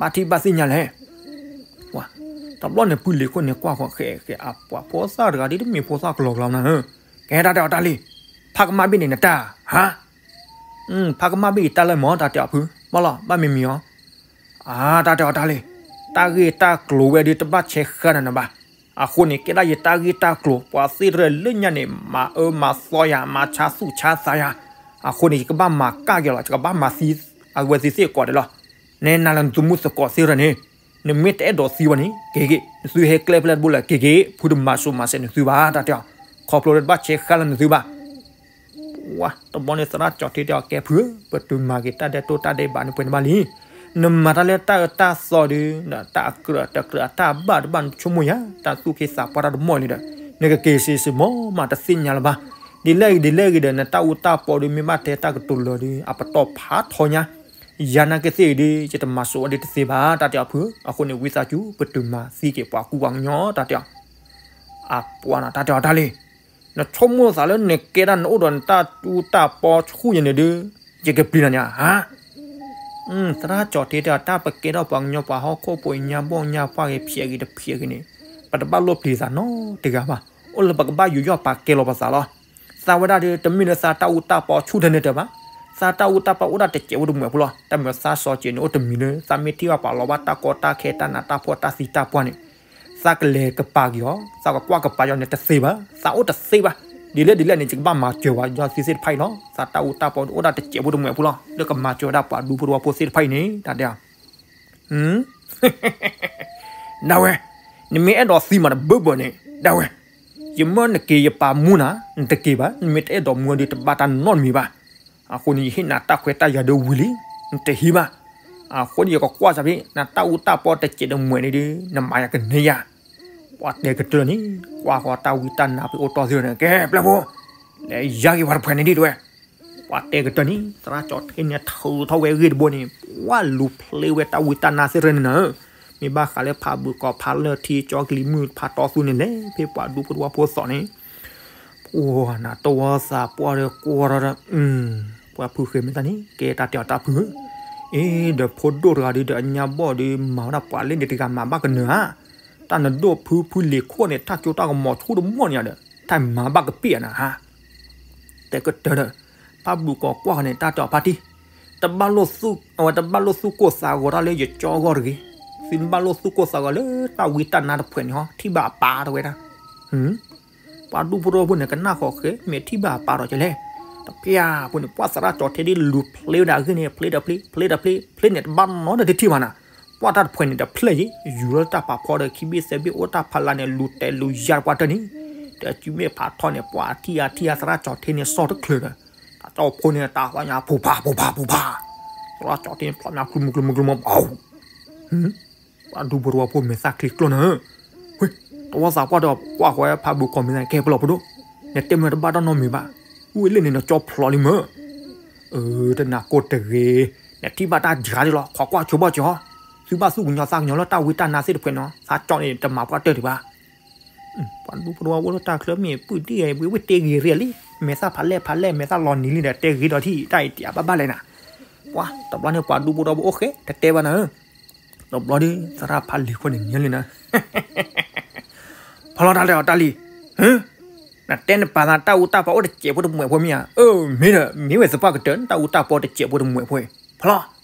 ဘၣ်ထံၣ်ဘၣ်သ့ၣ်ညါလဲၣ် တဘျီန့ၣ် ဖုလ့ၤခိၣ်န့ၣ်ကွၢ်ဃီၤဃဲးဃဲး အပှၤဖိသၣ်တဂၤဒ်တမ့ၢ်ဖိသၣ်ကလီၤကျါနၤဧၢ, ကဲတၢ်တဲအီၤတၢ်လံ, ဖးကမၣ်ဘ့ၣ်န့ၣ်နတၢ်, ဟါ, ဖးကမၣ်ဘ့ၣ်အံၤတၢ်လၢမၢ် တၢ်တဲအီၤဖု, ဘၣ်လီၤ ဘၣ်မ့ၢ်မံၤအီၤ, အါ တၢ်တဲအီၤတၢ်လံ, တၢ်ဂ့ၢ်တၢ်ကျိၤဝဲဒ်တဘၣ်ဆဲးဃာ်နၤနဘၣ်, အဃိန့ၣ် ကဲဒၣ်ယတၢ်ဂ့ၢ်တၢ်ကျိၤ ပှၤသ့ၣ်တဖၣ်လၢညါန့ၣ် မၤအၢမၤသီယၤ မၤဆါသူၣ်ဆါသးယၤ, အဃိန့ၣ် ယကဘၣ်မၤကၣ်က့ၤလီၤ ယကဘၣ်မၤသံအဝဲသ့ၣ်စ့ၢ်ကီးဒံးလီၤ, နဲနၤလၢနသုမုၢ်သကိးသ့ၣ်တဖၣ်န့ၣ်, နမ့ၢ်တအဲၣ်ဒိးသံဘၣ်န့ၣ် က့ၤက့ၤ နသုဟဲကျဲဖဲလဲၣ်တဘိလၢက့ၤက့ၤ ဖုတမၤစိၤမၤစဲးနသုဘၣ် တၢ်တဲအီၤ, ခီဖျိလၢတဘၣ်ဆဲးဃာ်လၢနသုဘၣ် ဝဲတဘျီန့ၣ်သရၣ်ကၠီၤထံတဲအီၤ ကဲဖုဧၢ, ပတုာ်မၤက့ၤတၢ်ဒဲးတိၢ်တၢ်ဒဲးဘးန့ၣ်ပှဲၤန့ၣ်ဘၣ်လံ, နမၤတၢ်လၢတၢ်အၢတၢ်သီဒီး တၢ်အကြၢးတကြၢးအတၢ်ဘၣ်တဘၣ်နဆိကမိၣ်ယၤ တၢ်သူၣ်က့သးပှၢ်တၢ်တမီၢ်လံဒီး နကက့ၤစ့စ့မီၢ်မးတသ့ၣ်ညါလၢၤဘၣ်, ဒ်လဲၣ်ဂ့ၤဒ်လဲၣ်ဂ့ၤဒီး နတၢ်အူတၢ်ပီဒီး မ့ၢ်ဘၣ်တဲတၢ်ကတိၤလၢာ်ဒီး အပတီၢ်ဖးထီညါ, ယၤနာ်က့ၤသ့ၣ်ဂ့ၤဒီး ယတမၤစိၤဝဲဒ်တသ့ဘၣ် တၢ်တဲအီၤဖုဧၢ, အဃိန့ၣ် ဝံသးစူၤ ပတုာ်မၤသံက့ၤပှၤကူပှၤကညီ တၢ်တဲအီၤ အပှၤနီၤ တၢ်တဲအီၤတၢ်လံ, နဆိကမိၣ်သးလၢနကဲဒၣ်နအိၣ်ဒီးနတၢ်အူတၢ်ပီဆူၣ်ယဲန့ၣ်ဒီး ယကပျံၤနၤန့ၣ်ဧါ, သရၣ်ကၠီၤထံတဲအီၤ တၢ်ပကဲထီၣ်ပှၤကညီပှၤဟီၣ်ခိၣ်ဖိအံၤ ညါဘီၣ်ညါပှၢ်ဂ့ၤ ဖျဲးဂ့ၤတဖျဲးဂ့ၤန့ၣ် ပတဘၣ်လိၣ်ပျံၤသးနီတဂၤဘၣ်, အိၣ်လၢပကဘၣ်ယူးယီၣ်ပာ်ကဲလီၤပသးလီၤ. သးဝဲဒၣ်ဒီး တမ့ၢ်လၢသးတၢ်အူတၢ်ပီဆူၣ်ထဲန့ၣ်တၢ်ဘၣ်, သးတၢ်အူတၢ်ပီအိၣ်ဒၣ်တစဲးဖိတမှဲၤဖိလီၤ. တၢ်မ့ၢ်သးစီၤစဲးန့ၣ် အိၣ်တမံၤလၢ သးမ့ၢ်ထံၣ်ဘၣ်ပှၤလီၤဘၣ်တၢ်ကီတၢ်ခဲတၢ်နးတၢ်ဖှီၣ်တၢ်သံတၢ်ပှၢ်န့ၣ် သးကလဲၤကပၤက့ၤအီၤ, သးကကွၢ်ကပၤက့ၤအီၤန့ၣ်တသ့ဘၣ်, သးအိၣ်တသ့ဘၣ်. ဒ်လဲၣ်ဒ်လဲၣ်န့ၣ် ယကဘၣ်မၤစၢၤဝဲ ယီၤသံသ့ၣ်တဖၣ်အံၤလီၤ. သးတၢ်အူတၢ်ပီအိၣ်ဒၣ်တစဲးဖိတမှဲၤဖိလီၤ. လၢကမၤစၢၤဝဲဒၣ်ပှၤဒူဖိတဝီဖိသ့ၣ်တဖၣ်အံၤန့ၣ် တၢ်တဲအီၤ ဒၣ်ဝဲ, နမ့ၢ်အဲၣ်ဒိးသံမးတဘၢဘၢန့ၣ် ဒၣ်ဝဲ, ယမၢနက့ၤယပာ်မူနၤ နတက့ၤဘၣ်, နမ့ၢ်တအဲၣ်ဒိးမူဒီးတဘၣ်တၢ်နီတမံၤဘၣ်. အဃိန့ၣ် ယဟ့ၣ်နၤတၢ်ခွဲးတၢ်ယာ်ဒီးဝံၤလံ, နတဟံးဘၣ်. အဃိန့ၣ်ယကကွၢ်စၢ်ဖဲ နတၢ်အူတၢ်ပီတစဲးတမှဲးန့ၣ်ဒီး နမၤယၤကန့ၢ်ယၤ. ပှၤတဲကတၢၢ်လီၤန့ၣ် ကွၢ်ဃီတၢ်ဝံတၢ်နါဖဲအိၣ်တီၢ်သ့ၣ်န့ၣ် ကဲပျဲၢ်ဖိ လဲၤယါက့ၤပှၤတဖှဲးန့ၣ်ဒ်တဝဲ. ပှၤတဲကတၢၢ်န့ၣ် သရၣ်ကၠီၤထ့န့ၣ် ထုးထီၣ်ဝဲအဂ့ၢ်တဘိန့ၣ် ပှၤလူၤဖျ့ဝဲတၢ်ဝံတၢ်နါသ့ၣ်တဖၣ်န့ၣ်နၤဧၢ, မ့ၢ်ဘၣ်ဃးလၢဖးဘုၣ်ကီး ဖးလၢၢ်ထံ ကၠီကလံၤမုၢ် ဖးတီသူန့ၣ် လဲၤဖဲပှၤဒူဖိတဝီဖိသိးန့ၣ် ပှၤနတဝီသးပှၢ်ဒီးကွၢ်ထီၣ်ဒီး ပှၤဖုဃဲၤမ့ၢ်တၢ်န့ၣ် ကဲတၢ်တဲအီၤတၢ်ဖုဧၢ, အ့ဒီးဖိဒိၣ်တဂၤဒီး အညါဘီၣ်ဒီး မၤဝဲဒၣ်ပှၤလၢန့ၣ်တဂၤမၤဘၣ်ကနၢၤဧါ, တၢ်နဒိၣ်ဖုဖုလံၤခိၣ်န့ၣ် တၢ်ကၠိတၢ်ကမီၤဆူတမီၢ်န့ၣ်ဒီး တၢ်မၤဘၣ်ကပ့ၢ်ဧါနၤဧါ. တဲကတၢၢ်ဒီး ဖးဘုၣ်ကီးကွၢ်ဃီန့ၣ် တၢ်တဲအီၤဖါတံၢ်, တဘၣ်လိၣ်သူၣ် အဝဲတဘၣ်လိၣ်သူၣ်ကိၢ်သးဂီၤတၢ်လၢယကၠီအဂီၢ်တဂ့ၤ, သုတဘၣ်လိၣ်သူၣ်ကိၢ်သးဂီၤလၢတၢ်ဝံတၢ်နါတဖှဲးန့ၣ်ဟီ ထံၣ်ဘၣ်အပၢ်တဝဲဒၣ်. ပှၤဒူဖိတဝီဖိန့ၣ် ကနၣ်ဃီၤဃဲ မ့ၢ်ထံၣ်ဘၣ်အပၢ်ဒီးကလဲၣ်, တပျၢ်ဖိန့ၣ် ပှၤသရၣ်ကၠီၤထ့ဒ်လူၤဖျ့ဝဲဒၣ်အဂ့ၢ်န့ၣ် ဖျ့ဒီးဖျ့ ဖျ့ဒီးဖျ့ ဖျ့န့ၣ် တဘၣ်နီတထံၣ်ဘၣ်နၤ, ပှၤတၢ်တဖှဲးန့ၣ်တဖျၢၣ်ယံၤ ယူၤလၢတၢ်ပာ်ဖီဒီး ခံဘ့ၣ်သဲဘ့ၣ်အိၣ်တၢ်ဖးလါန့ၣ် လူၤတဲာ်လူၤယါပှၤတၢၢ်န့ၣ်, ဒီးစုမ့ၢ်ဖးထီန့ၣ် ပှၤအထံၣ်အါထံၣ်အါသရၣ်ကၠီၤထ့န့ၣ် စီၣ်တချုးဒီး တၢ်ကၠီဖိန့ၣ် တၢ်သီညါ ဖူဖး ဖူဖး ဖူဖး, သရၣ်ကၠီၤထ့န့ၣ် ဖျီညါ ကျူမူကျူမူကျူမူ ပှၤ ပှၤဒူဖိတဝီဖိမဲာ်သၣ်ချံကျိၣ်နၤဧၢ, ဝဲ, တဝီသးပှၢ်ဒီးကွၢ်ဃီဖးဘုၣ်ကီးမ့ၢ်သၣ် ကဲပလီၢ်ဖိဒိၣ်, နတဲမ့ၢ်တဘၣ်တၢ်နီတမံၤဘၣ်, ဝံၤလၢန့ၣ်နကၠီဖျိးလံမၢ်, အၢ တနၢ်ကိၢ်တဂ့ၤ, နထံၣ်ဘၣ်တၢ်ယၤဒ်လီၤ ခိးကွၢ်ဆိဘၣ်ကၠီ, သုဘၣ်သူၣ်ကညီၤသးကညီၤလၢတၢ်ဝံတၢ်နါသ့ၣ်တဖှဲးနီၤ သးကၠီန့ၣ် တမၤပှၤတၢၢ်ဒံးဘၣ် ပှၤဒူဖိတဝီဖိလၢတၢ်ချၢမ့ၢ်ပုၢ်ဒ်အံၤ ဝံၤဝံၤတဲဂ့ၤရ့ၣ်လံ, မဲာ်သၣ်ဖးလဲၢ်ဖးလဲၢ် မဲာ်သၣ်လီၤနံၤလံဒီး တဲဂ့ၤဒီးထံၣ်တၢ်အံၤတဘၣ်ဘၣ်လဲၣ်နၤ, ပှၤတဘျီန့ၣ် ပှၤဒူဖိတဝီဖိအိၣ်ဃဲ တတဲဘၣ်နၤဧၢ, တဘျီဒီး သရၣ်ဖးလံၤခိၣ်န့ၣ် ညါလံနၤ ဖီလီၤတၢ်လၢအီၤတၢ်လံၤ, နတဲနပာ်သးတၢ်အူတၢ်ပီအိၣ်တစဲးဖိတမှဲးဖိမ့ၢ်ဧါ, အၢ မ့ၢ်ဒီး မ့ၢ်ဝဲသပှၢ်ကတၢၢ် တၢ်အူတၢ်ပီတစဲးဖိတမှဲးဖိ, ဖီလီၤ,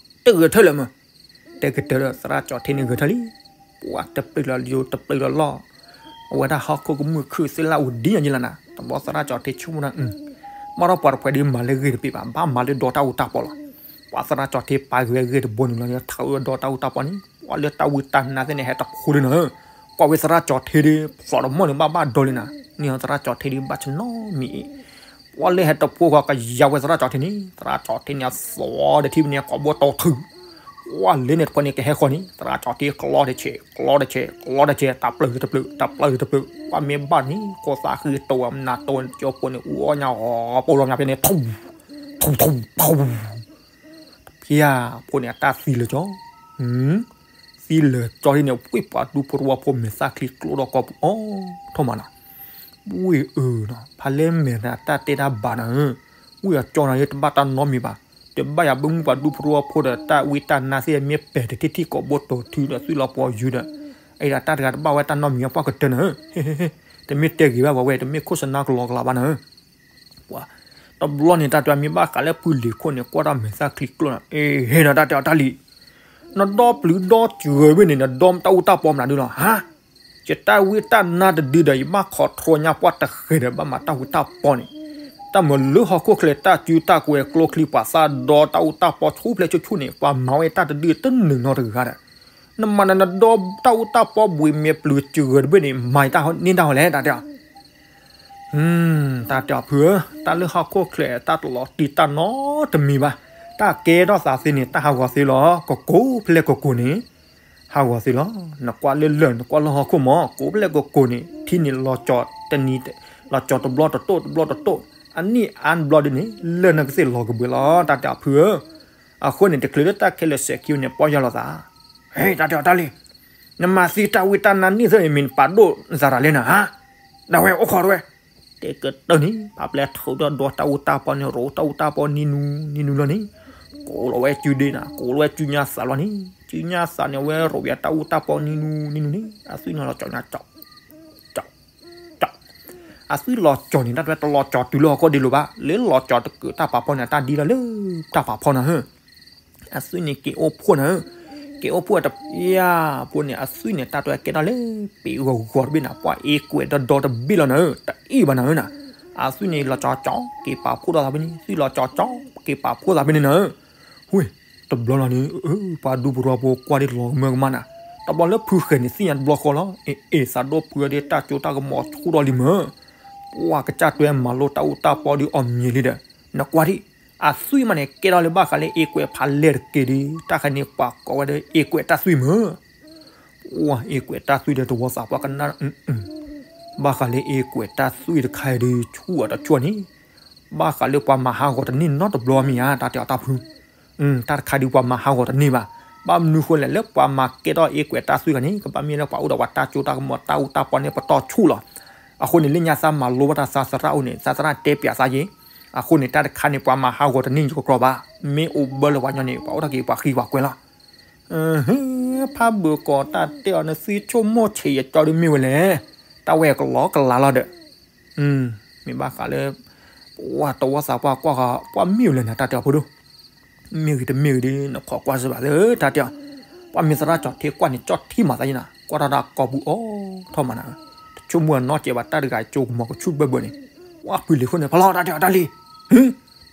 တဂဲၤထၢၣ်လၢၤမၢ်, တဲကတၢၢ်ဒီးသရၣ်ကၠီၤထ့န့ၣ်ဂဲၤထၢၣ်လံ, ပှၤတပျုာ်လီၤယိာ်တပျုာ်လီၤလီၢ်, အဝဲဒၣ်ဟီၣ်ခိၣ်ကမုၢ်ခုၣ်သ့ၣ်လၣ်အိၣ်ဒ်အံၤလီၤနၤ, တဘျီသရၣ်ကၠီၤထ့ဆိကမိၣ်နၤ, ဘၣ်ဒီးပှၤတဖှဲးဒ်မၤလၢဂ့ၢ်တပ့ၤဘၣ်, ဘၣ်မၤလၢဒီတၢ်အူတၢ်ပီလီၤ, ပှၤသရၣ်ကၠီၤထ့ပာ်ဂ့ၤဝဲဂ့ၢ်တဘိန့ၣ်လီၤန့ၣ် ထးဒီတၢ်အူတၢ်ပီန့ၣ် ပှၤလၢတၢ်ဝံတၢ်နါသ့ၣ်န့ၣ် ဟဲတဖိဒ်နၤဧၢ, ကွၢ်ဝဲသရၣ်ကၠီၤထ့ဒီး ဖျိးတမီၢ်န့ၣ် ဘၣ်ဘၣ်ဒိလံနၤ, န့ၣ်သရၣ်ကၠီၤထ့ဒ်ဘၣ်ဆၢနီတမံၤအံၤ, ပှၤလၢဟဲတဖိဃီကယၤဝဲသရၣ်ကၠီၤထ့န့ၣ် သရၣ်ကၠီၤထ့န့ၣ် အသီဒီးထံၣ်ဖဲန့ၣ် ကိးဘိတီၤထုး, ပှၤလၢန့ၣ်တဖှဲးန့ၣ်ကဟဲဃီန့ၣ် သရၣ်ကၠီၤထ့ကျီတဆဲး ကျီတဆဲး ကျီတဆဲး တၢ်ပျၢၢ်တပျၢၢ် တၢ်ပျၢၢ်တပျၢၢ် ပှၤမ့ၢ်ဘၣ်န့ၣ် ကိးသးဃံတိၤမနၤတိၤကၠီဖိန့ၣ် အူအီၣ်ညါအီၤ ပိၢ်လီၤညါဖဲန့ၣ် ထူ ထူ ထူ ထူ တပျၢ်ဖိန့ၣ် အတၢ်သံလၢာ်ကၠီ, သံလၢာ်ကၠီဒ်န့ၣ် ဝံၢ်ပှၤဒူဖိတဝီဖိမဲာ်သၣ်ချံကျိဒီးကီၢ်ပူၤအီၤထီၣ်မးနီၤ, ဝံၢ်အၢနီၤ ဖးလဲၢ်မဲာ်သးတၢ်တဲတၢ်ဘၣ်နၤဧၢ, ဝံၢ်အကၠီနၤဧၢ တဘၣ်တၢ်နီတမံၤဘၣ်, တဘၣ်ယၤဘၣ်မုၢ်ပှၤဒူဖိတဝီဖိဒီးတၢ်ဝံတၢ်နါသ့ၣ်မ့ၢ်ပဲာ်တထံၣ်ထံၣ်ကိးဘိတီၤထုးဒီးသွံၣ်လီၤပှီၤယုာ်ဒီး, အအံၤဒၣ်တၢ်တဂၤတဘၣ်ဝဲတၢ်နီတမံၤအပှၢ်ကတၢၢ်နၤဧၢ, တမ့ၢ်တဲဂ့ၤဘၣ်ဝဲ တမ့ၢ်ခိၣ်စနါကလီကလီဘၣ်နၤဧၢ ပှၤ, တဘျီန့ၣ် တၢ်တဲမ့ၢ်ဘၣ်ဃးလၢဖုလံၤခိၣ်န့ၣ် ကွၢ်တၢ်မဲာ်သၣ်ချံကျိနီၤ, အ့ ဟဲနီၤ တၢ်တဲအီၤတၢ်လံၤ, နဒီပျုၤဒီစှၤဝဲန့ၣ် နဒီတၢ်အူတၢ်ပီမနုၤဒ်လီၤ, ဟါ, ယတၢ်ဝံတၢ်နါတဒုဒီး ယဘၣ် control ညါပှၢ်တဃဲၤဒီး ဘၣ်မၤတၢ်အူတၢ်ပီန့ၣ်, တၢ်မၤလၢဟီၣ်ခိၣ်ချၢ တၢ်စုတၢ်ကဝဲၤကျိချံ ပှၤသးဒီတၢ်အူတၢ်ပီဆူဖျဲၣ်ဆူၣ်ဆူၣ်န့ၣ် ပှၤမၤဝဲတၢ်တဒုတနုာ်နီတဂၤဒီး, နမၤနၤ နဒီတၢ်အူတၢ်ပီဘှံးမဲာ်ပျုၤစှၤတဘ့ၣ်န့ၣ် မၤတၢ်န့ၢ်တၢ်ဝဲလဲၣ် တၢ်တဲအီၤ တၢ်တဲအီၤဖုဧၢ, တၢ်လၢဟီၣ်ခိၣ်ချၢ တၢ်တလီၤတံၢ်တၢ်နီတမံၤဘၣ်, တၢ်ကဲထီၣ်သးသ့န့ၣ် တၢ်ဟးဂီၤသ့လီၤ, ကကိးဖဲလဲၣ်ကကိးန့ၣ်, ဟးဂီၤသ့လီၤ, နကွၢ်လၢလၢၢ် နကွၢ်လၢဟီၣ်ခိၣ်မး ကိးဖဲလဲၣ်ကကိးန့ၣ် ထံန့ၣ်လီၤကၠီၤတနံၤ, လီၤကၠီၤတဘျီတတိၢ် တဘျီတတိၢ်, အနံၣ်အါတဘျီဒ်န့ၣ် လၢၢ်န့ၣ်ကသ့ၣ်လီၤကဘှံးလီၤ တၢ်တဲအီၤဖုဧၢ, အဃိန့ၣ် တချုးလၢတၢ်ခဲလၢာ်စဲးခံန့ၣ် ပီၢ်ယၢ်လီၤသး ဟဲ တၢ်တဲအီၤတၢ်လံၤ, နမၤသံတၢ်ဝံတၢ်နါန့ၢ်သ့ၣ်န့ၣ် မ့ၢ်နပာ်ဒိၣ်နသးတၢ်လဲၣ်နၤ ဟါ, ဒၣ်ဝဲအိၣ်ခိးတဝဲ, တဲကတၢၢ်န့ၣ် ဖးပျဲၢ်ထုးဒီးဒီတၢ်အူတၢ်ပီန့ၣ် ရိးတၢ်အူတၢ်ပီနံၤနူနံၤနူလီၤန့ၣ်, ကိးလီၤဝဲစုဒ့နၤ ကိးလီၤဝဲစုညါသးလီၤန့ၣ်, စုညါသးန့ၣ် အဝဲရိးဝဲတၢ်အူတၢ်ပီနံၤနူနံၤနူန့ၣ် အသွံၣ်န့ၣ်လီၤကၠီညါကၠီ ကၠီ ကၠီ, အသွံၣ်လီၤကၠီန့ၣ် တၢ်တဝဲတလီၤကၠီတုၤလၢဟီၣ်ခိၣ်ဒ့လိၤဘၣ်, လၢလီၤကၠီတကုာ်တၢ်ပာ်ဖီန့ၣ် တၢ်ဒ်လီၤလၢတၢ်ပာ်ဖီနၤဧၢ, အသွံၣ်န့ၣ်က့ၤအိၣ်ဖှိၣ်နၤဧၢ, က့ၤအိၣ်ဖှိၣ်တပျၢ်ဖိန့ၣ် အသွံၣ်န့ၣ် တၢ်တဝဲကဲထီၣ်လၢပ့ၤဂီၤဂီၤတဘ့ၣ်နၤ ပှၤအ့ကွဲးဒီဒီတဘ့ၣ်လီၤနၤဧၢ, တအံၣ်ဘၣ်နၤဧၢနၤ, အသွံၣ်န့ၣ်လီၤကၠီကၠီ က့ၤပာ်ဖှိၣ်ထီၣ်သးဖဲန့ၣ် သွံၣ်လီၤကၠီကၠီ က့ၤပာ်ဖှိၣ်သးဖဲန့ၣ်နၤဧၢ, ဝ့ၢ် တဘျီလီၤန့ၣ် ပှၤဒူဖိတဝီဖိကွၢ်ဒ်လီၤကမၢကမၣ်နၤ, တဘျီလၢဖုဃဲၤန့ၣ်သ့ၣ်ညါတဘျီဃီလီၤ, အ့ အ့ သးဒိၣ်ဖုအီၤဒီးတၢ်ကၠိတၢ်ကမီၤဆူၣ်ထီၣ်လံမၢ်, ပှၤကစၢ်တွဲမၤလိတၢ်အူတၢ်ပီဒီးအီၤမံၤလံဒီး, နကွၢ်ဒံး အသွံၣ်မးန့ၣ် ကဲထီၣ်လၢဘၣ်ဃးလၢအ့ကွဲးဖးလဲၢ်တက့ၢ်ဒီး တၢ်ခါန့ၣ်ပှၤကိးဝဲဒီးအ့ကွဲးတၢ်သွံၣ်မ့ၢ် ပှၤအ့ကွဲးတၢ်သွံၣ်ဒီးတဝီသးပှၢ်ကနၣ် ဘၣ်ဃးလၢအ့ကွဲးတၢ်သွံၣ်တခါအံၤဒီး ဆူၣ်အတဆူၣ်န့ၣ် ဘၣ်ဃးလၢပှၤမၤဟးဂီၤတန့ၢ်နီတဘျီမ့ၢ်ဧါ တၢ်တဲအီၤတၢ်ဖု တၢ်တခါဒီးပှၤမၤဟးဂီၤတန့ၢ်ဘၣ်. ဘၣ်မနုၤဃိလဲၣ် လၢပှၤမၤကဲထီၣ်အ့ကွဲးတၢ်သွံၣ်တခါန့ၣ် ကဘၣ်မ့ၢ်လၢပှၤအိၣ်ဒီးပှၤတၢ်စိတၢ်ကမီၤတၢ်အူတၢ်ပီန့ၣ်ပတီၢ်ဆူၣ်လီၤ. အဃိန့ၣ် လၢညါသးမၤလိဘၣ်တၢ်သးသရၣ်အိၣ်န့ၣ် သးသရၣ်တဲပၠးသးယ့ၣ်. အဃိန့ၣ် တၢ်တခါန့ၣ် ပှၤမၤဟးဂီၤတန့ၢ်ယကကြီဘၣ်. မ့ၢ်အိၣ်ဘၢလၢပှၤကညီန့ၣ် ပှၤအိၣ်ထီၣ်က့ၤပှၤဃံပှၤကွဲလီၤ. ဖးဘၢၣ်ကီး တၢ်တဲအီၤနသွံၣ်ဆိကမိၣ်ဆံးယကၠီဒုးမ့ၢ်ဝဲလဲၣ်. တၢ်ဝဲကလီကလီလီၤဒီး မ့ၢ်ဘၣ်ဃးလၢ ပှၤတဝီသးပှၢ်ကွၢ်ဃီ ပှၤမ့ၢ်ဝဲလဲၣ်နတၢ်တဲအီၤဖိဒိၣ်. မ့ၢ်ဂ့ၤတမ့ၢ်ဂ့ၤဒီး နခိးကွၢ်စ့ၢ်ဘၣ်သ့တၢ်တဲအီၤ. ပှၤမ့ၢ်သရၣ်ကၠီၤထံကွၢ်န့ၣ် ကၠီၣ်ထံမၤသးယ့ၣ်နၤ ကွၢ်ထီၣ်တၢ်ကိးပူၤအိၣ်ထီၣ်မးနၤ. တဆိကမိၣ်အနီၢ်ကဲးဘၣ်တၢ်တဂၤကၠိကမီၤကဆူၣ်ဘၢဘၢန့ၣ် ပှၤဖုလံၤခိၣ်န့ၣ် ဖးလီၤတၢ်တဲအီၤတၢ်လံ.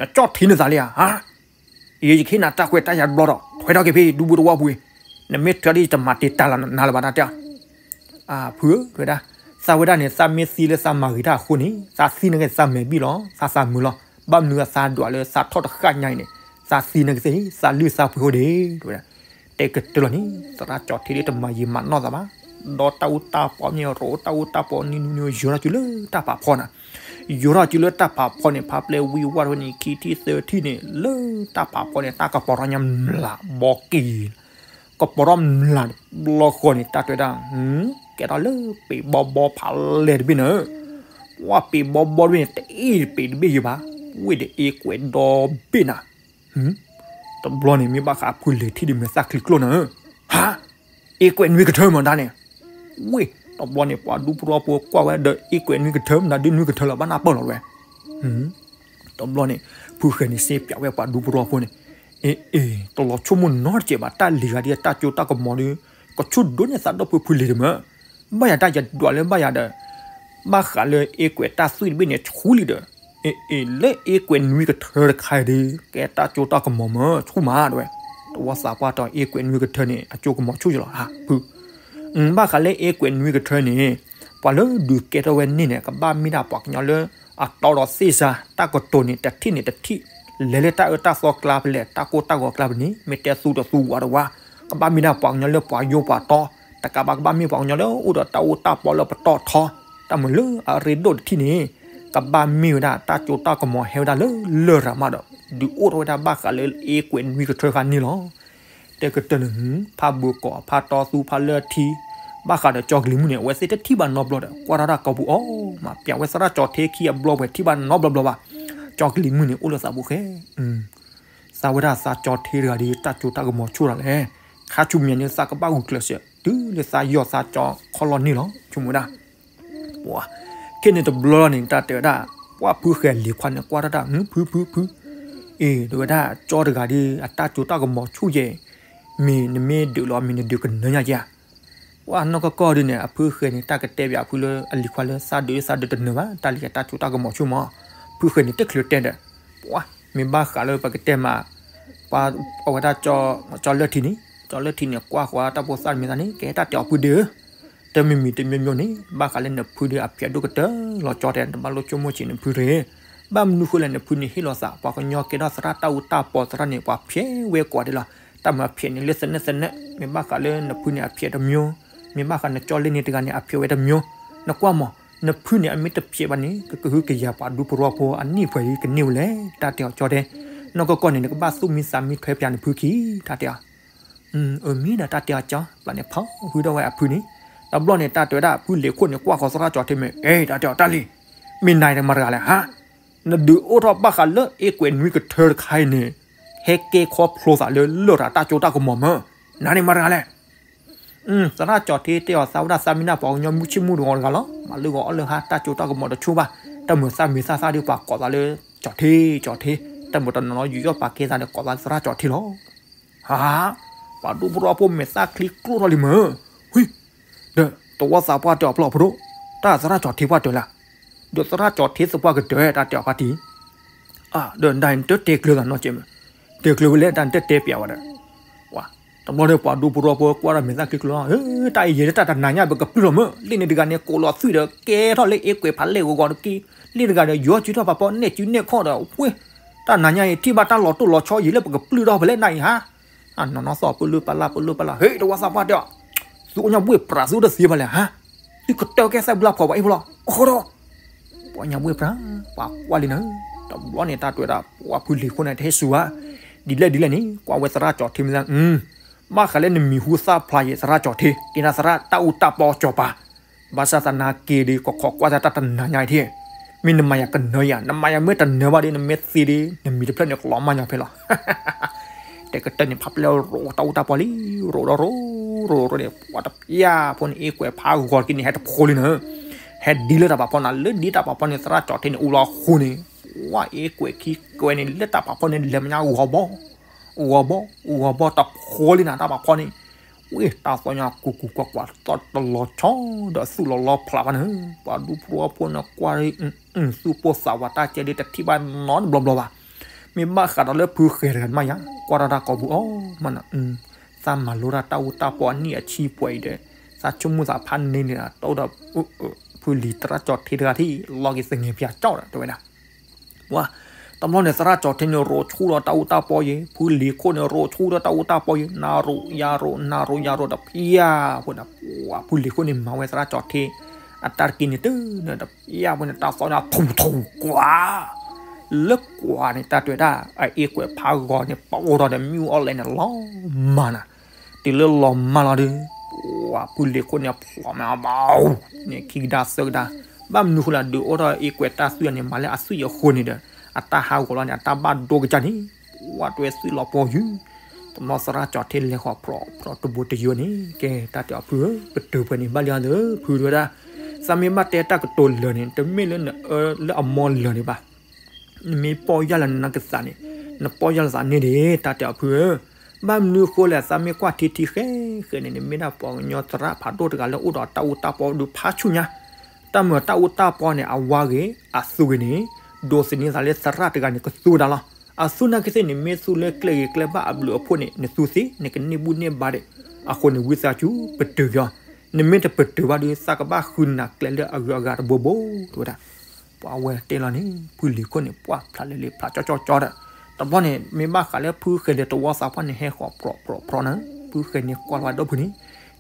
နကၠီၣ်ထံနသးလံဧါ ဟါ ယကဟ့ၣ်နၤတၢ်ခွဲးတၢ်ယာ်တဘျီဒီး ထွဲထီၣ်က့ၤဖဲဒူပူၤတဝီပူၤအံၤ, နမ့ၢ်ထွဲဒီးယတမၤတ့ၢ်တၢ်လၢနၤလၢၤဘၣ်တၢ်တဲအီၤ. အဖုဧၢ တဲဝဲဒၣ်, သးဝဲဒၣ်န့ၣ် သးမ့ၢ်သံလၢသးမၤဂ့ၤတၢ်အဃိန့ၣ် သးသံန့ၣ်က့ၤသးမဲာ်ဘံၣ်လီၤ သးသးမုာ်လီၤ. ဘၣ်မနုၤအသးဒွးလၢသးထီၣ်တဃၣ်ညါအံၤန့ၣ် သးသံန့ၣ်က့ၤသးလုၢ်သးပှ့ၤအိၣ်ဒံး တဲဝဲဒၣ်. တဲကတၢၢ်လီၤန့ၣ် သရၣ်ကၠီၤထံဒ်တမၤယံာ်မၤနီၢ်သးဘၣ်, ဒီးတၢ်အူတၢ်ပီမ့ၢ်ရိတၢ်အူတၢ်ပီနံၤနံၤနံၤ ယိၤထီၣ်စုလၢတၢ်ဖးဖီနၤ ယိၤထီၣ်စုလၢတၢ်ဖးဖီန့ၣ် ဖးပျဲဝံဝါထီၣ်န့ၣ် ခံထံၣ်သၢထံၣ်န့ၣ် လၢတၢ်ဖးဖီန့ၣ် တၢ်ကပီၤထီၣ်ညါမျးဘီက့ၤ, ကပီၤထီၣ်မျးတဘျီဃီန့ၣ် တၢ်တဲဝဲဒၣ်, ကဲထီၣ်လၢပ့ၤဘီဘီဖးလဲၢ်တဘ့ၣ်န့ၣ်, ပှၢ်ပ့ၤဘီဘီတဘ့ၣ်န့ၣ် တအ့ၣ်ပ့ၤတဘ့ၣ်ယံၤဘၣ်, ဝ့ၢ်ဒီးအ့ကွဲးဒီဘ့ၣ်နၤ တဘျီန့ၣ် မ့ၢ်ဘၣ်ဃးအဖုလဲၤထံၣ်ဒီးမဲာ်သၣ်ချံကျိၣ်နၤဧၢ, ဟါ, အ့ကွဲးနွံကထၢမတၤန့ၣ်, ဝ့ၢ်, တဘျီန့ၣ် ပှၤဒူပရီဖိကွၢ်ဝဲဒီး အ့ကွဲးနွံကထၢမတၤဒုးနွံကထၢလီၤ ဘၣ်နၢ်ပၢၢ်လီၤဝဲ. တဘျီန့ၣ် ဖုဃဲၤန့ၣ်စ့ပၠးဝဲပှၤဒူပရီဖိန့ၣ်, အ့ အ့ တလီၤဆိကမိၣ်နီတစဲးဘၣ် တၢ်လံၤဂၤဒ်အတၢ်စိတၢ်ကမီၤဒီး ကဆူၣ်ဒိၣ်န့ၢ်သးဒီဖုဖုလဲၤတမၢ, ဘၣ်ယၤတၢ်ယဒွးလၢဘၣ်ယၤဒီး ဘၣ်ဃးလၢအ့ကွဲးတၢ်သွံၣ်တဘ့ၣ်န့ၣ်ဆူၣ်လံဒီး, အ့ အ့ လၢအ့ကွဲးနွံကထၢတခါအံၤဒီး ကဲတၢ်စိတၢ်ကမီၤမၢဆူၣ်မးတဲဝဲ, တဝီသးပှၢ်တီၤအ့ကွဲးနွံကထၢန့ၣ် အစိကမီၤဆူၣ်ယလီၤ ဖု ဘၣ်ဃးလၢအ့ကွဲးနွံကထၢန့ၣ် ပှၤလၢဒုးကဲထီၣ်ဝဲန့ၣ်န့ၣ် ကဘၣ်မ့ၢ်ဒၣ်ပှၤကညီလၢ အတီဒီးသ့ၣ်စါ တၢ်ကတိၤန့ၣ် တထံၣ်န့ၣ်တထံၣ်, လဲၤလၢတၢ်အၢတၢ်သီကျါဖဲလဲၣ် တၢ်ကိၢ်တၢ်ဂီၤကျါဖဲန့ၣ် မ့ၢ်တဲသူတသူဝးတဝး, ကဘၣ်မ့ၢ်ဒၣ်ပှၤကညီလၢပှၤယိပှၤတီ, တကးဘၣ်ကဘၣ်မ့ၢ်ပှၤကညီလၢအိၣ်ဒီးတၢ်အူတၢ်ပီလၢပတီၢ်ထီ, တၢ်မုာ်လၢအရ့ဒိၣ်တထံၣ်န့ၣ် ကဘၣ်မ့ၢ်ဝဲဒၣ်တၢ်စိတၢ်ကမီၤဟဲဝဲဒၣ်လၢလရာ်မးဒီး ဒုးအိၣ်ထီၣ်ဝဲဒၣ်ဘၣ်ဃးလၢအ့ကွဲးနွံကထၢခါန့ၣ်လီၤ. တဲကတၢၢ်န့ၣ် ဖးဘၢၣ်ကီးဖးတီသူဖးလၢထံ, ဘၣ်ဃးဒီးကၠီကလံၤမုၢ်န့ၣ် အဝဲသ့ၣ်တထံၣ်ဘၣ်နီတဘျီဒီး ကွၢ်ထီၣ်တၢ်ကိးပူၤအီၤမး ပၠးဝဲသရၣ်ကၠီၤထံခံအဘျီပှဲၤထံၣ်ဘၣ်နီတဘျီဘျီဘၣ်, ကၠီကလံၤမုၢ်န့ၣ် အိၣ်လၢသးပူၤဃဲ သးဝဲဒၣ်သးကၠီၤထံတဂၤဒီး တၢ်စိတၢ်ကမီၤဆူၣ်ဒၣ်လဲၣ်, ခါဆူမဲာ်ညါန့ၣ် သးကဘၣ်ဂုာ်ကျဲးစၢး တုၤလၢသးယီၢ်သးကၠီၤခီလီၤန့ၣ်လီၤ ဆိကမိၣ်ဝဲဒၣ် ပှၤ, ခဲန့ၣ်တဘျီလီၤန့ၣ် တၢ်တဲဝဲဒၣ်, ပှၢ်ဖုဃဲၤလံၤခွါန့ၣ် ကွၢ်ထီၣ်တၢ် ဖု ဖု ဖု, အ့ တဲဝဲဒၣ် ကၠီတဂၤဒီး အတၢ်စိတၢ်ကမီၤဆူၣ်ယဲၢ်, မ့ၢ်နမ့ၢ်ဒုးလီၤမ့ၢ်နဒုးကနၢညါက့ဧါ. ပှၢ်နီၢ်ကီၢ်ကီၢ်ဒ်န့ၣ် အဖုဃဲၤန့ၣ် တၢ်ကတဲပၠးအဖုလၢအလံၤခွါလၢသးဒုးသးဒုးတနၢၤဘၣ် တၢ်လံၤအတၢ်စိတၢ်ကမီၤဆူၣ်မး, ဖုဃဲၤန့ၣ် တချုးတဲဒီး, ပှၢ် မ့ၢ်ဘၣ်ဃးလၢပကတဲမး ပှၤအဝဲဒၣ်ကၠီလၢထံန့ၣ်, ကၠီလၢထံန့ၣ် ကွၢ်ဃီတၢ်ဖိသၣ်တမံၤသးန့ၣ် ကဲတၢ်တဲအီၤဖုဒုးဧၢ, တမံၤမံၤတမံၤမံၤန့ၣ် ဘၣ်ဃးလၢနဖုဒီးအဖျဲးဒိၣ်ကတၢၢ်လီၤကၠီတဲ တဘၣ်လိၣ်ဆိကမိၣ်ဆံးနဖုတဂ့ၤ, ဘၣ်မနုၤဃိလဲၣ် နဖုန့ၣ်ဟ့ၣ်လီၤသး ပှၤကညီကဲထီၣ်သရၣ်တၢ်အူတၢ်ပီသရၣ်န့ၣ် ပှၤဖျဲးဝဲကိးဂၤဒဲးလီၤ, တၢ်မၤဖျဲးန့ၣ်လၢသနၢၣ်သနၢၣ် မ့ၢ်ဘၣ်ဃးလၢနဖုန့ၣ်အဖျဲးတမျိုး, မ့ၢ်ဘၣ်ဃးနကၠီလၢန့ၣ်တဂၤန့ၣ် အဖျဲးဝဲတမျိုး, နကွၢ်မး နဖုန့ၣ် အမ့ၢ်တဖျဲးဘၣ်န့ၣ် ကကဟုကယာ်ပှၤဒူပရီဖိအနံၣ်ပှဲၤဒ်ကန့ၢ်ဝဲလဲၣ် တၢ်တဲအီၤကၠီတဲ, နီၢ်ကီၢ်ကီၢ်န့ၣ် နကဘၣ်သူၣ်မံသးမံထွဲပၠးနဖုခံ တၢ်တဲအီၤ အမ့ၢ်ဒၣ်တၢ်တဲအီၤကၠီ ပျၢ်န့ၣ်ဖီဟုဒီးဝဲအဖုန့ၣ်, တဘျီန့ၣ် တၢ်တဲဝဲဒၣ် ဖုလ့ၤခိၣ်န့ၣ် ကွၢ်ဃီသရၣ်ကၠီထံမ့ၢ် အ့ တၢ်တဲအီၤတၢ်လံ, မ့ၢ်နၤန့ၣ်မတၤတဂၤလဲၣ်ဟါ, နဒုးအိၣ်ထီၣ်ဘၣ်ဃးလၢအ့ကွဲးနွံကထၢတခါအံၤန့ၣ် ဟဲကဲခီဖျိသးလၢလရာ်တၢ်စိတၢ်ကမီၤမၢ, နၤန့ၣ်မတၤတဂၤလဲၣ် သရၣ်ကၠီထံတဲအီၤ သးဝဲဒၣ်သးမ့ၢ်ဒၣ်ပှၤကညီမုၢ်ဆ့ၣ်မုၢ်တဂီၤတဂၤလီၤ, မၤလၢဂီၤအီၣ်လၢဟါ တၢ်စိတၢ်ကမီၤတဆူၣ်ဘၣ်, တၢ်မုာ်သးမုာ်သးသးဒီးပှၤကိးသးလၢ ကၠီထံ ကၠီထံ, တၢ်မုာ်တနီၤနီၤယူးယီၣ်ပာ်ကဲသးဒီးကိးသးလၢသရၣ်ကၠီထံလီၤ. ဟါ, ပှၤဒူပရီဖိမဲာ်သၣ်ချံကျိထီၣ်လံမၢ, ဝံ, ဒီးတဝီသးပှၢ်တဲအီၤဖျီၣ်ဖိဒိၣ်, တၢ်သရၣ်ကၠီထံပှၢ်တဲလၢ ဒီးသရၣ်ကၠီထံသပှၢ်ကတၢၢ် တၢ်တဲအီၤဖါတံၢ်, ဒီးနတၢ်နတတဲကျၢၤသးနီတစဲးမၢ, တဲကျၢၤဝဲလဲၣ် တၢ်နတတဲပၠးဝဲဒီး, တဘျီဒီးပှၤဒူပရီဖိကွၢ်ဒီးမဲာ်သၣ်ချံကျိလီၤ, တၢ်အံၤယဲၢ်တၢ်တနၤညါ ပကပျုၢ်လီၤမၢ, လ့ၣ်န့ၣ်တဂၤန့ၣ် ကိးလီၤသွံၣ်ဒီးကဲထီၣ်လၢအ့ကွဲးဖးလဲၢ်ဂီၤဂီၤတက့ၢ်, လ့ၣ်တဂၤဒီးယီၤစုထီၣ်ဖးဖီ နဲၣ်စုနဲၣ်ခီၣ်ဒီး ဝ့ၢ်, တၢ်နၤညါအံၤ ထံၣ်ဘၣ်တၢ်လီၤတိၢ်လီၤဆီယံာ်လၢပကပျုၢ်ထီၣ်ဖဲလဲၣ်နၤအံၤဟါ, အနီၢ်နီၢ်သီၣ်ပလၢပလၢ်ပလၢပလၢ် ဟ့ၣ် တဝီသးပှၢ်တဲအီၤ, သုအိၣ်ညါဘှ့ၣ်ပြးသုအိၣ်တသ့ဘၣ်လဲၣ်ဟါ, သုကတၢၢ်ကဲသးဘျါဖှီၣ်ပှၤအ့ၣ်ဖိလီၤ, အိၣ်ဃီဒီး ပှၤညါဘှ့ၣ်ပြး, ပှၤကွၢ်လံနၤ, တဘျီန့ၣ် တၢ်တဲဝဲဒၣ် ပှၤဖုလံၤခိၣ်န့ၣ် တဟ့ၣ်စူၤဘၣ်, ဒ်လဲၣ်ဒ်လဲၣ်န့ၣ် ကွၢ်ဝဲသရၣ်ကၠီၤထ့မ့ၢ်သး, ဘၣ်ဃးလၢနမံၤဟူသၣ်ဖျါယံာ် သရၣ်ကၠီၤထ့ က့ၤနၤသရၣ်တၢ်အူတၢ်ပီကၠီၤပၤ, ဘၣ်ဆၣ်သနာ်က့ဒီး ကခိးကွၢ်တၢ်တၢ်တနၤညါအံၤထံၣ်, မ့ၢ်နမၤယၤကနၢၤယၤ နမၤယၤမ့ၢ်တနၢၤဘၣ်ဒီး နမ့ၢ်သ့ဒီး နမံၤတဖျၢၣ်န့ၣ် ကလီၤမၢ်ညီဖဲလီၤ တဲကတၢၢ်န့ၣ် ဖးပျဲၢ်ရိးတၢ်အူတၢ်ပီလံ, ရိးဒီးရိး, ရိးရိးန့ၣ် ပှၤတပျၢ်ဖိန့ၣ် အ့ၣ်ကွဲးဖးဂီၤက့ၤန့ၣ် ဟဲတဖိလံနၤ, ဟဲဒ်လၢတၢ်ပာ်ဖီနၤ, လၢဒ်တၢ်ပာ်ဖီန့ၣ် သရၣ်ကၠီၤထ့န့ၣ် အူလီၤဃိန့ၣ်, ပှၤအ့ၣ်ကွဲးခံကွဲးန့ၣ် လၢတၢ်ပာ်ဖီန့ၣ် လဲၤမညါဂီၤဘီ, ဂီၤဘီ, ဂီၤဘီတဖိလံနၤ တၢ်ပာ်ဖီန့ၣ်, ဝ့ၢ်တၢ်သီညါကူကူကွၢ်ကွၢ် သီၣ်တလီၤဆီဒီးသူၣ်လီၤလီဖျးဘၣ်နၤ, ပှၤဒူဖိထီဖိန့ၣ် ကွၢ် သူၣ်ပိၢ်သးဝးတၢ်ကဲဒီး တထံၣ်ဘၣ်နီတဘျီဘျီဘၣ်, မ့ၢ်ဘၣ်ဃးဒီးလၢဖုဃဲၤတဂၤမးယါ ကွၢ်ထီၣ်တၢ်ကိးပူၤအီၤမးနၤ, သးမၤလိတၢ်တၢ်အူတၢ်ပီအနံၣ်အဆံပှဲၤအံၤဒီး သးဆိကမိၣ်သးဖးန့ၢ်န့ၣ် တအိၣ်ဒီး ဖုလံၤသရၣ်ကၠီၤထ့တဂၤထံၣ် လီၤက့ၤသငဲၤဖၠးကၠီၣ်ဒီး တဲဝဲဒၣ် ပှၤ, တဘျီန့ၣ် သရၣ်ကၠီၤထ့န့ၣ် ရိးဆူၣ်ဒီးတၢ်အူတၢ်ပီယံၤ, ဖုလံၤခိၣ်န့ၣ် ရိးဆူၣ်ဒီးတၢ်အူတၢ်ပီယံၤ, နၤရိးယၤရိး နၤရိးယၤရိးတပျၢ်ဖိန့ၣ်, ပှၤဖုလံၤခိၣ်န့ၣ် မၤဝဲသရၣ်ကၠီၤထ့ အတၢ်တက့ၢ်န့ၣ် တန့ၣ်တပျၢ်ဖိန့ၣ် တၢ်သီန့ၣ် ထူၣ်ထူၣ်ကွၢ်, လၢကွၢ်န့ၣ် တၢ်တဲဝဲဒၣ် အအ့ၣ်ကွဲးဖးဂီၤန့ၣ် ပအိၣ်ထီၣ်ဒီးမ့ၣ်အူအီၣ်လဲၣ်န့ၣ် လီၤမၢ်နၤ တုၤလၢလီၤမၢ်လီၤဒီး ပှၤဖုလံၤခိၣ်န့ၣ် ဖျိးမးဘၣ် န့ၣ်ခံကဒါသၢကဒါ, ဘၣ်မနုၤဃိလၢဒုးအိၣ်ထီၣ်အ့ၣ်ကွဲးတၢ်သွံၣ်အန့ၣ် မၤလၢအသွံၣ်အဃိန့ၣ်ဒီး အတၢ်ဟးဂီၤလီၤန့ၣ် အတၢ်ဘၣ်ဒိကစၢ်န့ၣ်, ပှၤတဲဝဲသွံၣ်လီၤပှီၤယုၢ်, တဘျီသရၣ်ကၠီၤထ့လဲၤဃီၤဖြီဖြီတဘိတယိန့ၣ် ကဲတၢ်တဲအီၤဖုဧၢ, ပတုာ်ပှဲၤန့ၣ်ဘၣ်လံဧါသၢဖုတဲဝဲဒၣ်, သးမ့ၢ်ဘၣ်တဲတၢ်ကတိၤလၢာ်န့ၣ် တမ့ၢ်လၢနအၢလၢအမီလၢာ်န့ၣ်ဘၣ် နမ့ၢ်ပီၢ်ယၢ်လၢနကသးန့ၣ်, နပီၢ်ယၢ်လီၤသးန့ၣ်ဒၣ် တၢ်တဲအီၤဖုဧၢ, ဘၣ်မနုၤဃိလဲၣ် သးမ့ၢ်ကွၢ်ထံထံဃဲဃဲန့ၣ် နမ့ၢ်ဒၣ်ပှၤကညီသရၣ်ဖးဒိၣ်တဂၤလၢအိၣ်ဒီးတၢ်အူတၢ်ပီဒုးဖးဆူညါ, တၢ်မၤတၢ်အူတၢ်ပီန့ၣ် အဝါဂ့ၤ အသူဂ့ၤန့ၣ်, ဒိးသန့ၤသးလၢသရၣ်တဂၤန့ၣ် ကသူဝဲဒၣ်လီၤ. အသူနာ်က့သ့ၣ်န့ၣ် မ့ၢ်သူလၢကျဲဂ့ၤကျဲဘၣ်အဘျုးအဖှိၣ်န့ၣ် နသူသ့ နကန့ၢ်ဘူၣ်န့ၢ်ဘါဒံး, အဃိန့ၣ် ဝံသးစူၤ ပတုာ်က့ၤအီၤ, နမ့ၢ်တပတုာ်ဘၣ်ဒီး သးကဘၣ်ဃုနၤကျဲလၢအဂုၤအဂၤတဘိဘိ တဲဝဲဒၣ် ပှၤဝဲတဲလီၤန့ၣ် ဖုလံၤခိၣ်န့ၣ် ပှၢ်ဖျးလၢလံာ်ဖျးကၠီကၠီကၠီဒီး, တဘျီန့ၣ် မ့ၢ်ဘၣ်ဃးလၢဖုဃဲၤလၢတဝီသးပှၢ်န့ၣ် ဟဲဃီၤပြီၤပြီၤပြီၤနၤ, ဖုဃဲၤန့ၣ်ကွၢ်လီၤဝဲဒီဖုန့ၣ်,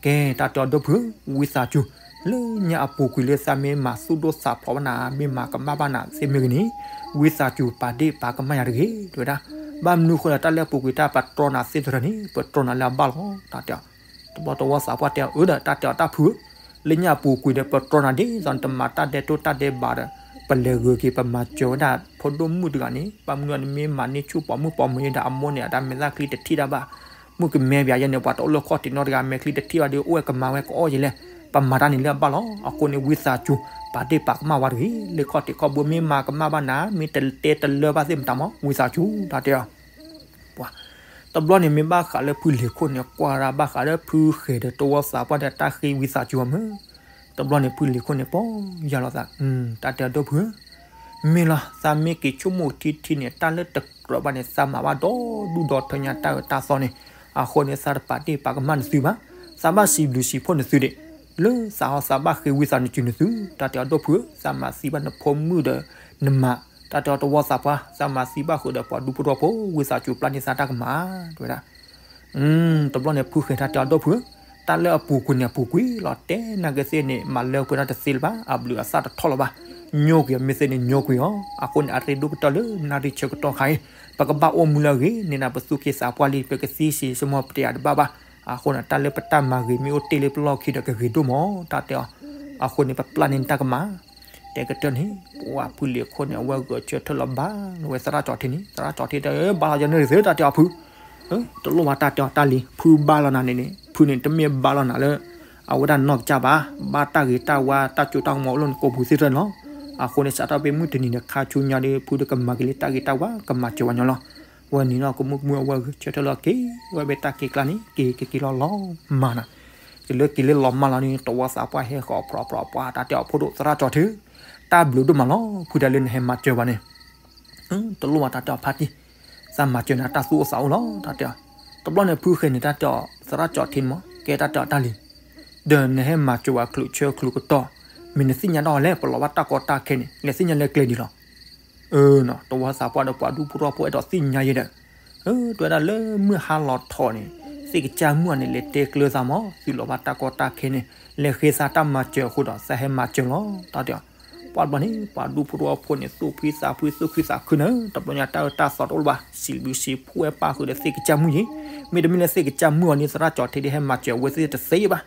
ကဲတၢ်တဲအီၤဒီဖုဧၢ, ဝံသးစူၤ, လၢညါအပူၤကွံာ်လၢသးမ့ၢ်မၤသူၣ်ဒိၣ်သးဖျိးဘၣ်နၤ မ့ၢ်မၤကမၣ်ဘၣ်နၤသ့မ့ၢ်ဂ့ၤန့ၣ်, ဝံသးစူၤ ပာ်ဒ့ၣ်ပာ်ကမၣ်ယၤတဂ့ၤ တဲဝဲဒၣ်, ဘၣ်မနုၤဃိလၢတၢ်လၢအပူၤကွံာ်တၢ်ပတြီနၤသ့သရၢန့ၣ် ပတြီနၤလၢအဘၣ်လီၤ တၢ်တဲအီၤ တဘျီတဝီသးပှၢ်တဲအီၤ အၢဒီး တၢ်တဲအီၤတၢ်ဖုဧၢ, လၢညါအပူၤကွံာ်ဒီး ပတြီနၤဒ်သိးနတမၤတၢ်ဒဲးတိၢ်တၢ်ဒဲးဘးဒီး ပလဲၤဂုၤက့ၤ ပမၤစၢၤဝဲဒၣ်ဖိဒိၣ်မုၣ်တဂၤန့ၣ် ဘၣ်မနုၤနမ့ၢ်မၤန့ၢ်ဆူၣ်ပိာ်မုၣ်ပိာ်မုၣ်ယဲဒီး အမိၢ်န့ၣ် အတၢ်မဲာ်သၣ်ချံတထံၣ်တၢ်ဘၣ်, မုၣ်ကမဲဘၣ်ယဲန့ၣ် ပှၤတအိၣ်လၢခီၣ်ထံးနီတဂၤ မဲာ်ချံတထံၣ်ဘၣ်ဒီး အိၣ်ဝဲကမၤဝဲကအီၣ်ယဲလဲၣ်, ပမၤတၢ်န့ၣ်လၢအဘၣ်လီၤ. အဃိန့ၣ် ဝံသးစူၤ ပာ်ဒ့ၣ်ပာ်ကမၣ်ဝဲတဂ့ၤ, လၢခီၣ်ထံးခီၣ်ဘိမ့ၢ်မၤကမၣ်ဘၣ်နၤ မ့ၢ်တတဲတလၢဘၣ်သ့ၣ်မတၤမး ဝံသးစူၤ တၢ်တဲအီၤ ပှၤ, တဘျီန့ၣ်မ့ၢ်ဘၣ်ဃးလၢဖုလံၤခိၣ်န့ၣ် ကွၢ်ရၢ်ဘၣ်ဃးလၢဖုဃဲၤဒီးတဝီသးပှၢ်ဒီးတၢ်ဃ့ဝံသးစူၤအီၤမုၢ်, တဘျီန့ၣ်ဖုလံၤခိၣ်န့ၣ် ပီၢ်ယၢ်လီၤသး, တၢ်တဲအီၤဒီဖုဧၢ, မ့ၢ်လီၤ သးမ့ၢ်က့ၤဆိကမိၣ်ထံထံန့ၣ် တၢ်လၢတကြၢးဘၣ်န့ၣ် သးမၤဘၣ်ဒီဒူၣ်ဒီထၢညါတၢ်အၢတၢ်သီန့ၣ်, အဃိန့ၣ် သးတပာ်ဒ့ၣ်ပာ်ကမၣ်နသုဘၣ်, သးဘၣ်စံးဘျုးစံးဖှိၣ်နသုဒံး, လၢသးဟီသးဘၣ်ဃ့ဝံသးစူၤနသု, တၢ်တဲအီၤဒီဖုဧၢ, သးမၤသံဘၣ်နဖိမုၣ်ဒီးနမါ တၢ်တဲအီၤတဝီသးပှၢ်, သးမၤသံဘၣ်ဃုာ်ဒီးပှၤဒူဖိထီဖိ ဝံသးစူၤပျၢ်န့ၢ်သးတၢ်ကမၣ်, တဲဝဲဒၣ်. တဘျီန့ၣ် ဖုဃဲၤတၢ်တဲအီၤဒီဖုဧၢ, တၢ်လၢအပူၤကွံာ်န့ၣ်အပူၤကွံာ်လီၤ, တဲနာ်က့သ့ၣ်န့ၣ် မၤလၢပှဲၤထီၣ်တသ့လၢၤဘၣ်, အဘျုးအသၣ်တထီၣ်လၢၤဘၣ်, ညိကွံာ်အီၤမ့ၢ်သ့န့ၣ်ညိကွံာ်အီၤ, အဃိန့ၣ် အရ့ဒိၣ်ကတၢၢ်လၢနၣ်ရံၣ်ဆၢကတီၢ်ခါအံၤ, ပကဘၣ်အိၣ်မူလၢအဂ့ၤ, န့ၣ်နၤပသူၣ်က့သးပှၢ်လံ, ပကသံစံးစ့ၢ်မီၢ်ပတယၤတဘၣ်ဘၣ်, အဃိန့ၣ် တၢ်လၢပတၢ်မၤဂ့ၤမ့ၢ်အိၣ်တ့ၢ်လၢပလီၢ်ခံဒီးကဂ့ၤဒိၣ်မး, တၢ်တဲအီၤ, အဃိန့ၣ်ပပျၢ်န့ၢ်နတၢ်ကမၣ် တဲကတၢၢ်န့ၣ် ပှၤဖုလံၤခိၣ်န့ၣ် အဝဲဂဲၤဆၢထၢၣ်လီၤဘၣ်လီၤဝဲသရၣ်ကၠီၤထ့န့ၣ်, သရၣ်ကၠီၤထ့တဲ ဘၣ်လီၤယၤန့ၣ်သ့ တၢ်တဲအီၤဖု, တလိၣ်ဘၣ်တၢ်တဲအီၤတၢ်လံၤ, ဖုဘၣ်လီၤနၤန့ၣ်န့ၣ် ဖုန့ၣ်တမ့ၢ်ဘၣ်လီၤနၤလၢ အဝဲဒၣ်နီၢ်ကစၢ်ဘၣ်, ဘၣ်တၢ်ဂ့ၤတၢ်ဝါတၢ်စိတၢ်ကမီၤအိၣ်လၢနကိာ်ပူၤသ့ၣ်တဖၣ်န့ၣ်လီၤ. အဃိန့ၣ် စးထီၣ်ဖဲမုၢ်တနံၤဒီးခါဆူညါဒီး ဖုဒီးကမၤက့ၤလၢတၢ်ဂ့ၤတၢ်ဝါ ကမၤစၢၤဝဲညီလီၤ. ဝဲနံၤနီၢ်ကမူၣ်ကမူၣ်အဝဲဂဲၤဆၢထၢၣ်လီၤက့ၤဝဲဖဲတၢ်က့ၤကျါန့ၣ် က့ၤက့ၤက့ၤလီၤလီၤမၢ်နၤ တုၤလၢက့ၤလၢလီၤမၢ်လီၤန့ၣ် တဝီသးပှၢ်ဟဲဃီၤပြီၤပြီၤပှၤ တၢ်တဲအီၤဖိဒိၣ်သရၣ်ကၠီၤထ့, တၢ်ဘျုးဒိၣ်မးလီၤ ဖုဒၣ်လၢနဟဲမၤစၢၤဘၣ်န့ၣ်, တလိၣ်ဘၣ်တၢ်တဲအီၤဖါတံၢ်, သးမၤစၢၤနၤတၢ်သူၣ်အိၣ်သးအိၣ်လီၤ တၢ်တဲအီၤ, တဘျီန့ၣ်ဖုဃဲၤန့ၣ် တၢ်တဲအီၤ သရၣ်ကၠီၤထ့မး ကဲတၢ်တဲအီၤတၢ်လံၤ, ဒီးနဟဲမၤစၢၤဝဲချုးဆၢချုးကတီၢ်, မ့ၢ်နသ့ၣ်ညါတၢ်အီၤလဲၣ် ပလီၤဘၣ်တၢ်ကီတၢ်ခဲန့ၣ် လဲၤသ့ၣ်ညါလၢကျဲဒံးလီၤ. တဝီသးပှၢ်ဒီးပှၤဒူဖိထီဖိအဲၣ်ဒိးသ့ၣ်ညါယဲဒီး, တဲဝဲဒၣ်လၢမုၢ်ဟါလီၤထီၣ်န့ၣ်, သ့ၣ်ကစၢ်မုၣ်အီၤန့ၣ် လဲၤတဲကျၢၤသးမး, သုးလီၤဘၣ်တၢ်ကီတၢ်ခဲန့ၣ်, လဲၤဃ့သးတၢ်မၤစၢၤအဃိဒီး သးဟဲမၤစၢၤလီၤ တၢ်တဲအီၤ. ပှၢ်တဘျီန့ၣ် ပှၤဒူဖိထီဖိန့ၣ် သူၣ်ဖှံသးဖှံသူၣ်ခုသးခုန့ၣ်, တဘျီညါတၢ်အၢတၢ်သီတအိၣ်လၢၤဘၣ်, စံးဘျုးစံးဖှိၣ်ဝဲပၢ်ဃုာ်ဒီးသ့ၣ်ကစၢ်မုၣ်ယဲ, မ့တမ့ၢ်လၢသ့ၣ်ကစၢ်မုၣ်အီၤန့ၣ် သရၣ်ကၠီၤထ့ဒ်ဟဲမၤစၢၤအဝဲသ့ၣ်တသ့ဘၣ်.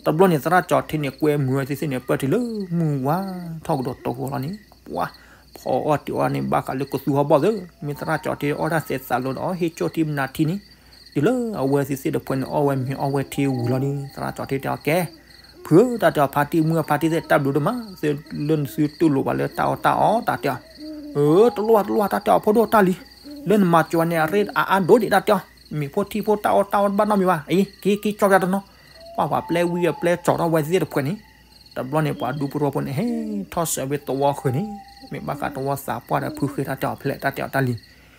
တဘျီန့ၣ် သရၣ်ကၠီၤထ့န့ၣ် ကွဲမုာ်ဝဲသ့ၣ်သ့ၣ်န့ၣ် ပၢၢ်တုၤလၢမုၢ်ဝါထီၣ်ကဒီးတီၤဃီလီၤန့ၣ်, ပှၢ် ဖီအီၣ်တ့ၤအီၣ်န့ၣ် ဘၣ်ဃးလၢကသူဟီၣ်ဘီၣ်သ့ၣ်, မ့ၢ်သရၣ်ကၠီၤထ့အီၣ်တၢ်သဲးသးလိၤဒီး ဟ့ၣ်ကၠိၣ်ထံမနၤထံန့ၣ်, တုၤလၢအဝဲသ့ၣ်သ့ၣ်တဖၣ်န့ၣ် အီၣ်ဝဲမ့ၤအီၣ်ဝဲထံဝံၤလီၤန့ၣ် သရၣ်ကၠီၤထ့တဲအီၤကဲ, ဖုဧၢ တၢ်တဲအီၤ ဖါတံၢ်မုၣ်ဖါတံၢ်သ့ၣ် တၢ်ဘျုးဒိၣ်မး, သုလၢနသုတူၢ်လိာ်ဘၣ်လၢတၢ်အီၣ်တၢ်အီ တၢ်တဲအီၤ. အၢ တလိၣ်တလိၣ် တၢ်တဲအီၤ ဖိဒိၣ်တၢ်လံ, လၢနမၤစၢၤဝဲန့ၣ် အရ့အအါဒိၣ်ဒံး တၢ်တဲအီၤ, မ့ၤဖိထံဖိတၢ်အီၣ်တၢ်အီတဘၣ်နီတမံၤဘၣ်, အံၤ က့ၤက့ၤကၠီပျးတနီၤ, ပှၢ်ပှၤပျဲဝံအပျဲကၠီၤထီၣ်ဝဲသ့ၣ်တဖၣ်န့ၣ်, တဘျီန့ၣ် ပှၤဒူဖိထီဖိန့ၣ် ဟဲထီၣ်စၢၤဝဲသဝီဃုာ်န့ၣ်, မ့ၢ်ဘၣ်ဃးသဝီသးပှၢ်ဒီးဖုဃ့တၢ်တဲအီၤဖဲလဲၣ် တၢ်တဲအီၤတၢ်လံ,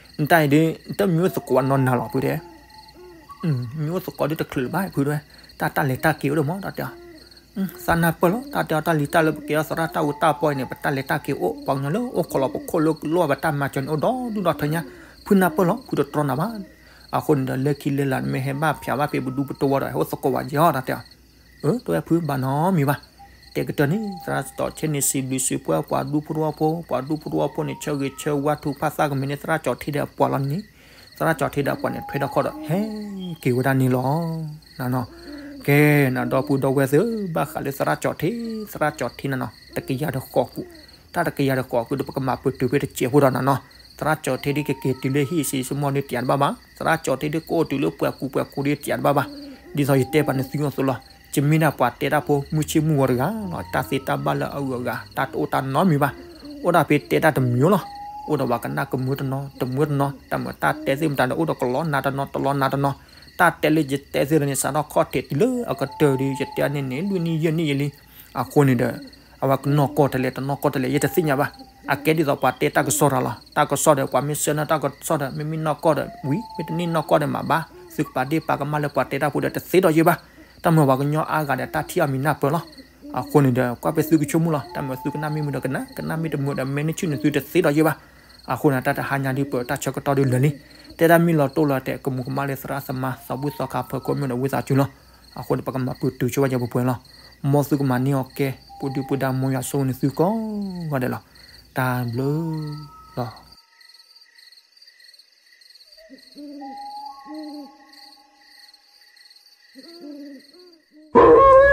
နတၢ်အံၤဒ် တမ့ၢ်အိၣ်သကိးဘၣ်နီၢ်နၤလီၤဖုတဲ မ့ၢ်အိၣ်သကိးဒ်တချုးလၢၤဘၣ်ဖုတဲ, တၢ်တၢ်လဲၤတၢ်က့ၤအိၣ်ဒီးမး တၢ်တဲအီၤ, သးနၢ်ပၢၢ်လီၤ တၢ်တဲအီၤတၢ်လံ တၢ်လၢပကဲထီၣ်သရၣ်တၢ်အူတၢ်ပီအံၤန့ၣ် ပတၢ်လဲၤတၢ်က့ၤအိၣ် ပှၤကညီလၢအိၣ်ခိးလီၤပခိၣ်လၢကလိၣ်ဘၣ်တၢ်မၤစၢၤန့ၣ် အိၣ်ဒီဒူၣ်ဒီထၢညါ, ဖုနၢ်ပၢၢ်လီၤ ဖုတတြီနၤဘၣ်. အဃိန့ၣ်ဒီး လၢခံလၢလာ်နမ့ၢ်ဟဲဘၣ်ဖျါဘၣ်ဖဲပဒူပတဝီဒီး ဟဲအိၣ်သကိးဝဲယဲၢ် တၢ်တဲအီၤ, အၢ တဝဲဖုဘၣ်နီတမံၤဘၣ်. တဲကတၢၢ်န့ၣ် သရၣ်ကၠီၤထ့န့ၣ် စံးဘျုးစံးဖှိၣ်ပှၤဒူဖိထီဖိ, ပှၤဒူဖိထီဖိန့ၣ် ဆၢဂ့ၤဆၢဝါထုကဖၣ်သးကမ့ၢ်န့ၣ် သရၣ်ကၠီၤထ့ဒီးအပှၤလီၤန့ၣ်, သရၣ်ကၠီၤထ့ဒီးအပှၤန့ၣ် ထွဲထီၣ်ခီၣ်ဒီး ဟဲက့ၤဝဲဒၣ်န့ၣ်လီၤ. ကဲ နဒီပုၢ်ဒီဝဲၢ်သ့ၣ်ဧၢ, ဘၣ်ဃးလၢသရၣ်ကၠီၤထ့, သရၣ်ကၠီၤထ့နနီၤ တကယၤတဃိးဃုာ်, တၢ်တကယၤတဃိးဃုာ်ဒီး ပကမၤပတုာ်ဖဲတစဲးဖိဒီးနနီၤ, သရၣ်ကၠီၤထ့ဒ်ကက့ၤတုၤလၢဟံၣ်စံးစိမိၤဒ်တံၢ်တဘၣ်ဘၣ်, သရၣ်ကၠီၤထ့ဒ်ကအိၣ်တုၤလၢပှဲၤကူပှဲၤကူဒ်တံၢ်တဘၣ်ဘၣ်. ဒ်သိးယတဲပာ်န့ၣ်သုအိၣ်သိးလီၤ, ယမ့ၢ်ဒၣ်ပှၤတဲတၢ်ဖိမုၢ်ဆ့ၣ်မုၢ်ဂီၤတဂၤလီၤ, တၢ်သ့တၢ်ဘၣ်လၢအဂုၤအဂၤ တၢ်တအိၣ်တၢ်နီတမံၤဘၣ်. အိၣ်ဒၣ်ဖဲတဲတၢ်တမံၤလီၤ, အိၣ်ဒီးပှၤကနၣ်ကမုာ်တနီၤ တမုာ်တနီၤ, တၢ်မၤတၢ်တဲသ့ၣ်မတၤဒီး အိၣ်ဒီးကလီနၤတနီၤ တလီနၤတနီၤ, တၢ်တဲလၢယတဲသ့ၣ်န့ၣ် စးထီၣ်ခီၣ်ထံးတုၤလၢအကတၢၢ်ဒီး ယတဲန့ၢ်န့ၢ်လွံၢ်နံၣ်ယဲၢ်နံၣ်ယဲၢ်လံ. အဃိန့ၣ်ဒီး အဝဲကနီၢ်ကီၢ်တလဲၣ် တနီၢ်ကီၢ်တလဲၣ် ယတသ့ၣ်ညါဘၣ်. အကဲဒ်သိးပှၤတဲတၢ်ကစီၣ်တၢ်လီၤ, တၢ်ကစီၣ်ဒီး ပှၤမ့ၢ်ဆှၢနၢ်တၢ်ကစီၣ်ဒီး မ့မ့ၢ်နီၢ်ကီၢ်ဒီးဝံၤ မ့တမ့ၢ်နီၢ်ကီၢ်ဒီးမၤဘၣ်, သုကပာ်ဒ့ၣ်ပာ်ကမၣ်လၢပှၤတဲတၢ်ဖိဒီး တသ့ဒီးယဲၢ်ဘၣ်. တၢ်မ့ၢ်ပှၤကညီအါဂၤဒီး တၢ်ထံၣ်အီၤမံၤနၢ်ပၢၢ်လီၤ. အဃိန့ၣ်ဒီး ကွၢ်ဖဲသုကဆိကမိၣ်လီၤ, တၢ်မ့ၢ်သုကနၣ်မ့ၢ်မုာ်ဒီးကနၣ်, ကနၣ်မ့ၢ်တမုာ်ဒီး မ့ၢ်နဆိၣ်န့ၣ်သုတသ့ဒီးယဲၢ်ဘၣ်. အဃိန့ၣ် တၢ်တဟါညါဒ်ပၢၢ် တၢ်ဆၢကတီၢ်ဒ်လၢာ်လံ, တဲဒၣ်မ့ၢ်လီၤတိၢ်လီၤတဲာ် ကမူၤကမၣ်လၢသရၣ်သမါ သးဘှံးသီခါဖၢခိၣ်မ့ၢ်ဒီးဝံသးစူၤလီၤ. အဃိန့ၣ် ပကမၤပတုာ်ဆိဝဲယဲၢ်ပှဲၤပှဲၤလီၤ. မ်သုကမၤန့ၢ်အီၤကဲ, ပူၤဒုၣ်ပူၤဒါ မ်ယွၤဆိၣ်ဂ့ၤန့ၢ်သုကိးဂၤဒဲးလီၤ. တၢ်ဘျုးလီၤ.